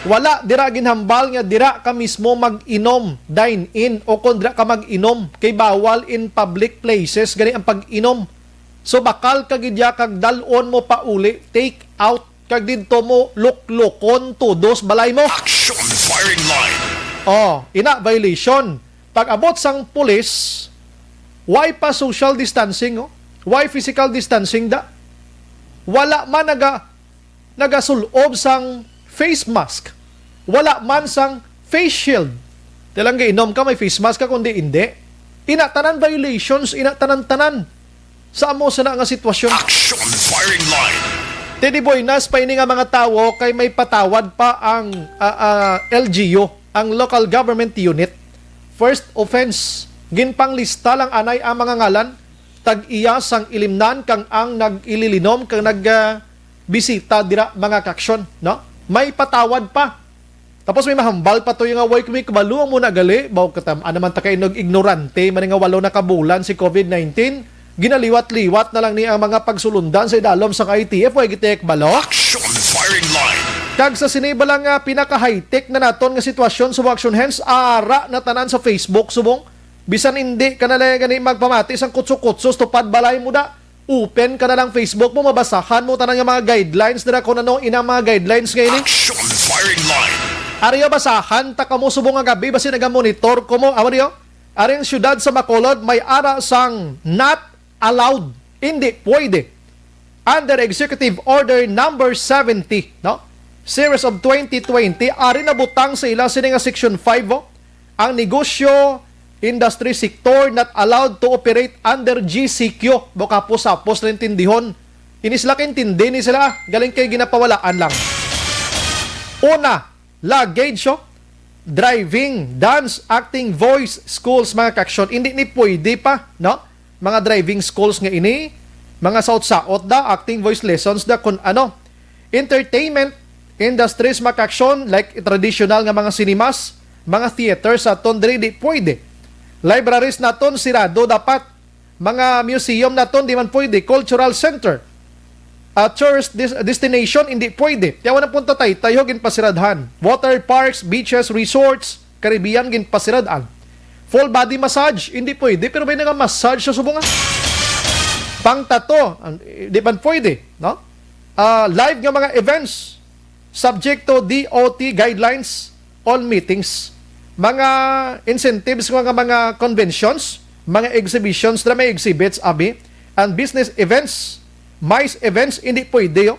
Wala dira ginhambal nga dira ka mismo mag-inom, dine in, o kon dira ka mag-inom, kay bawal in public places gani ang pag-inom. So bakal ka gid ya kag dal-on mo pauli, take out, kag didto mo luklukon tudos balay mo. Action firing line. Oh, ina, violation. Pag-abot sang pulis, why pa social distancing, oh? Why physical distancing da? Wala man naga nagasulob sang face mask. Wala man sang face shield. Tilang giinom ka, may face mask ka, kundi hindi. Ina tanan violations, ina tanan-tanan sa amo sana nga sitwasyon. Action firing line. Teddy Boy, nas pa ini nga mga tawo kay may patawad pa ang ah, ah, L G U, ang local government unit. First offense, ginpanglista lang anay ang mga ngalan, tag-iya sang ilimnan kang ang nag-ililinom kang nag ah, bisita dira, mga kaaksyon, no? May patawad pa. Tapos may mahambal pa to yung nga, "Way, kami kabalo mo na gali, baw katam-, ano man ta kay nog ignorante man nga walo na kabulan si COVID nineteen, ginaliwat-liwat na lang ni ang mga pagsulundan sa idalom sang I T F, way gitek balo." Action firing line. Kag sa sini bala nga pinaka-high-tech na naton nga sitwasyon sa action hands, ara na tanan sa Facebook, subong. Bisan hindi ka na lang gani magpamati sang kutso-kutso sa tupad balay mo da. Open ka na lang Facebook mo, mabasahan mo tanan nga mga guidelines dira kung ano inang mga guidelines nga ini. Action firing line. Ariyo, basahan ta kamo subong nga gabi, basi naga-monitor ko mo. Amo niyo? Ari ang siyudad sa Bacolod, may ara sang not allowed, hindi pwede. Under Executive Order Number seventy, no? Series of twenty twenty, ari nabutang sa ila sini nga Section five, oh. Ang negosyo, industry sector not allowed to operate under G C Q. Daw kapos-hapos na intindihon. Ini sila kaintindi ni sila, galing kay ginapawalaan lang. Una, luggage, oh. Driving, dance, acting, voice, schools, mga kaaksyon. Hindi ni pwede pa, no? Mga driving schools nga ini, mga saot-saot da, acting, voice lessons da, kun ano. Entertainment industries, mga kaaksyon, like traditional nga mga cinemas, mga theaters aton diri, di pwede. Libraries naton sirado dapat. Mga museum naton di man pwede, cultural center, ah, tourist des- destination, hindi pwede. Kaya wala punta tayo, tayo ginpasiradhan. Water parks, beaches, resorts, Caribbean, ginpasiradan. Full body massage, hindi pwede, pero may nga massage sa subong, ah. Pang tato, ang- di man pwede, no? Ah, live nga mga events, subject to D O T guidelines on meetings. Mga incentives, mga, mga conventions, mga exhibitions na may exhibits, abi, and business events, MICE events, hindi pwede, oh.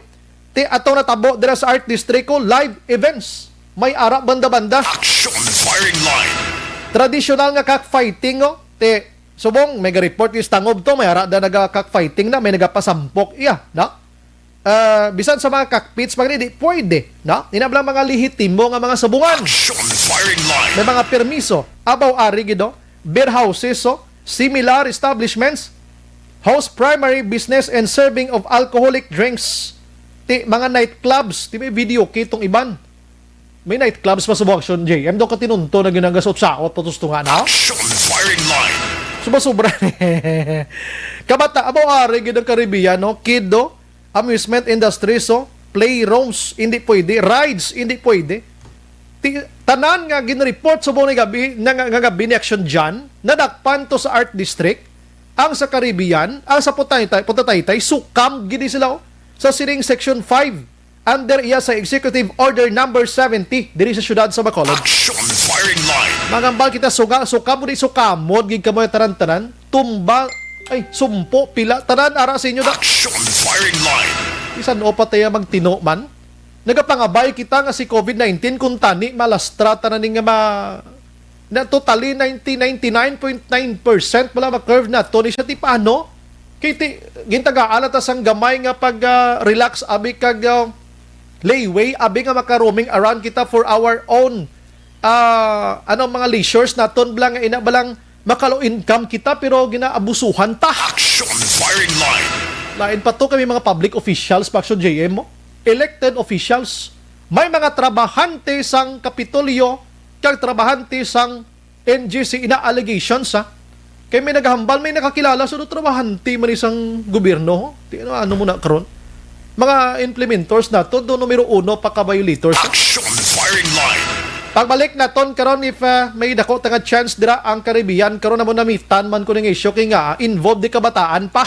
Ti ato natabo dira sa Art District ko, live events. May ara banda-banda. Action firing line. Traditional nga cockfighting, no? Ti, subong, may ga-report yung tangob to, may ara da naga-cockfighting na, may nagapasampok, iya, no? Ah, bisan sa mga cockpits, mga di pwede, no? Ina bala mga lehitimo nga mga sabungan. Action firing line. May mga permiso, abaw ari gid, no? Beer houses, so, similar establishments, host primary business and serving of alcoholic drinks. Ti, mga nightclubs, ti may video kitong iban. May nightclubs pa sa Action J M, daw katinunto na ginagasaot-saot, patustungan, ha? Action firing line. Suba-sobra. Kabata, abaw ari gid ang Caribbean, no? Kid, no? Amusement industry, so playrooms, hindi pwede. Rides, hindi pwede. Ti-, tanan nga gin-report subong ni gabi, na, nga, nga gabi ni Action Jan, nadakpan to sa Art District, ang sa Caribbean, ang sa Punta Taytay, Punta Taytay, sukam gid sila, oh, sa sining Section five, under iya sa Executive Order Number seventy, diri sa siyudad sa Bacolod. Action firing line. Mangambal kita, suga, sukam, di sukamod, gid kamo tanan-tanan, tumba, ay, sumpo, pila, tanan, ara sa inyo na. Action firing line. Bisan o pataya magtino man, nagapangabay kita nga si covid nineteen kung tani malastra tanan ni nga ma-, na totally ninety, ninety-nine point nine percent wala ma-curve na to ni siya. Ti paano? Kay ti, gintagaan ta sang gamay nga pag, ah, relax, abi, kag, ah, leeway, abi, nga maka-roaming around kita for our own, ah, ano, mga leisures naton bala nga ina balang makalo income kita pero ginaabusuhan ta. Action firing line. Lain pa to kami mga public officials pa Action J M mo. Elected officials. May mga trabahante sang Kapitolyo kag trabahante sang N G C ina allegations, ha. Kay may nagahambal, may nakakilala sa trabahante man isang gobyerno. Ti ano, ano mo na karon? Mga implementors nato, do numero uno pa ka violators. Action firing line. Pagbalik naton karon, if, ah, may dako ta nga chance dira ang Caribbean, karon amo namitan man ko ning isyu kay nga, ah, involved di kabataan pa.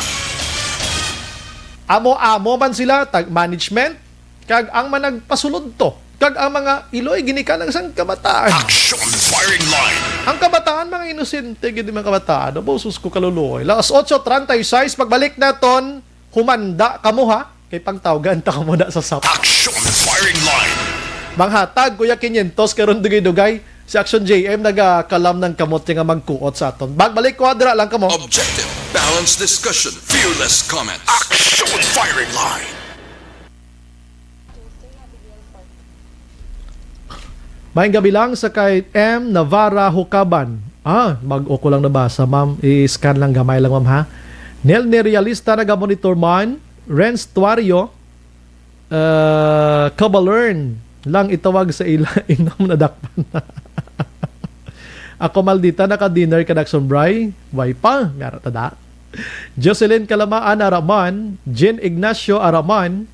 Amo-amo man sila, tag management, kag ang managpasulod to, kag ang mga iloy ginikanang sang kabataan. Action firing line. Ang kabataan, mga inosente gid, mga kabataan. Abo, sus ko, kaluluoy. Las ocho treinta y seis, pagbalik naton, humanda kamo, ha? Kay pangtawgan ta kamo na sa sap. Action firing line. Manghatag, Kuya, quinientos karon dugay-dugay. Si Action J M nagakalam ng kamot nga magkuot sa aton. Pagbalik ko, dira lang kamo. Objective, balanced discussion, fearless comments. Action firing line. Maayong gabi lang sa kay M Navarra Hukaban. Ah, bag-o ko lang nabasa, ma'am. I-scan lang gamay lang, ma'am, ha. Nelner Realista, naga-monitor man. Renz Tuario, uh, Kabalern lang itawag sa ila, inom na dakpan. Ako, Maldita, naka-dinner ka, Daxon Bray? Way pa, may ara ta da. Jocelyn Kalamaan, ara man. Jean Ignacio, ara man.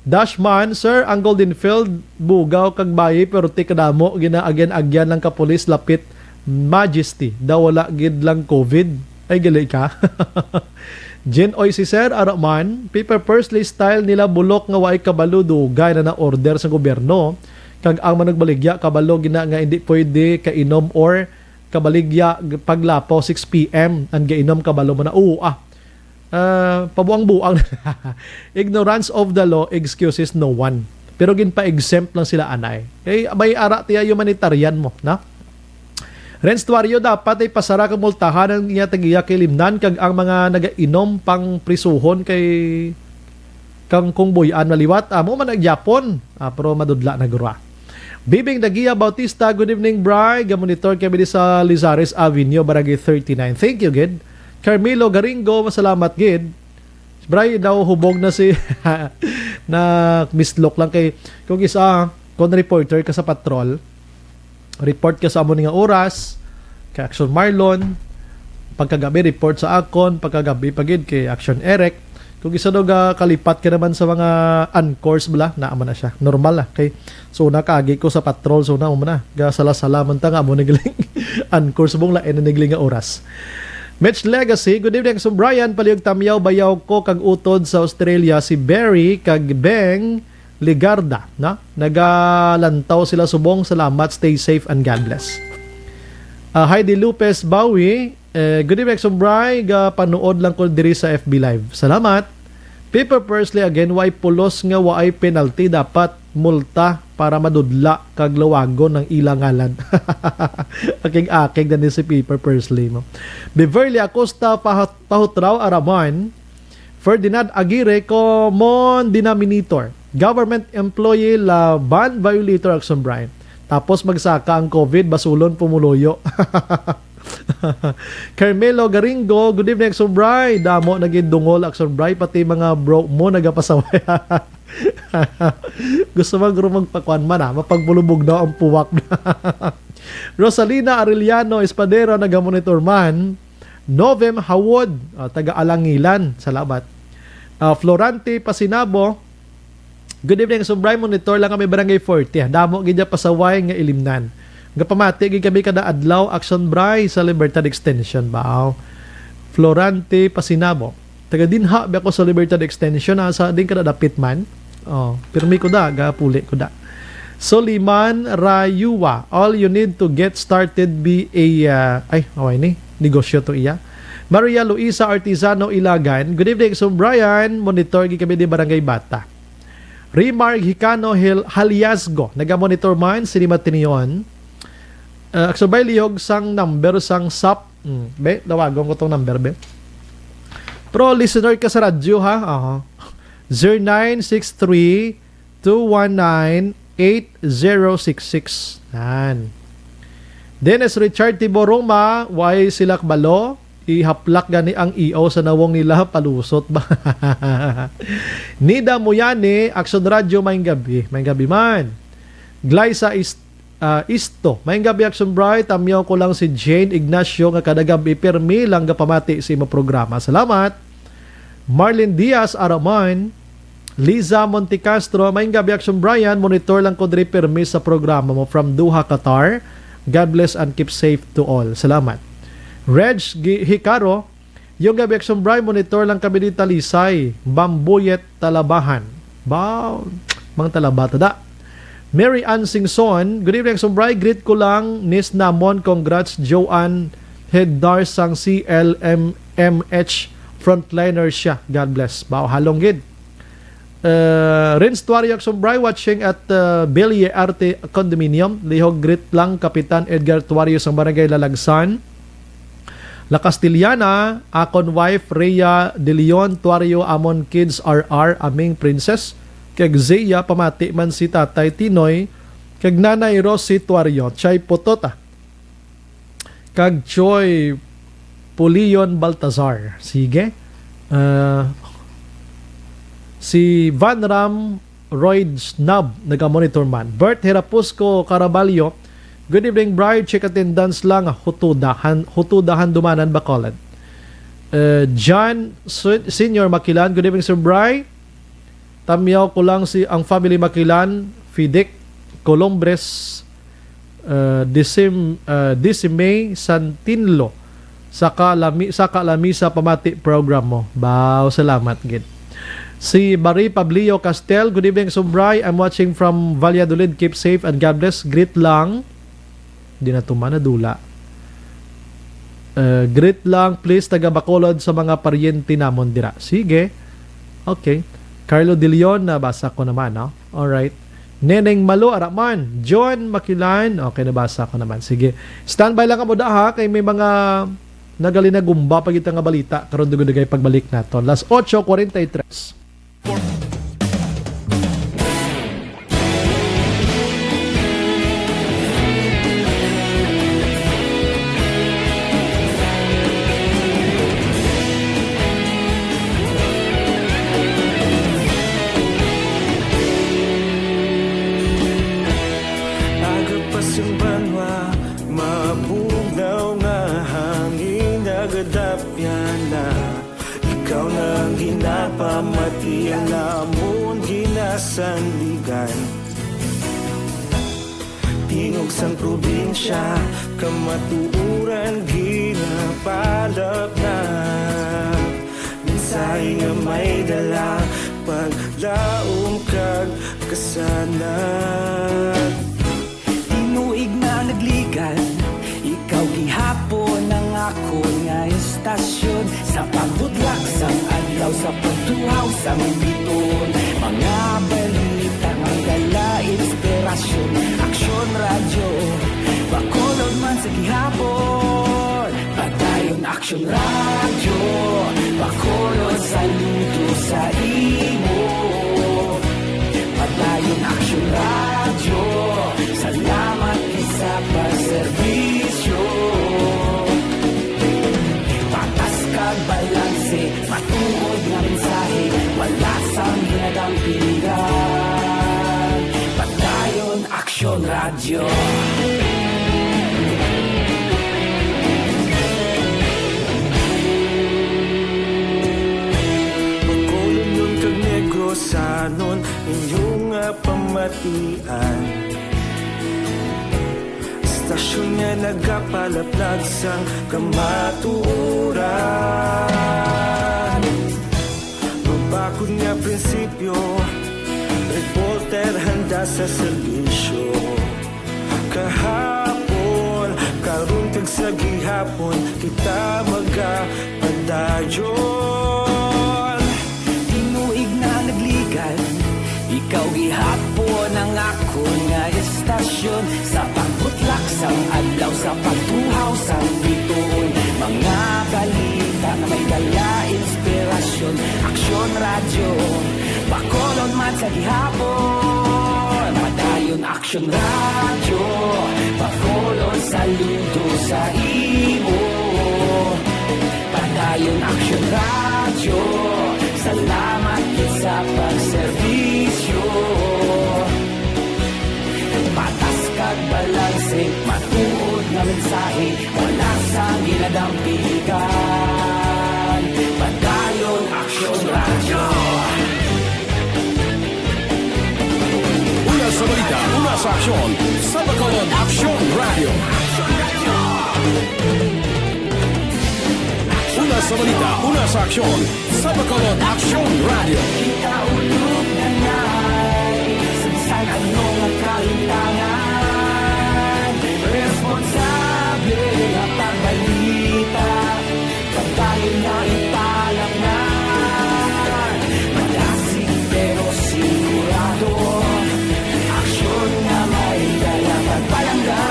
Dashman, sir, ang Golden Field, bugaw kag bayi, pero ti kadamo, ginaagyan-agyan lang ka pulis, lapit, Majesty, daw wala gid lang covid. Ay, gali ka. Jen Oy, si Sir, ara man, paper purse list style nila, bulok nga waay kabalo, dugay na na-order sa gobyerno. Kag ang manugbaligya, kabalo gina nga hindi pwede kainom or kabaligya paglapaw six P M ang gainom, kabalo mo na. Oo, ah. Ah, pabuang-buang. Ignorance of the law excuses no one. Pero ginpa-exempt lang sila, anay. Kay may ara tiya humanitarian mo, na? Renz Tuario, dapat ay pasara kag multahan ang iya tag-iya kay Limnan kag ang mga nagainom pang prisuhon kay kang kung buy-an maliwat, amo man ang Japon. Ah, pero madudla na gura. Bibing Dagia Bautista, good evening, Bri. Gamonitor kami di sa Lizares Avenue, Barangay thirty-nine. Thank you, gid. Carmelo Garingo, masalamat, gid. Bri, daw hubog na si na mislok lang kay kung isa, kung reporter ka sa patrol, report ka sa amo ni nga oras, kay Action Marlon, pagkagabi report sa akon, pagkagabi pa gid kay Action Eric. Kung isa daw ga kalipat ka naman sa mga anchors bala, naa man na siya. Normal na kay so na kaagi ko sa patrol, so na mo na. Ga sala-sala man ta nga amo ni giling anchors, bong lain na ni giling nga oras. Mitch Legacy, good evening, Sir Brian. Palihog tamyaw bayaw ko kag utod sa Australia, si Berry kag Beng Legarda, na? Nagalantaw sila subong. Salamat, stay safe and God bless. Ah, Heidi Lopez Bawi, eh, good evening, Sir Bri. Ga panuod lang ko diri sa F B Live. Salamat. Piper Pursley again, way pulos nga way penalty, dapat multa para madudla kag lawagon ang ila ngalan. Akig-akig na ni si Piper Pursley mo. Beverly Acosta Pahat-, Pahutraw Araman, Ferdinand Aguirre, common denominator. Government employee la ban violator, Action Brian. Tapos magsaka ang COVID, basulon pumuluyo. Carmelo Garingo, good evening, Action Bri. Damo naging dungol, Action Bri, pati mga bro mo nagapasaway. Gusto man guro magpakuan man, ah, mapagpulubog daw ang puwak. Rosalina Arellano Espadero, nagamonitor man. Novem Hawod, ah, taga Alangilan. Salamat. Ah, Florante Pasinabo, good evening, Action Bri. Monitor lang kami, Barangay forty. Damo gid ya pasaway nga ilimnan. Nga pamati gid kami kada adlaw, Action Bri, sa Libertad Extension, bao. Florante Pasinabo. Taga dinha ba ako sa Libertad Extension, ah, sa din kada dapit man. Oh, pirmi ko da, gapuli ko da. Soliman Rayua, all you need to get started be a, ah, ay, away ni, negosyo to iya. Maria Luisa Artizano Ilagan, good evening, Action Brian. Monitor gid kami di Barangay Bata. Rimar Hicano Hil-, Haliasgo, naga-monitor man, Cinema Tinion. Uh, Action Bri, lihog sang number sang sap. Mm, be, tawagon ko tong number, be. Pero listener ka sa radyo, ha? Aha. Zero nine six three, two one nine, eight zero six six. Nan. Dennis Richard Tiboroma, why sila kabalo? Ihaplak gani ang E O sa nawong nila, palusot ba? Nida Muyani, Action Radyo, maayong gabi. Maayong gabi man. Glyza Ist-, ah, Isto, maayong gabi, Action Bri. Tamyaw ko lang si Jane Ignacio nga kada gab-i pirmi lang gapamati sa imo programa. Salamat. Marlene Diaz Araman, Liza Montecastro, maayong gabi, Action Brian. Monitor lang ko diri pirmi sa programa mo from Doha, Qatar. God bless and keep safe to all. Salamat. Reg Gi-, Hicaro, yung gabi, Action Brian, monitor lang kami di Talisay, Bambuyet, Talabahan. Ba, mang Talabata da. Mary Ann Singson, good evening, Action Brian. Greet ko lang, niece namon. Congrats, Joanne Heddar sang C L M M H frontliner siya. God bless. Bao, halong gid. Uh, Renz Tuario Action Bri watching at, uh, Bilye Arte Condominium. Lihog greet lang, Kapitan Edgar Tuario sang Barangay Lalagsan. La Castellana, akon wife Rhea De Leon Tuario, amon kids R R, Aming Princess, kag Zia, pamati man si Tatay Tinoy, kag Nanay Rosie Tuario, Chay Putota, kag Choi Pulion Baltazar. Sige. Ah, si Van Ram Royd Snub, naga-monitor man. Bert Herapusco Caraballo, good evening, Bri. Check attendance lang. Hutudahan, hutudahan dumanan, Bacolod. Uh, John Su-, Senior Makilan, good evening, Sir Bri. Tamyaw ko lang si, ang family Makilan, Fidek, Colombres, uh, Disim-, uh, Disime Santinlo, saka lami, saka lami sa pamati program mo. Baw, salamat gid. Si Barry Pablio Castel, good evening, Action Bri. I'm watching from Valladolid. Keep safe and God bless. Greet lang. Di na tuman na dula. Uh, greet lang, please, taga Bacolod sa mga paryente namon dira. Sige. Okay. Carlo De Leon, nabasa ko naman, no? Alright. Neneng Malo, ara man. John Makilan. Okay, nabasa ko naman. Sige. Standby lang kamo da, ha, kay may mga nagalinagumba pa kita nga balita karon dugay-dugay pagbalik nato. Las ocho cuarenta y tres. Aga pa sing banwa, mabugnaw nga hangin, nagadapyan na. Ikaw na ang ginapamati, ang amon ginasandigan. Tingog sang probinsya, kamatuoran ginapalapnap. Mensahe nga may dala, paglaom kag kasanag. Tinuig na nagligad, ikaw gihapon ang akon nga estasyon. Sa pagbudlak sang adlaw, Sa pagtuhaw sang biton, mga balita nga may dala inspirasyon. Aksyon Radyo, Bacolod man sa gihapon. Padayon Aksyon Radyo, Bacolod saludo sa imo. Padayon Aksyon Radyo, salamat sa pagserbisyo. Patas kag balanse, matuod nga mensahe, wala sang ginadampigan. Padayon Aksyon Radyo. Bacolodnon kag Negrosanon, inyo nga pamatian. Istasyon nga nagapalaplag sang kamatuoran. Mabakod nga prinsipyo, reporter handa sa serbisyo. Kahapon, karon, kag sa gihapon, kita magapadayon. Tinuig na nagligan, ikaw gihapon ang akon nga istasyon. Sa pagbutlak sang adlaw, sa pagtuhaw sang bituon, mga balita nga may dala inspirasyon. Aksyon Radyo, Bacolod man sa gihapon. Padayon Aksyon Radyo, Bacolod saludo sa imo. Padayon Aksyon Radyo, salamat gid sa pagserbisyo. Patas kag balanse, matuod nga mensahe, wala sang ginadampigan. Padayon Aksyon Radyo. Una sa balita, una sa aksyon, sa Bacolod Aksyon Radyo. Una sa balita, una sa aksyon, sa Bacolod Aksyon Radyo. Kita ulog na nai, sang ano nga kalintangan, responsable nga pagbalita. Pagdayon na ipalaknan, malasig pero sigurado. Aksyon nga may dala pagpalangga.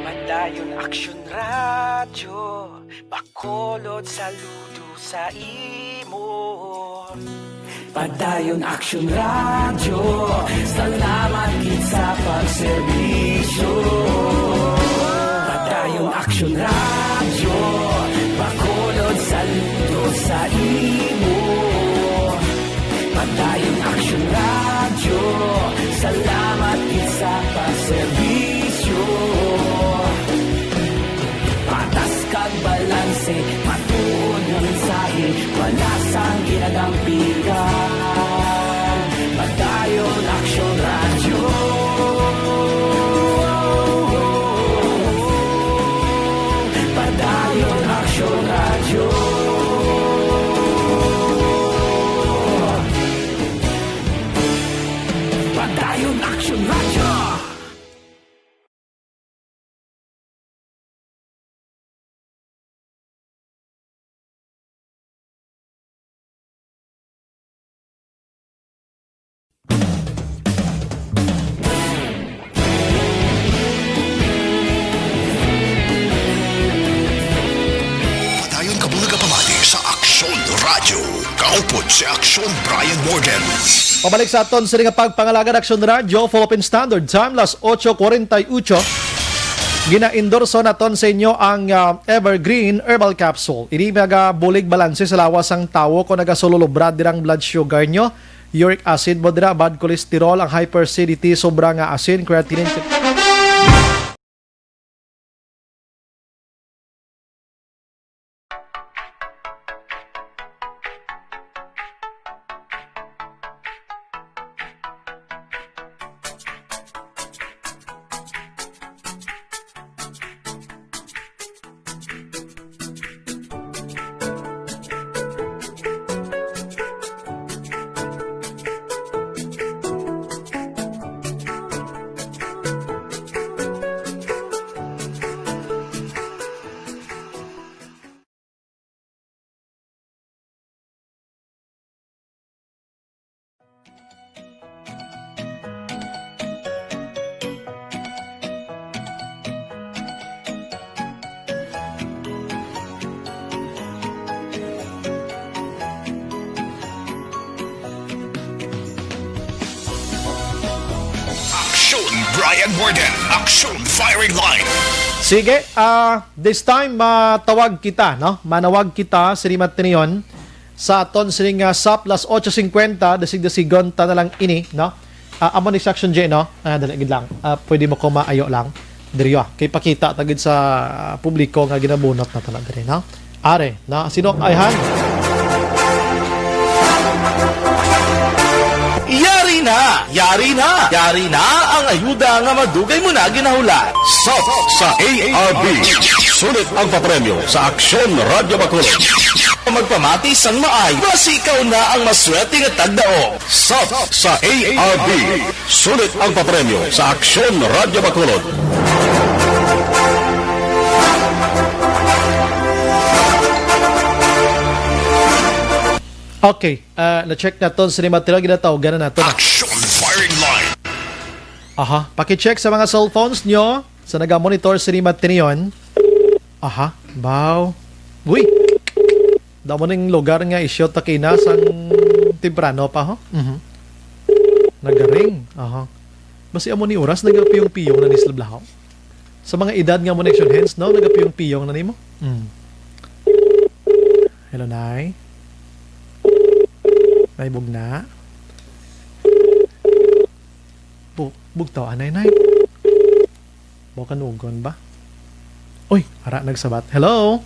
Padayon Aksyon Radyo, Bacolod saludo sa imo. Padayon Aksyon Radyo, salamat gid sa pagserbisyo. Padayon Aksyon Radyo, Bacolod saludo sa imo. Padayon Aksyon Radyo, salamat gid sa pagserbisyo. Patas kag balanse, matuod nga mensahe, wala sang ginadampigan. Padayon Aksyon Radyo. Padayon Aksyon Radyo. Padayon Aksyon Radyo. Padayon ka muna kapamati sa Aksyon Radyo. Kaupod si Aksyon Brian Morgan. Pabalik sa aton sini nga pagpangalagad, Aksyon Radyo, Philippine Standard Time, las ocho cuarenta y ocho. Gina-endorso naton sa inyo ang, ah, Evergreen Herbal Capsule. Ini magabulig balanse sa lawas sang tawo kon nagasululobra dira ang blood sugar nyo, uric acid mo dira, bad cholesterol, ang hyperacidity, sobra nga asin, creatinine. Ryan Warden, Aksyon Firing Line. Sige, ah, this time, matawag kita, no? Manawag kita, sini Matinion, sa aton sining, ah, sap las ocho cincuenta, dasig-dasigon ta na lang ini, no? Ah, amo ni si Action J, no? Ah, dali gid lang. Ah, pwede mo ko maayo lang. Diri, ah, kay pakita ta gid sa, ah, publiko nga ginabunot na tana diri, no? Are, na, sino ay han? Yari na! Yari na! Yari na ang ayuda nga madugay mo na ginahulat. Sap sa A R B. Sulit ang papremyo sa Aksyon Radyo Bacolod. Magpamati sang maay, basi ikaw na ang maswerte nga tagdao. Sap sa A R B. Sulit ang papremyo sa Aksyon Radyo Bacolod. Okay, ah, na-check naton sa material, ginatawgan na nato na. Action Firing Line. Aha, paki-check sa mga cellphones nyo sa naga-monitor sa Matinion. Aha, baw. Uy! Damo ning lugar nga i-shot ta kina sang temprano pa, ho? Mhm. Nagaring. Aha. Basi amo ni oras, nagapiyong-piyong na ni sila blahaw. Sa mga edad nga mo na, Action Hands, no? Nagapiyong-piyong na nimo. Mm. Hello, Nay. Nay Bugna. Bu-, bugtaw, anay, Nay. Bukanugon ba? Uy, ara nagsabat. Hello?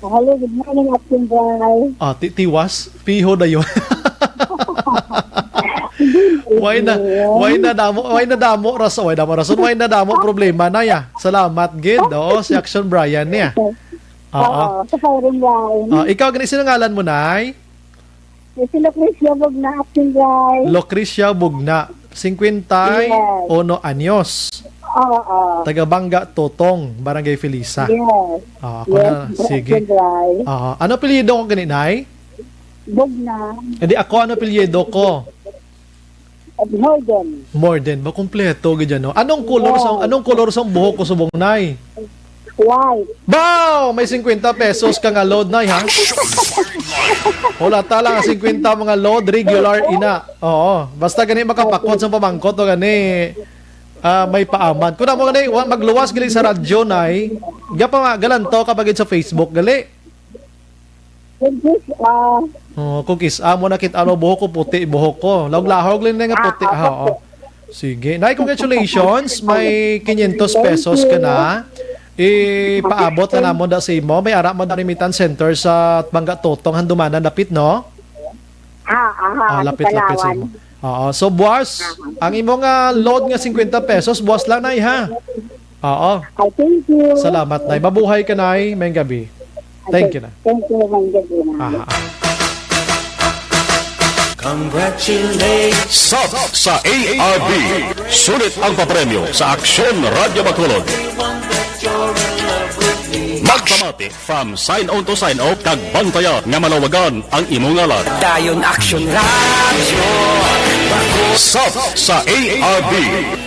Hello, good morning, Action Bray. Ah, ti-, tiwas, piho dayon. Why na, why na damo, why na damo rason, why damo rason, why na damo problema na ya. Salamat gid. Oo, si Action Brian niya. Oo, Oo. Sa firing line. Ah, ikaw gani, sino ngalan mo, Nay? Si Lucrecia Bugna, Action Bray. Lucrecia Bugna, singkwenta y uno anyos. Oo. Taga Bangga Totong, Barangay Felisa. Yes. Ah, ako Yes, na, sige. Action Bray. Ah, ano apelyido ko gani, Nay? Bugna. Hindi, ako, ano apelyido ko? Morden. Morden, ba, kompleto gid yan, no? Anong color sa, Yes. anong color sang buhok ko subong, Nay? White. Baw! May singkwenta pesos ka nga load, Nay, ha? Wala ta lang, singkwenta mga load, regular ina. Oo. Basta gani makapakot sa pamangkot o gani, ah, may paaman. Kung amo gani, wa-, magluwas gali sa radyo, Nay. Gapa nga, galantaw ka pa gid sa Facebook, gali. Which is, ah, Oh, kung kis-, amo na kit-, ano, buhok ko, puti, buhok ko. Lahog-lahog lang na nga puti, Ah, ha, oo. Sige. Nay, congratulations. May quinientos pesos ka na. Ipaabot na namon da sa imo. May ara man da remittance center sa Bangga Totong, Handumanan, lapit, no? Ah, aha, Ah, lapit, lapit sa Palawan. imo. Oo. So, buwas, ang imo nga load nga singkwenta pesos, buwas lang, Nay, ha? Oo. Ay, thank you. Salamat, Nay. Mabuhay ka, Nay. Mayong gabi. Thank you, Nay. Thank you, mayong gabi, Nay. Aha. Congratulations. Sap sa A R B. Sulit ang papremyo sa Aksyon Radyo Bacolod. Magpamati from sign on to sign off, kag bantaya nga malawagan ang imo ngalan. Dayon Action Radyo. Sap sa A R B.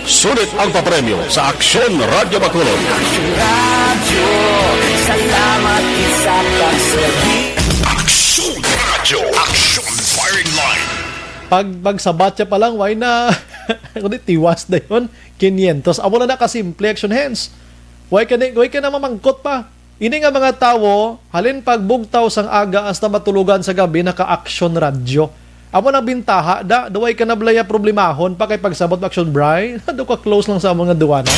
Sulit ang papremyo sa Aksyon Radyo Bacolod. Action Radyo, salamat sa pagserbi. Aksyon Radyo, Aksyon Firing Line. Pag, pag sabat siya pa lang, why na? Kundi tiwas na yun. Quinientos. Amo na nakasimple, Action Hands. Why ka ni, why ka na mamangkot pa? Ini nga mga tawo, halin pagbugtaw sang aga hasta matulugan sa gabi, naka-Action Radyo. Amo nang bintaha, da, duway ka na balaya problemahon pa kay pagsabot mo, Action Bray. Do ka close lang sa amo nga duwa, no?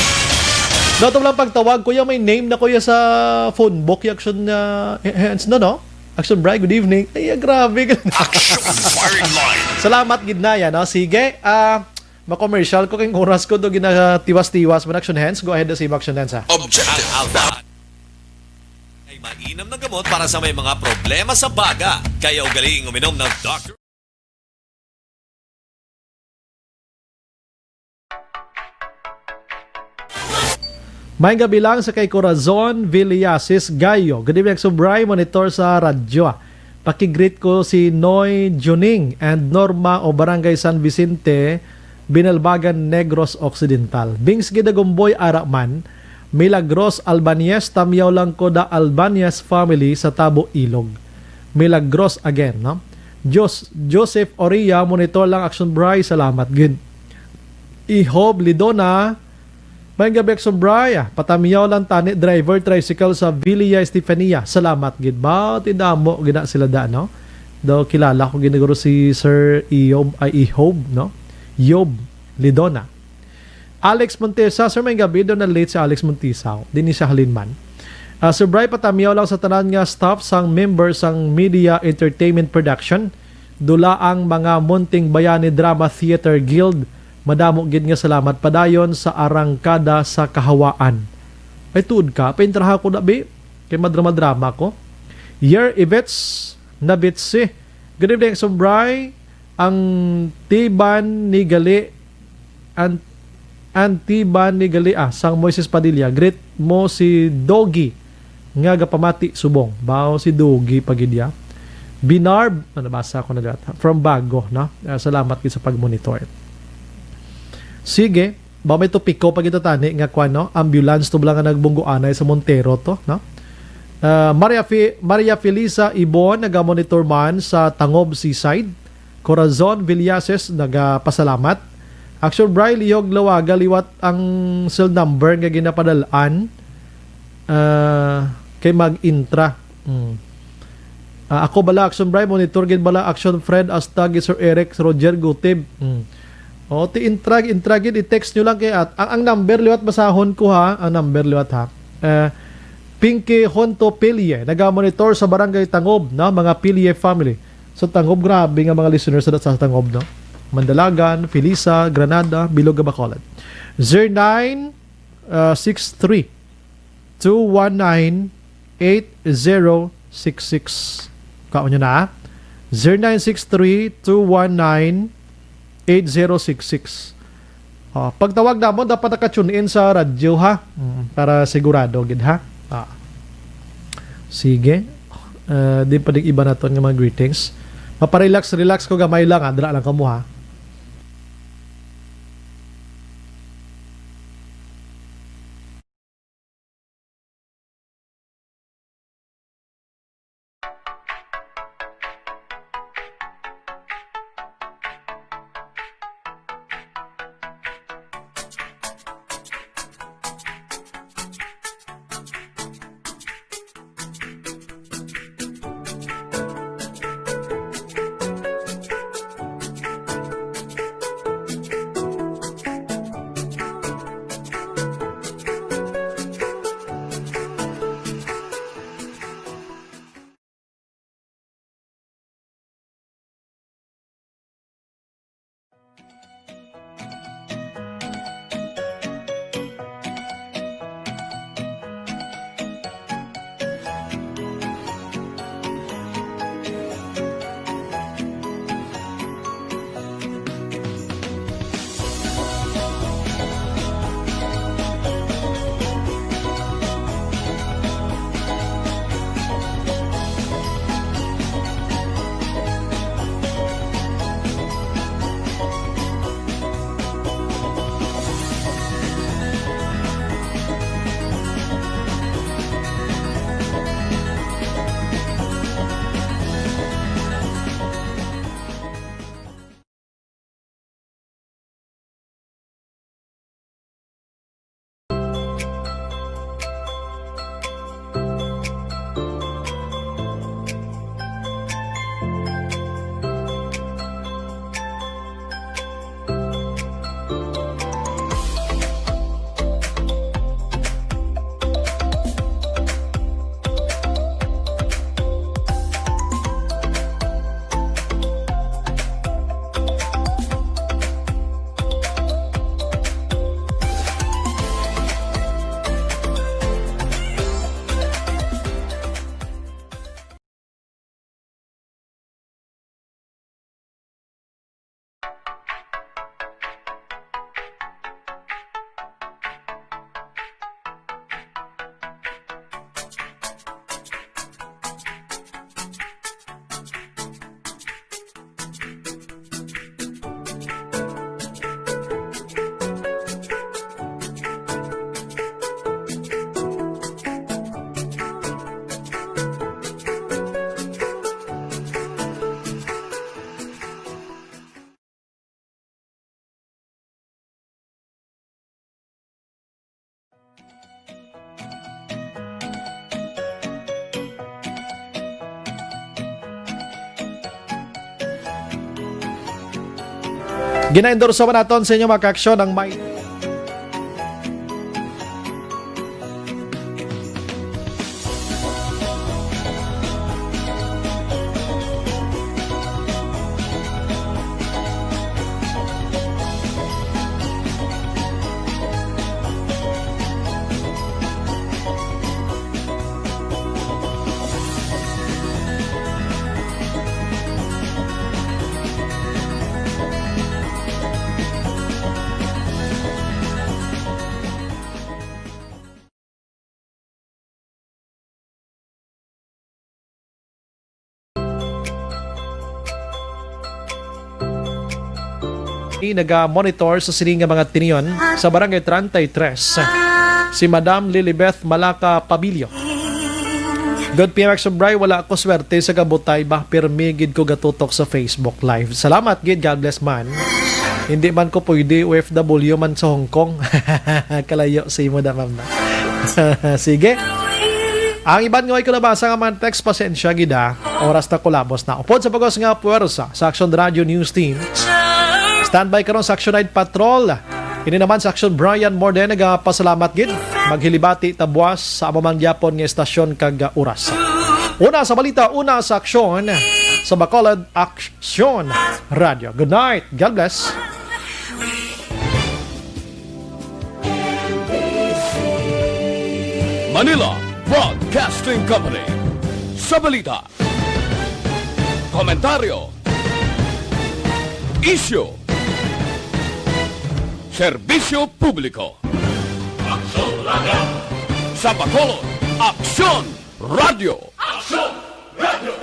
Dato lang pagtawag, kuya, may name na, kuya, sa phone book, yung Action, ah, Hands, no, no? Action Bray, good evening. Ay, ah, grabe. Action Firing Line. Salamat gid na yan, no? Sige, ah, ma-commercial ko kay oras ko do ginatiwas-tiwas mo, Action Hands. Go ahead, si Action Hands, ha. Objective. Ang Alpha ay mainam na gamot para sa may mga problema sa baga. Kaya ugaliing uminom ng Doctor May gabi lang sa kay Corazon Villasis Gayo. Good evening, Subray. Monitor sa radyo, ah. Pakigreet ko si Noy Juning and Norma o Barangay San Vicente, Binalbagan, Negros Occidental. Bings Gidagumboy Araman, Milagros Albanez, tamyaw lang ko da Albanez family sa Tabo, Ilog. Milagros again, no? Jos-, Joseph Oria, monitor lang, Action Bray, salamat gid. Ihob Lidona. May gabi, Action Bri. Ah, patamiyaw lang tani, driver tricycle sa Villa Estefania. Salamat gid ba? Ti damo gina sila da, no? Do kilala ko ginaguro si Sir Ihob, ay, Ihob, no? Yob Lidona. Alex Montesa, sir, may gabi daw na late si Alex Montesa. Di ni siya halin man. Ah, Sir Bri, patamiyaw lang sa tanan nga staff sang member sang Media Entertainment Production. Dula ang mga Munting Bayani Drama Theater Guild. Madamo gid nga salamat padayon sa arangkada sa kahawaan. Ay, tuod ka? Paintraha ko na, bi. Kay madrama-drama ko. Yer Ivets Nabitsi. Good evening, Sir Bri. Ang tiban ni gali, ang, ang tiban ni gali, ah, sang Moises Padilla. Greet mo si Doggy nga gapamati subong. Bao si Doggy Pagidya. Binarb, ano, basa ko na lahat. From Bago, no? Ah, salamat gid sa pag-monitor. Sige, ba may topiko pa kita tani nga kwan, no? Ambulance to bala nga nagbunggo anay sa Montero to, no? Ah, Maria Fi-, Maria Felisa Ibon nagamonitor man sa Tangob Seaside. Corazon Villases nagapasalamat. Action Bri, lihog lawaga liwat ang cell number nga ginapadalaan, ah, kay mag-intra. Mm. Ah, ako bala, Action Bri, monitor gid bala, Action Fred, hasta gid Sir Eric, Roger, Gutib. Mm. O, ti intra, intra gid, i-text nyo lang kay at, ang, ang number liwat basahon ko ha, ang number liwat ha. Eh, Pinky Honto Pilye, naga-monitor sa Barangay Tangob, no, mga Pilye family. Sa Tangob, grabe nga mga listeners sa, sa Tangob, no? Mandalagan, Felisa, Granada, Bilog, Bacolod. Zero nine, uh, six three, two one nine, eight zero six six. Kaon nyo na, ah. Zero nine six three, two one nine, eight zero six six. Oh, pagtawag namon, dapat naka-tune in sa radyo, ha? Mm, para sigurado gid, ha? Ah. Sige. Uh, di pa ding iba naton nga mga greetings. Maparelax, relax ko gamay lang, ha? Dala lang kamo, ha? Ginaendorso man naton sa inyo, mga kaaksyon, ang may Ni naga-monitor sa sini nga mga tinion sa Barangay treinta y tres, si Madam Lilibeth Malaca Pabilio. Good P M Action Bri, wala ko swerte sa kabutay ba, pirmi gid ko gatutok sa Facebook Live. Salamat gid, God bless man. Hindi man ko pwede, O F W man sa Hong Kong. Kalayo sa imo da, ma'am, na. Sige. Ang iban nga way ko nabasa nga mga text, pasensya gid, ah. Oras na kulabos na. Upod sa bugos nga puwersa sa Action Radio News Team, standby karon sa Action Night Patrol. Ini naman sa Action Brian Morde, nagapasalamat gid. Maghilibati ta buwas sa amo man gyapon nga estasyon kag, ah, oras. Una sa balita, una sa aksyon sa Bacolod Action Radio. Good night. God bless. Manila Broadcasting Company. Sa balita, komentaryo, isyu, serbisyo publiko. Aksyon Radio. Sa Bacolod, Aksyon Radio. Aksyon Radio.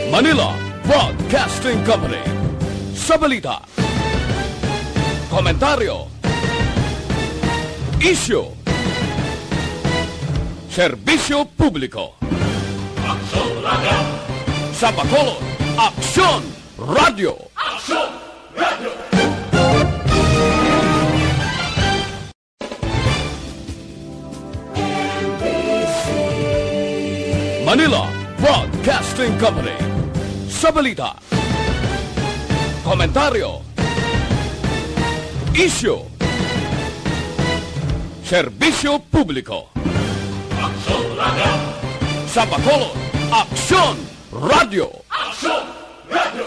Manila Broadcasting Company. Sa balita, komentaryo, isyu, serbisyo publiko. Aksyon Radio. Sa Bacolod, Aksyon Radio. Aksyon Radio. Manila Broadcasting Company. Sa balita, komentaryo, isyu, serbisyo publiko. Aksyon Radio. Sa Bacolod, Aksyon Radio. Aksyon Radio.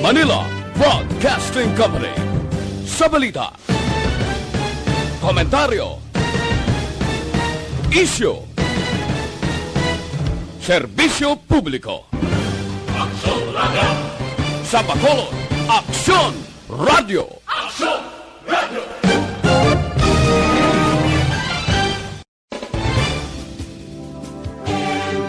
Manila Broadcasting Company. Sa balita, komentaryo, isyu, serbisyo publiko. Aksyon Radio. Sa Bacolod, Aksyon Radio.